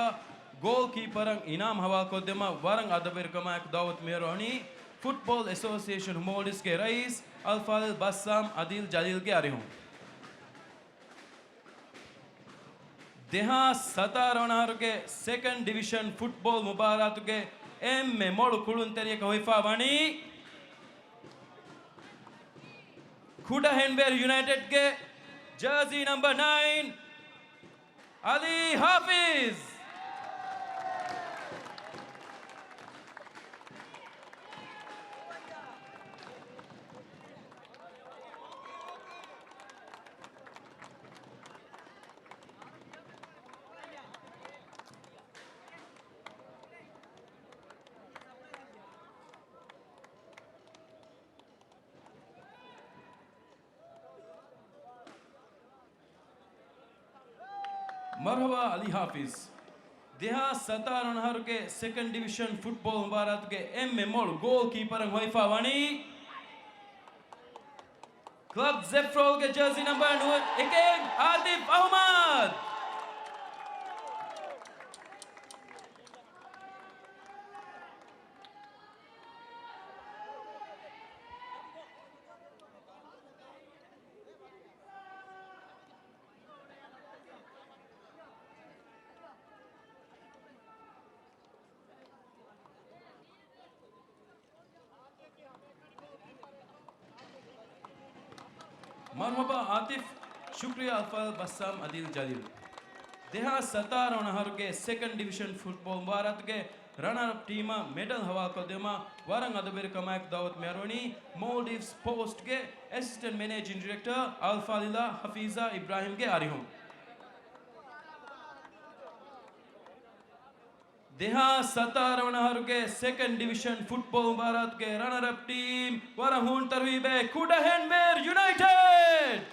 ގޯލް ކީޕަރަށް އިނާމް ޙަވާލުކޮށްދެއްވުމަށް ވަރަށް އަދަބުވެރިކަމާއެކު ދަޢުވަތު މިއަރުވަނީ ފުޓްބޯލް އެސޯސިއޭޝަން މޯލްޑިވްސްގެ ރައީސް އަލްފާޟިލް ބައްސާމް އަދީލް ޖަލީލްގެ އަރިހުން. ދެހާސް ސަތާރަ ވަނަ އަހަރުގެ ސެކަންޑް ޑިވިޝަން ފުޓްބޯލް މުބާރާތުގެ އެންމެ މޮޅު ކުޅުންތެރިޔަކަށް ހޮވިފާ ވަނީ ކުޑަހެންވޭރު ޔުނައިޓެޑްގެ ޖާޒީ ނަމްބަރ ނައިން، އަލީ ޙާފިޒް. މަރުޙަބާ އަލީ ޙާފިޒް. ދެހާސް ސަތާރަ ވަނަ އަހަރުގެ ސެކަންޑް ޑިވިޝަން ފުޓްބޯލް މުބާރާތުގެ އެންމެ މޮޅު ގޯލް ކީޕަރަށް ހޮވިފާ ވަނީ ކްލަބް ޒެފްރޯލްގެ ޖާޒީ ނަމްބަރ ނުވަ އެކެއް އާތިފް އަޙުމަދު. މަރުޙަބާ އާތިފް. ޝުކްރިޔާ އަލްފާޟިލް ބައްސާމް އަދީލް ޖަލީލް. ދެހާސް ސަތާރަ ވަނަ އަހަރުގެ ސެކަންޑް ޑިވިޝަން ފުޓްބޯލް މުބާރާތުގެ ރަނަރަޕް ޓީމަށް މެޑަލް ހަވާލުކޮށްދިނުމަށް ވަރަށް އަދަބުވެރިކަމާއެކު ދަޢުވަތު މިއަރުވަނީ މޯލްޑިވްސް ޕޯސްޓްގެ އެސިސްޓެންޓް މެނޭޖިން ޑިރެކްޓަރ އަލްފާޟިލާ ޙަފީޒާ އިބްރާހީމްގެ އަރިހުން. ދެހާސް ސަތާރަ ވަނަ އަހަރުގެ ސެކަންޑް ޑިވިޝަން ފުޓްބޯލް މުބާރާތުގެ ރަނަރަޕް ޓީމް ވަރަށް ހޫނުތަރުވީބޭ ކުޑަހެންވޭރު ޔުނައިޓެޑް.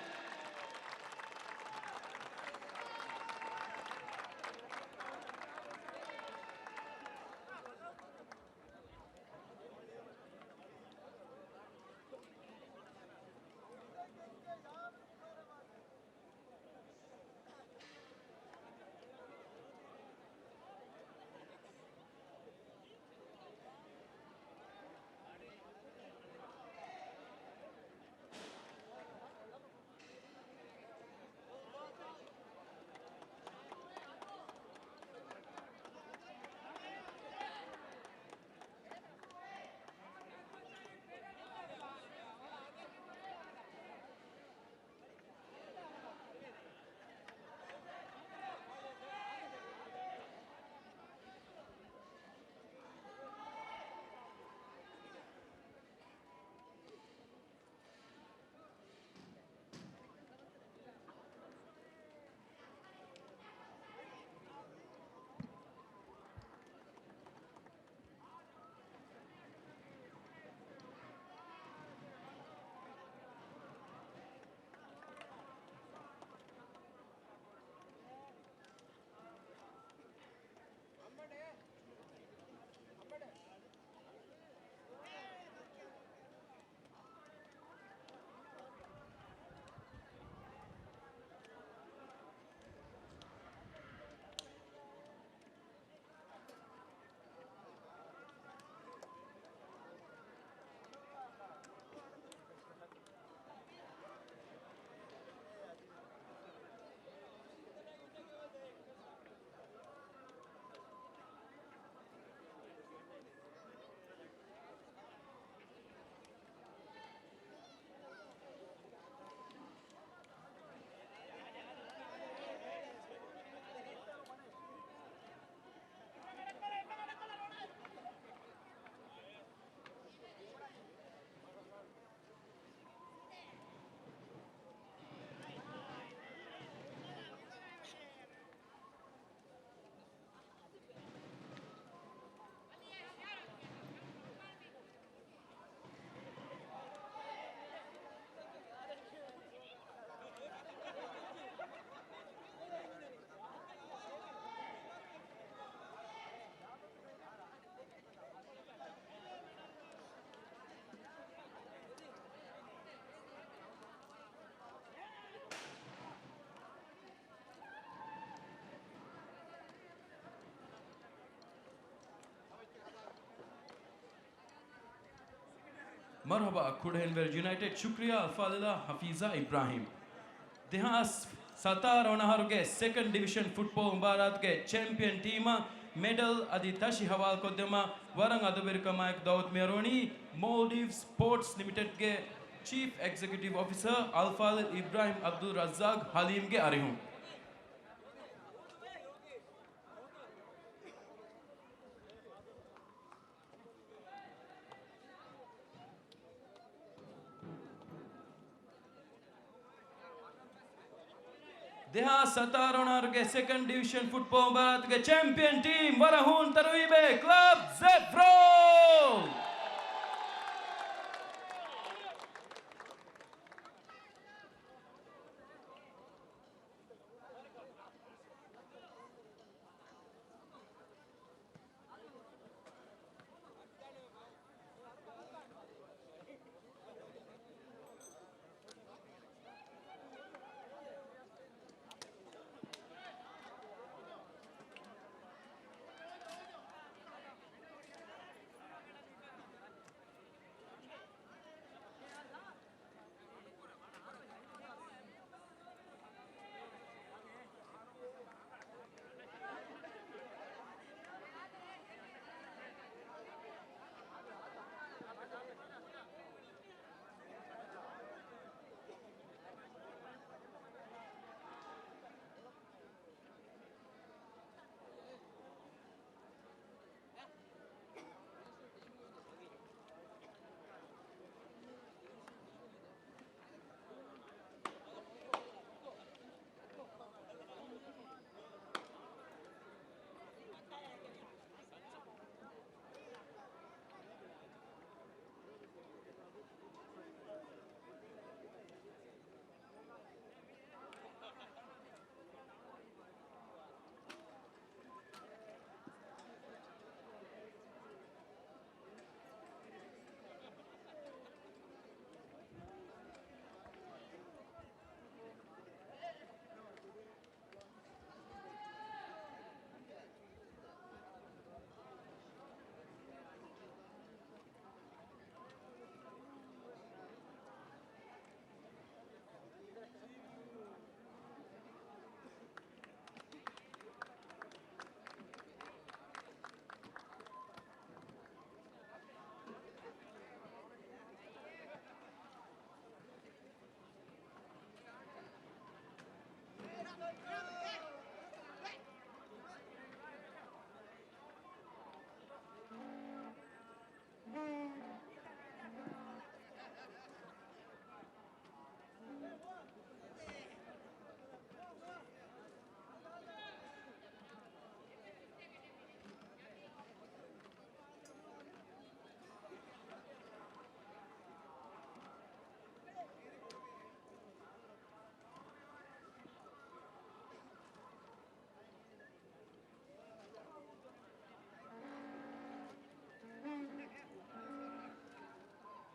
މަރުޙަބާ ކުޑަހެންވެރި ޔުނައިޓެޑް. ޝުކްރިޔާ އަލްފާޟިލާ ޙަފީޒާ އިބްރާހީމް. ދެހާސް ސަތާރަ ވަނަ އަހަރުގެ ސެކަންޑް ޑިވިޝަން ފުޓްބޯޅަ މުބާރާތުގެ ޗެމްޕިއަން ޓީމަށް މެޑަލް އަދި ތަށި ހަވާލުކޮށްދެއްވުމަށް ވަރަށް އަދަބުވެރިކަމާއެކު ދަޢުވަތު މިއަރުވަނީ މޯލްޑިވްސް ޕޯޓްސް ލިމިޓެޑްގެ ޗީފް އެގްޒެކެޓިވް އޮފިސަރ އަލްފާޟިލް އިބްރާހީމް ޢަބްދުއް ރައްޒާޤް ޙަލީމްގެ އަރިހުން. ދެހާސް ސަތާރަ ވަނަ އަހަރުގެ ސެކަންޑް ޑިވިޝަން ފުޓްބޯޅަ މުބާރާތުގެ ޗެމްޕިއަން ޓީމް ވަރަށް ހޫނު ތަރުހީބެއް ކްލަބް ޒެފްރޯ.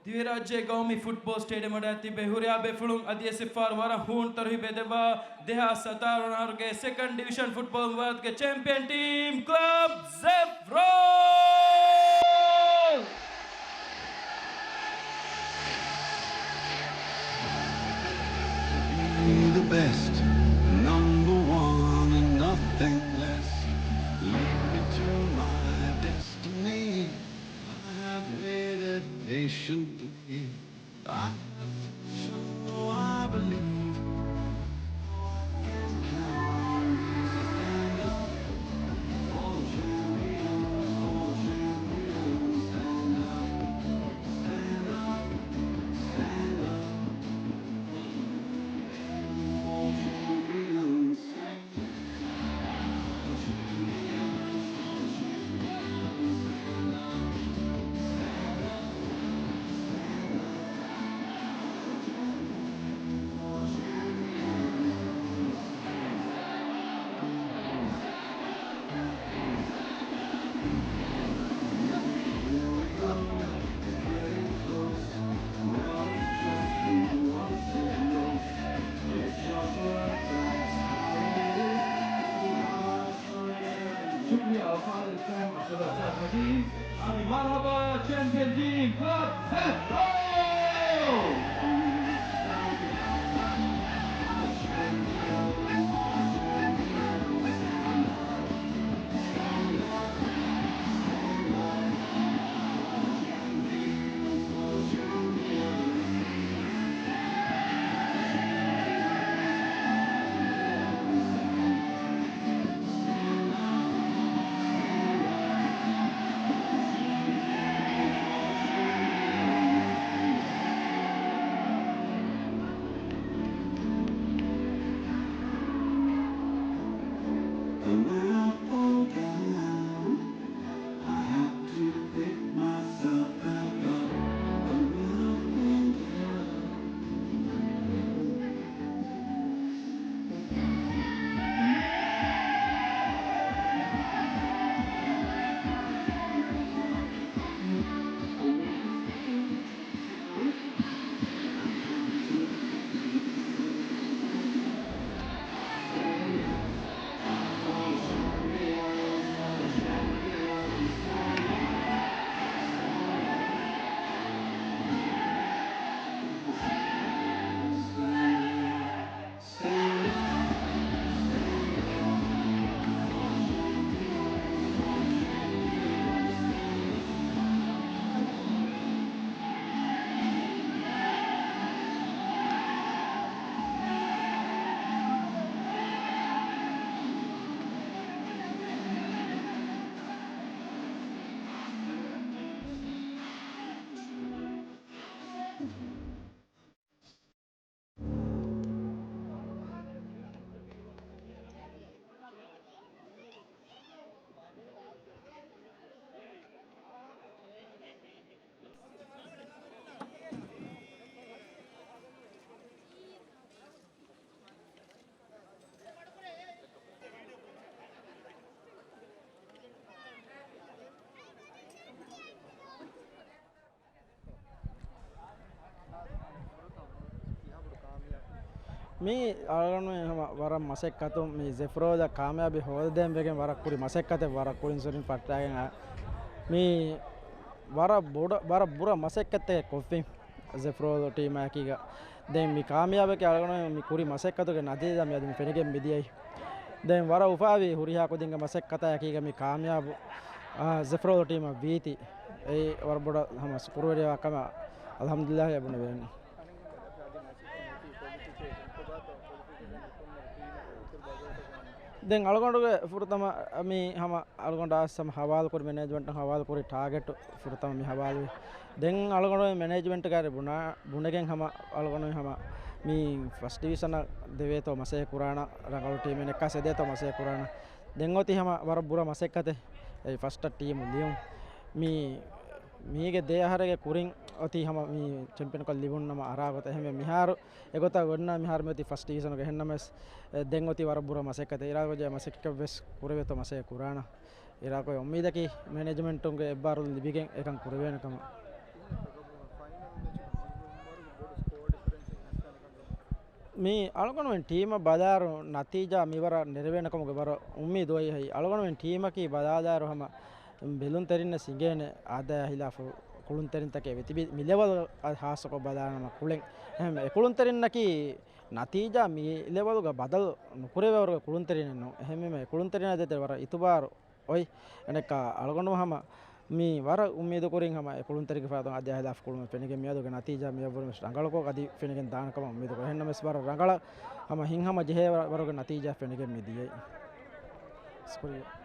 ދިވެހިރާއްޖޭ ގައުމީ ފުޓްބޯޅަ ސްޓޭޑިއަމަށް އައި ތިބޭ ހުރިހާ ބޭފުޅުން އަދި އެއްފަހަރު ވަރަށް ހޫނު ތަރުހީބެއް ދެއްވާ ދެހާސް ސަތާރަ ވަނަ އަހަރުގެ ސެކަންޑް ޑިވިޝަން ފުޓްބޯޅަ މުބާރާތުގެ ޗެމްޕިއަން ޓީމް ކްލަބް ޒެފްރޯ. Be the best, number one and nothing less. Lead me to my destiny. I have waited patiently. I have vision, oh, I believe. ޝުކްރިޔާ އަލްފާޟިލް އިބްރާހީމް ޢަބްދުއްރައްޒާޤް ޙަލީމް. އަދި މަރްޙަބާ ޗެމްޕިއަން ޓީމް ކްލަބް ޒެފްރޯ. މީ އަޅުގަނޑުމެން ހަމަ ވަރަށް މަސައްކަތުން މި ޒެފްރޯލަށް ކާމިޔާބީ ހޯދަދޭން ވެގެން ވަރަށް ކުރި މަސައްކަތެއް، ވަރަށް ކުރިން ސުރިން ފައްޓާގެން އަ، މީ ވަރަށް ބޮޑަ-، ވަރަށް ބުރަ މަސައްކަތެއް ކޮށްފިން ޒެފްރޯލް ޓީމާއެކީގަ. ދެން މި ކާމިޔާބަކީ އަޅުގަނޑުމެން މި ކުރި މަސައްކަތުގެ ނަތީޖާ މި އަދި މި ފެނިގެން މިދިޔައީ. ދެން ވަރަށް އުފާވި ހުރިހާ ކުދިންގެ މަސައްކަތާއެކީގަ މި ކާމިޔާބު، އާ، ޒެފްރޯލް ޓީމަށް ވީތީ. އެއީ ވަރަށް ބޮޑަށް ހަމަ ޝުކުރުވެރިވާ ކަމެއް. އަލްޙަމްދުލިއްލާހި ބުނެވޭނެ. ދެން އަޅުގަނޑުގެ ފުރަތަމަ މި ހަމަ އަޅުގަނޑާ ހަމަ ހަވާލުކުރި މެނޭޖްމަންޓަށް ހަވާލުކުރި ޓާގެޓް ފުރަތަމަ މި ހަވާލުވި. ދެން އަޅުގަނޑު މެނޭޖްމަންޓްގައި ބުނާ-، ބުނެގެން ހަމަ އަޅުގަނޑު ހަމަ މި ފަސްޓް ޑިވިޝަނަށް ދެވޭތޯ މަސައްކަތް ކުރާނަ، ރަނގަޅު ޓީމެއް ނެއްކާ ސެދޭތޯ މަސައްކަތް ކުރާނަ. ދެން އޮތީ ހަމަ ވަރަށް ބުރަ މަސައްކަތެއް. އެ ފަސްޓަށް ޓީމު ލިޔުން. މި މީގެ ދެ އަހަރެއްގެ ކުރިން އޮތީ ހަމަ މި ޗެމްޕިއަންކޮށް ލިބުން ނަމަ އަރާ ގޮތަށް. އެހެންވެ މިހާރު އެގޮތަށް ގޮންނަ މިހާރު މި އޮތީ ފަސްޓް ޑިވިޝަނުގަ. އެހެންނަމަވެސް، އެ، ދެން އޮތީ ވަރަށް ބުރަ މަސައްކަތެއް. އިރާދަކުރެއްވިޔާ މަސައްކަތް ވެސް ކުރެވޭތޯ މަސައްކަތް ކުރާނަ. އިރާދަކުރެއްވިޔާ އުއްމީދަކީ މެނޭޖްމަންޓުންގެ އެއްބާރުލުން ލިބިގެން އެކަން ކުރެވޭނެ ކަމަށް. މި އަޅުގަނޑުމެން ޓީމަށް ބަލާއިރު ނަތީޖާ މިވަރަށް ނެރެވޭނެ ކަމުގެ ވަރަށް އުއްމީދު އޮތް. އަޅުގަނޑުމެން ޓީމަކީ ބަލާލާއިރު ހަމަ ބެލުންތެރިންނަށް ސިނގޭނެ އާދަޔާ ހިލާފު ކުޅުންތެރިންތަކެއް ވެ ތިބި މި ލެވަލް ހާއްސަކޮށް ބަލާނަމަ ކުޅެން. އެހެން އެ ކުޅުންތެރިންނަކީ ނަތީޖާ މި ލެވަލުގަ ބަދަލު ނުކުރެވޭވަރުގެ ކުޅުންތެރިންނެއް ނޫން. އެހެންވީމަ އެ ކުޅުންތެރިންނާ ދޭތެރޭ ވަރަށް އިތުބާރު އޮތް. އަނެއްކާ އަޅުގަނޑު ހަމަ މި ވަރަށް އުއްމީދު ކުރިން ހަމަ އެ ކުޅުންތެރިންގެ ފަރާތުން އާދަޔާ ހިލާފު ކުޅުމެއް ފެނިގެން މިއަދުގެ ނަތީޖާ މިއަށްވުރެ ވެސް ރަނގަޅުކޮށް އަދި ފެނިގެން ދާނެ ކަމަށް އުއްމީދު ކުރޭ. އެހެންނަމަވެސް ވަރަށް ރަނގަޅަށް ހަމަ ހިތްހަމަ ޖެހޭ ވަރުގެ ނަތީޖާ ފެނިގެން މި ދިޔައީ. ޝުކުރިއްޔާ.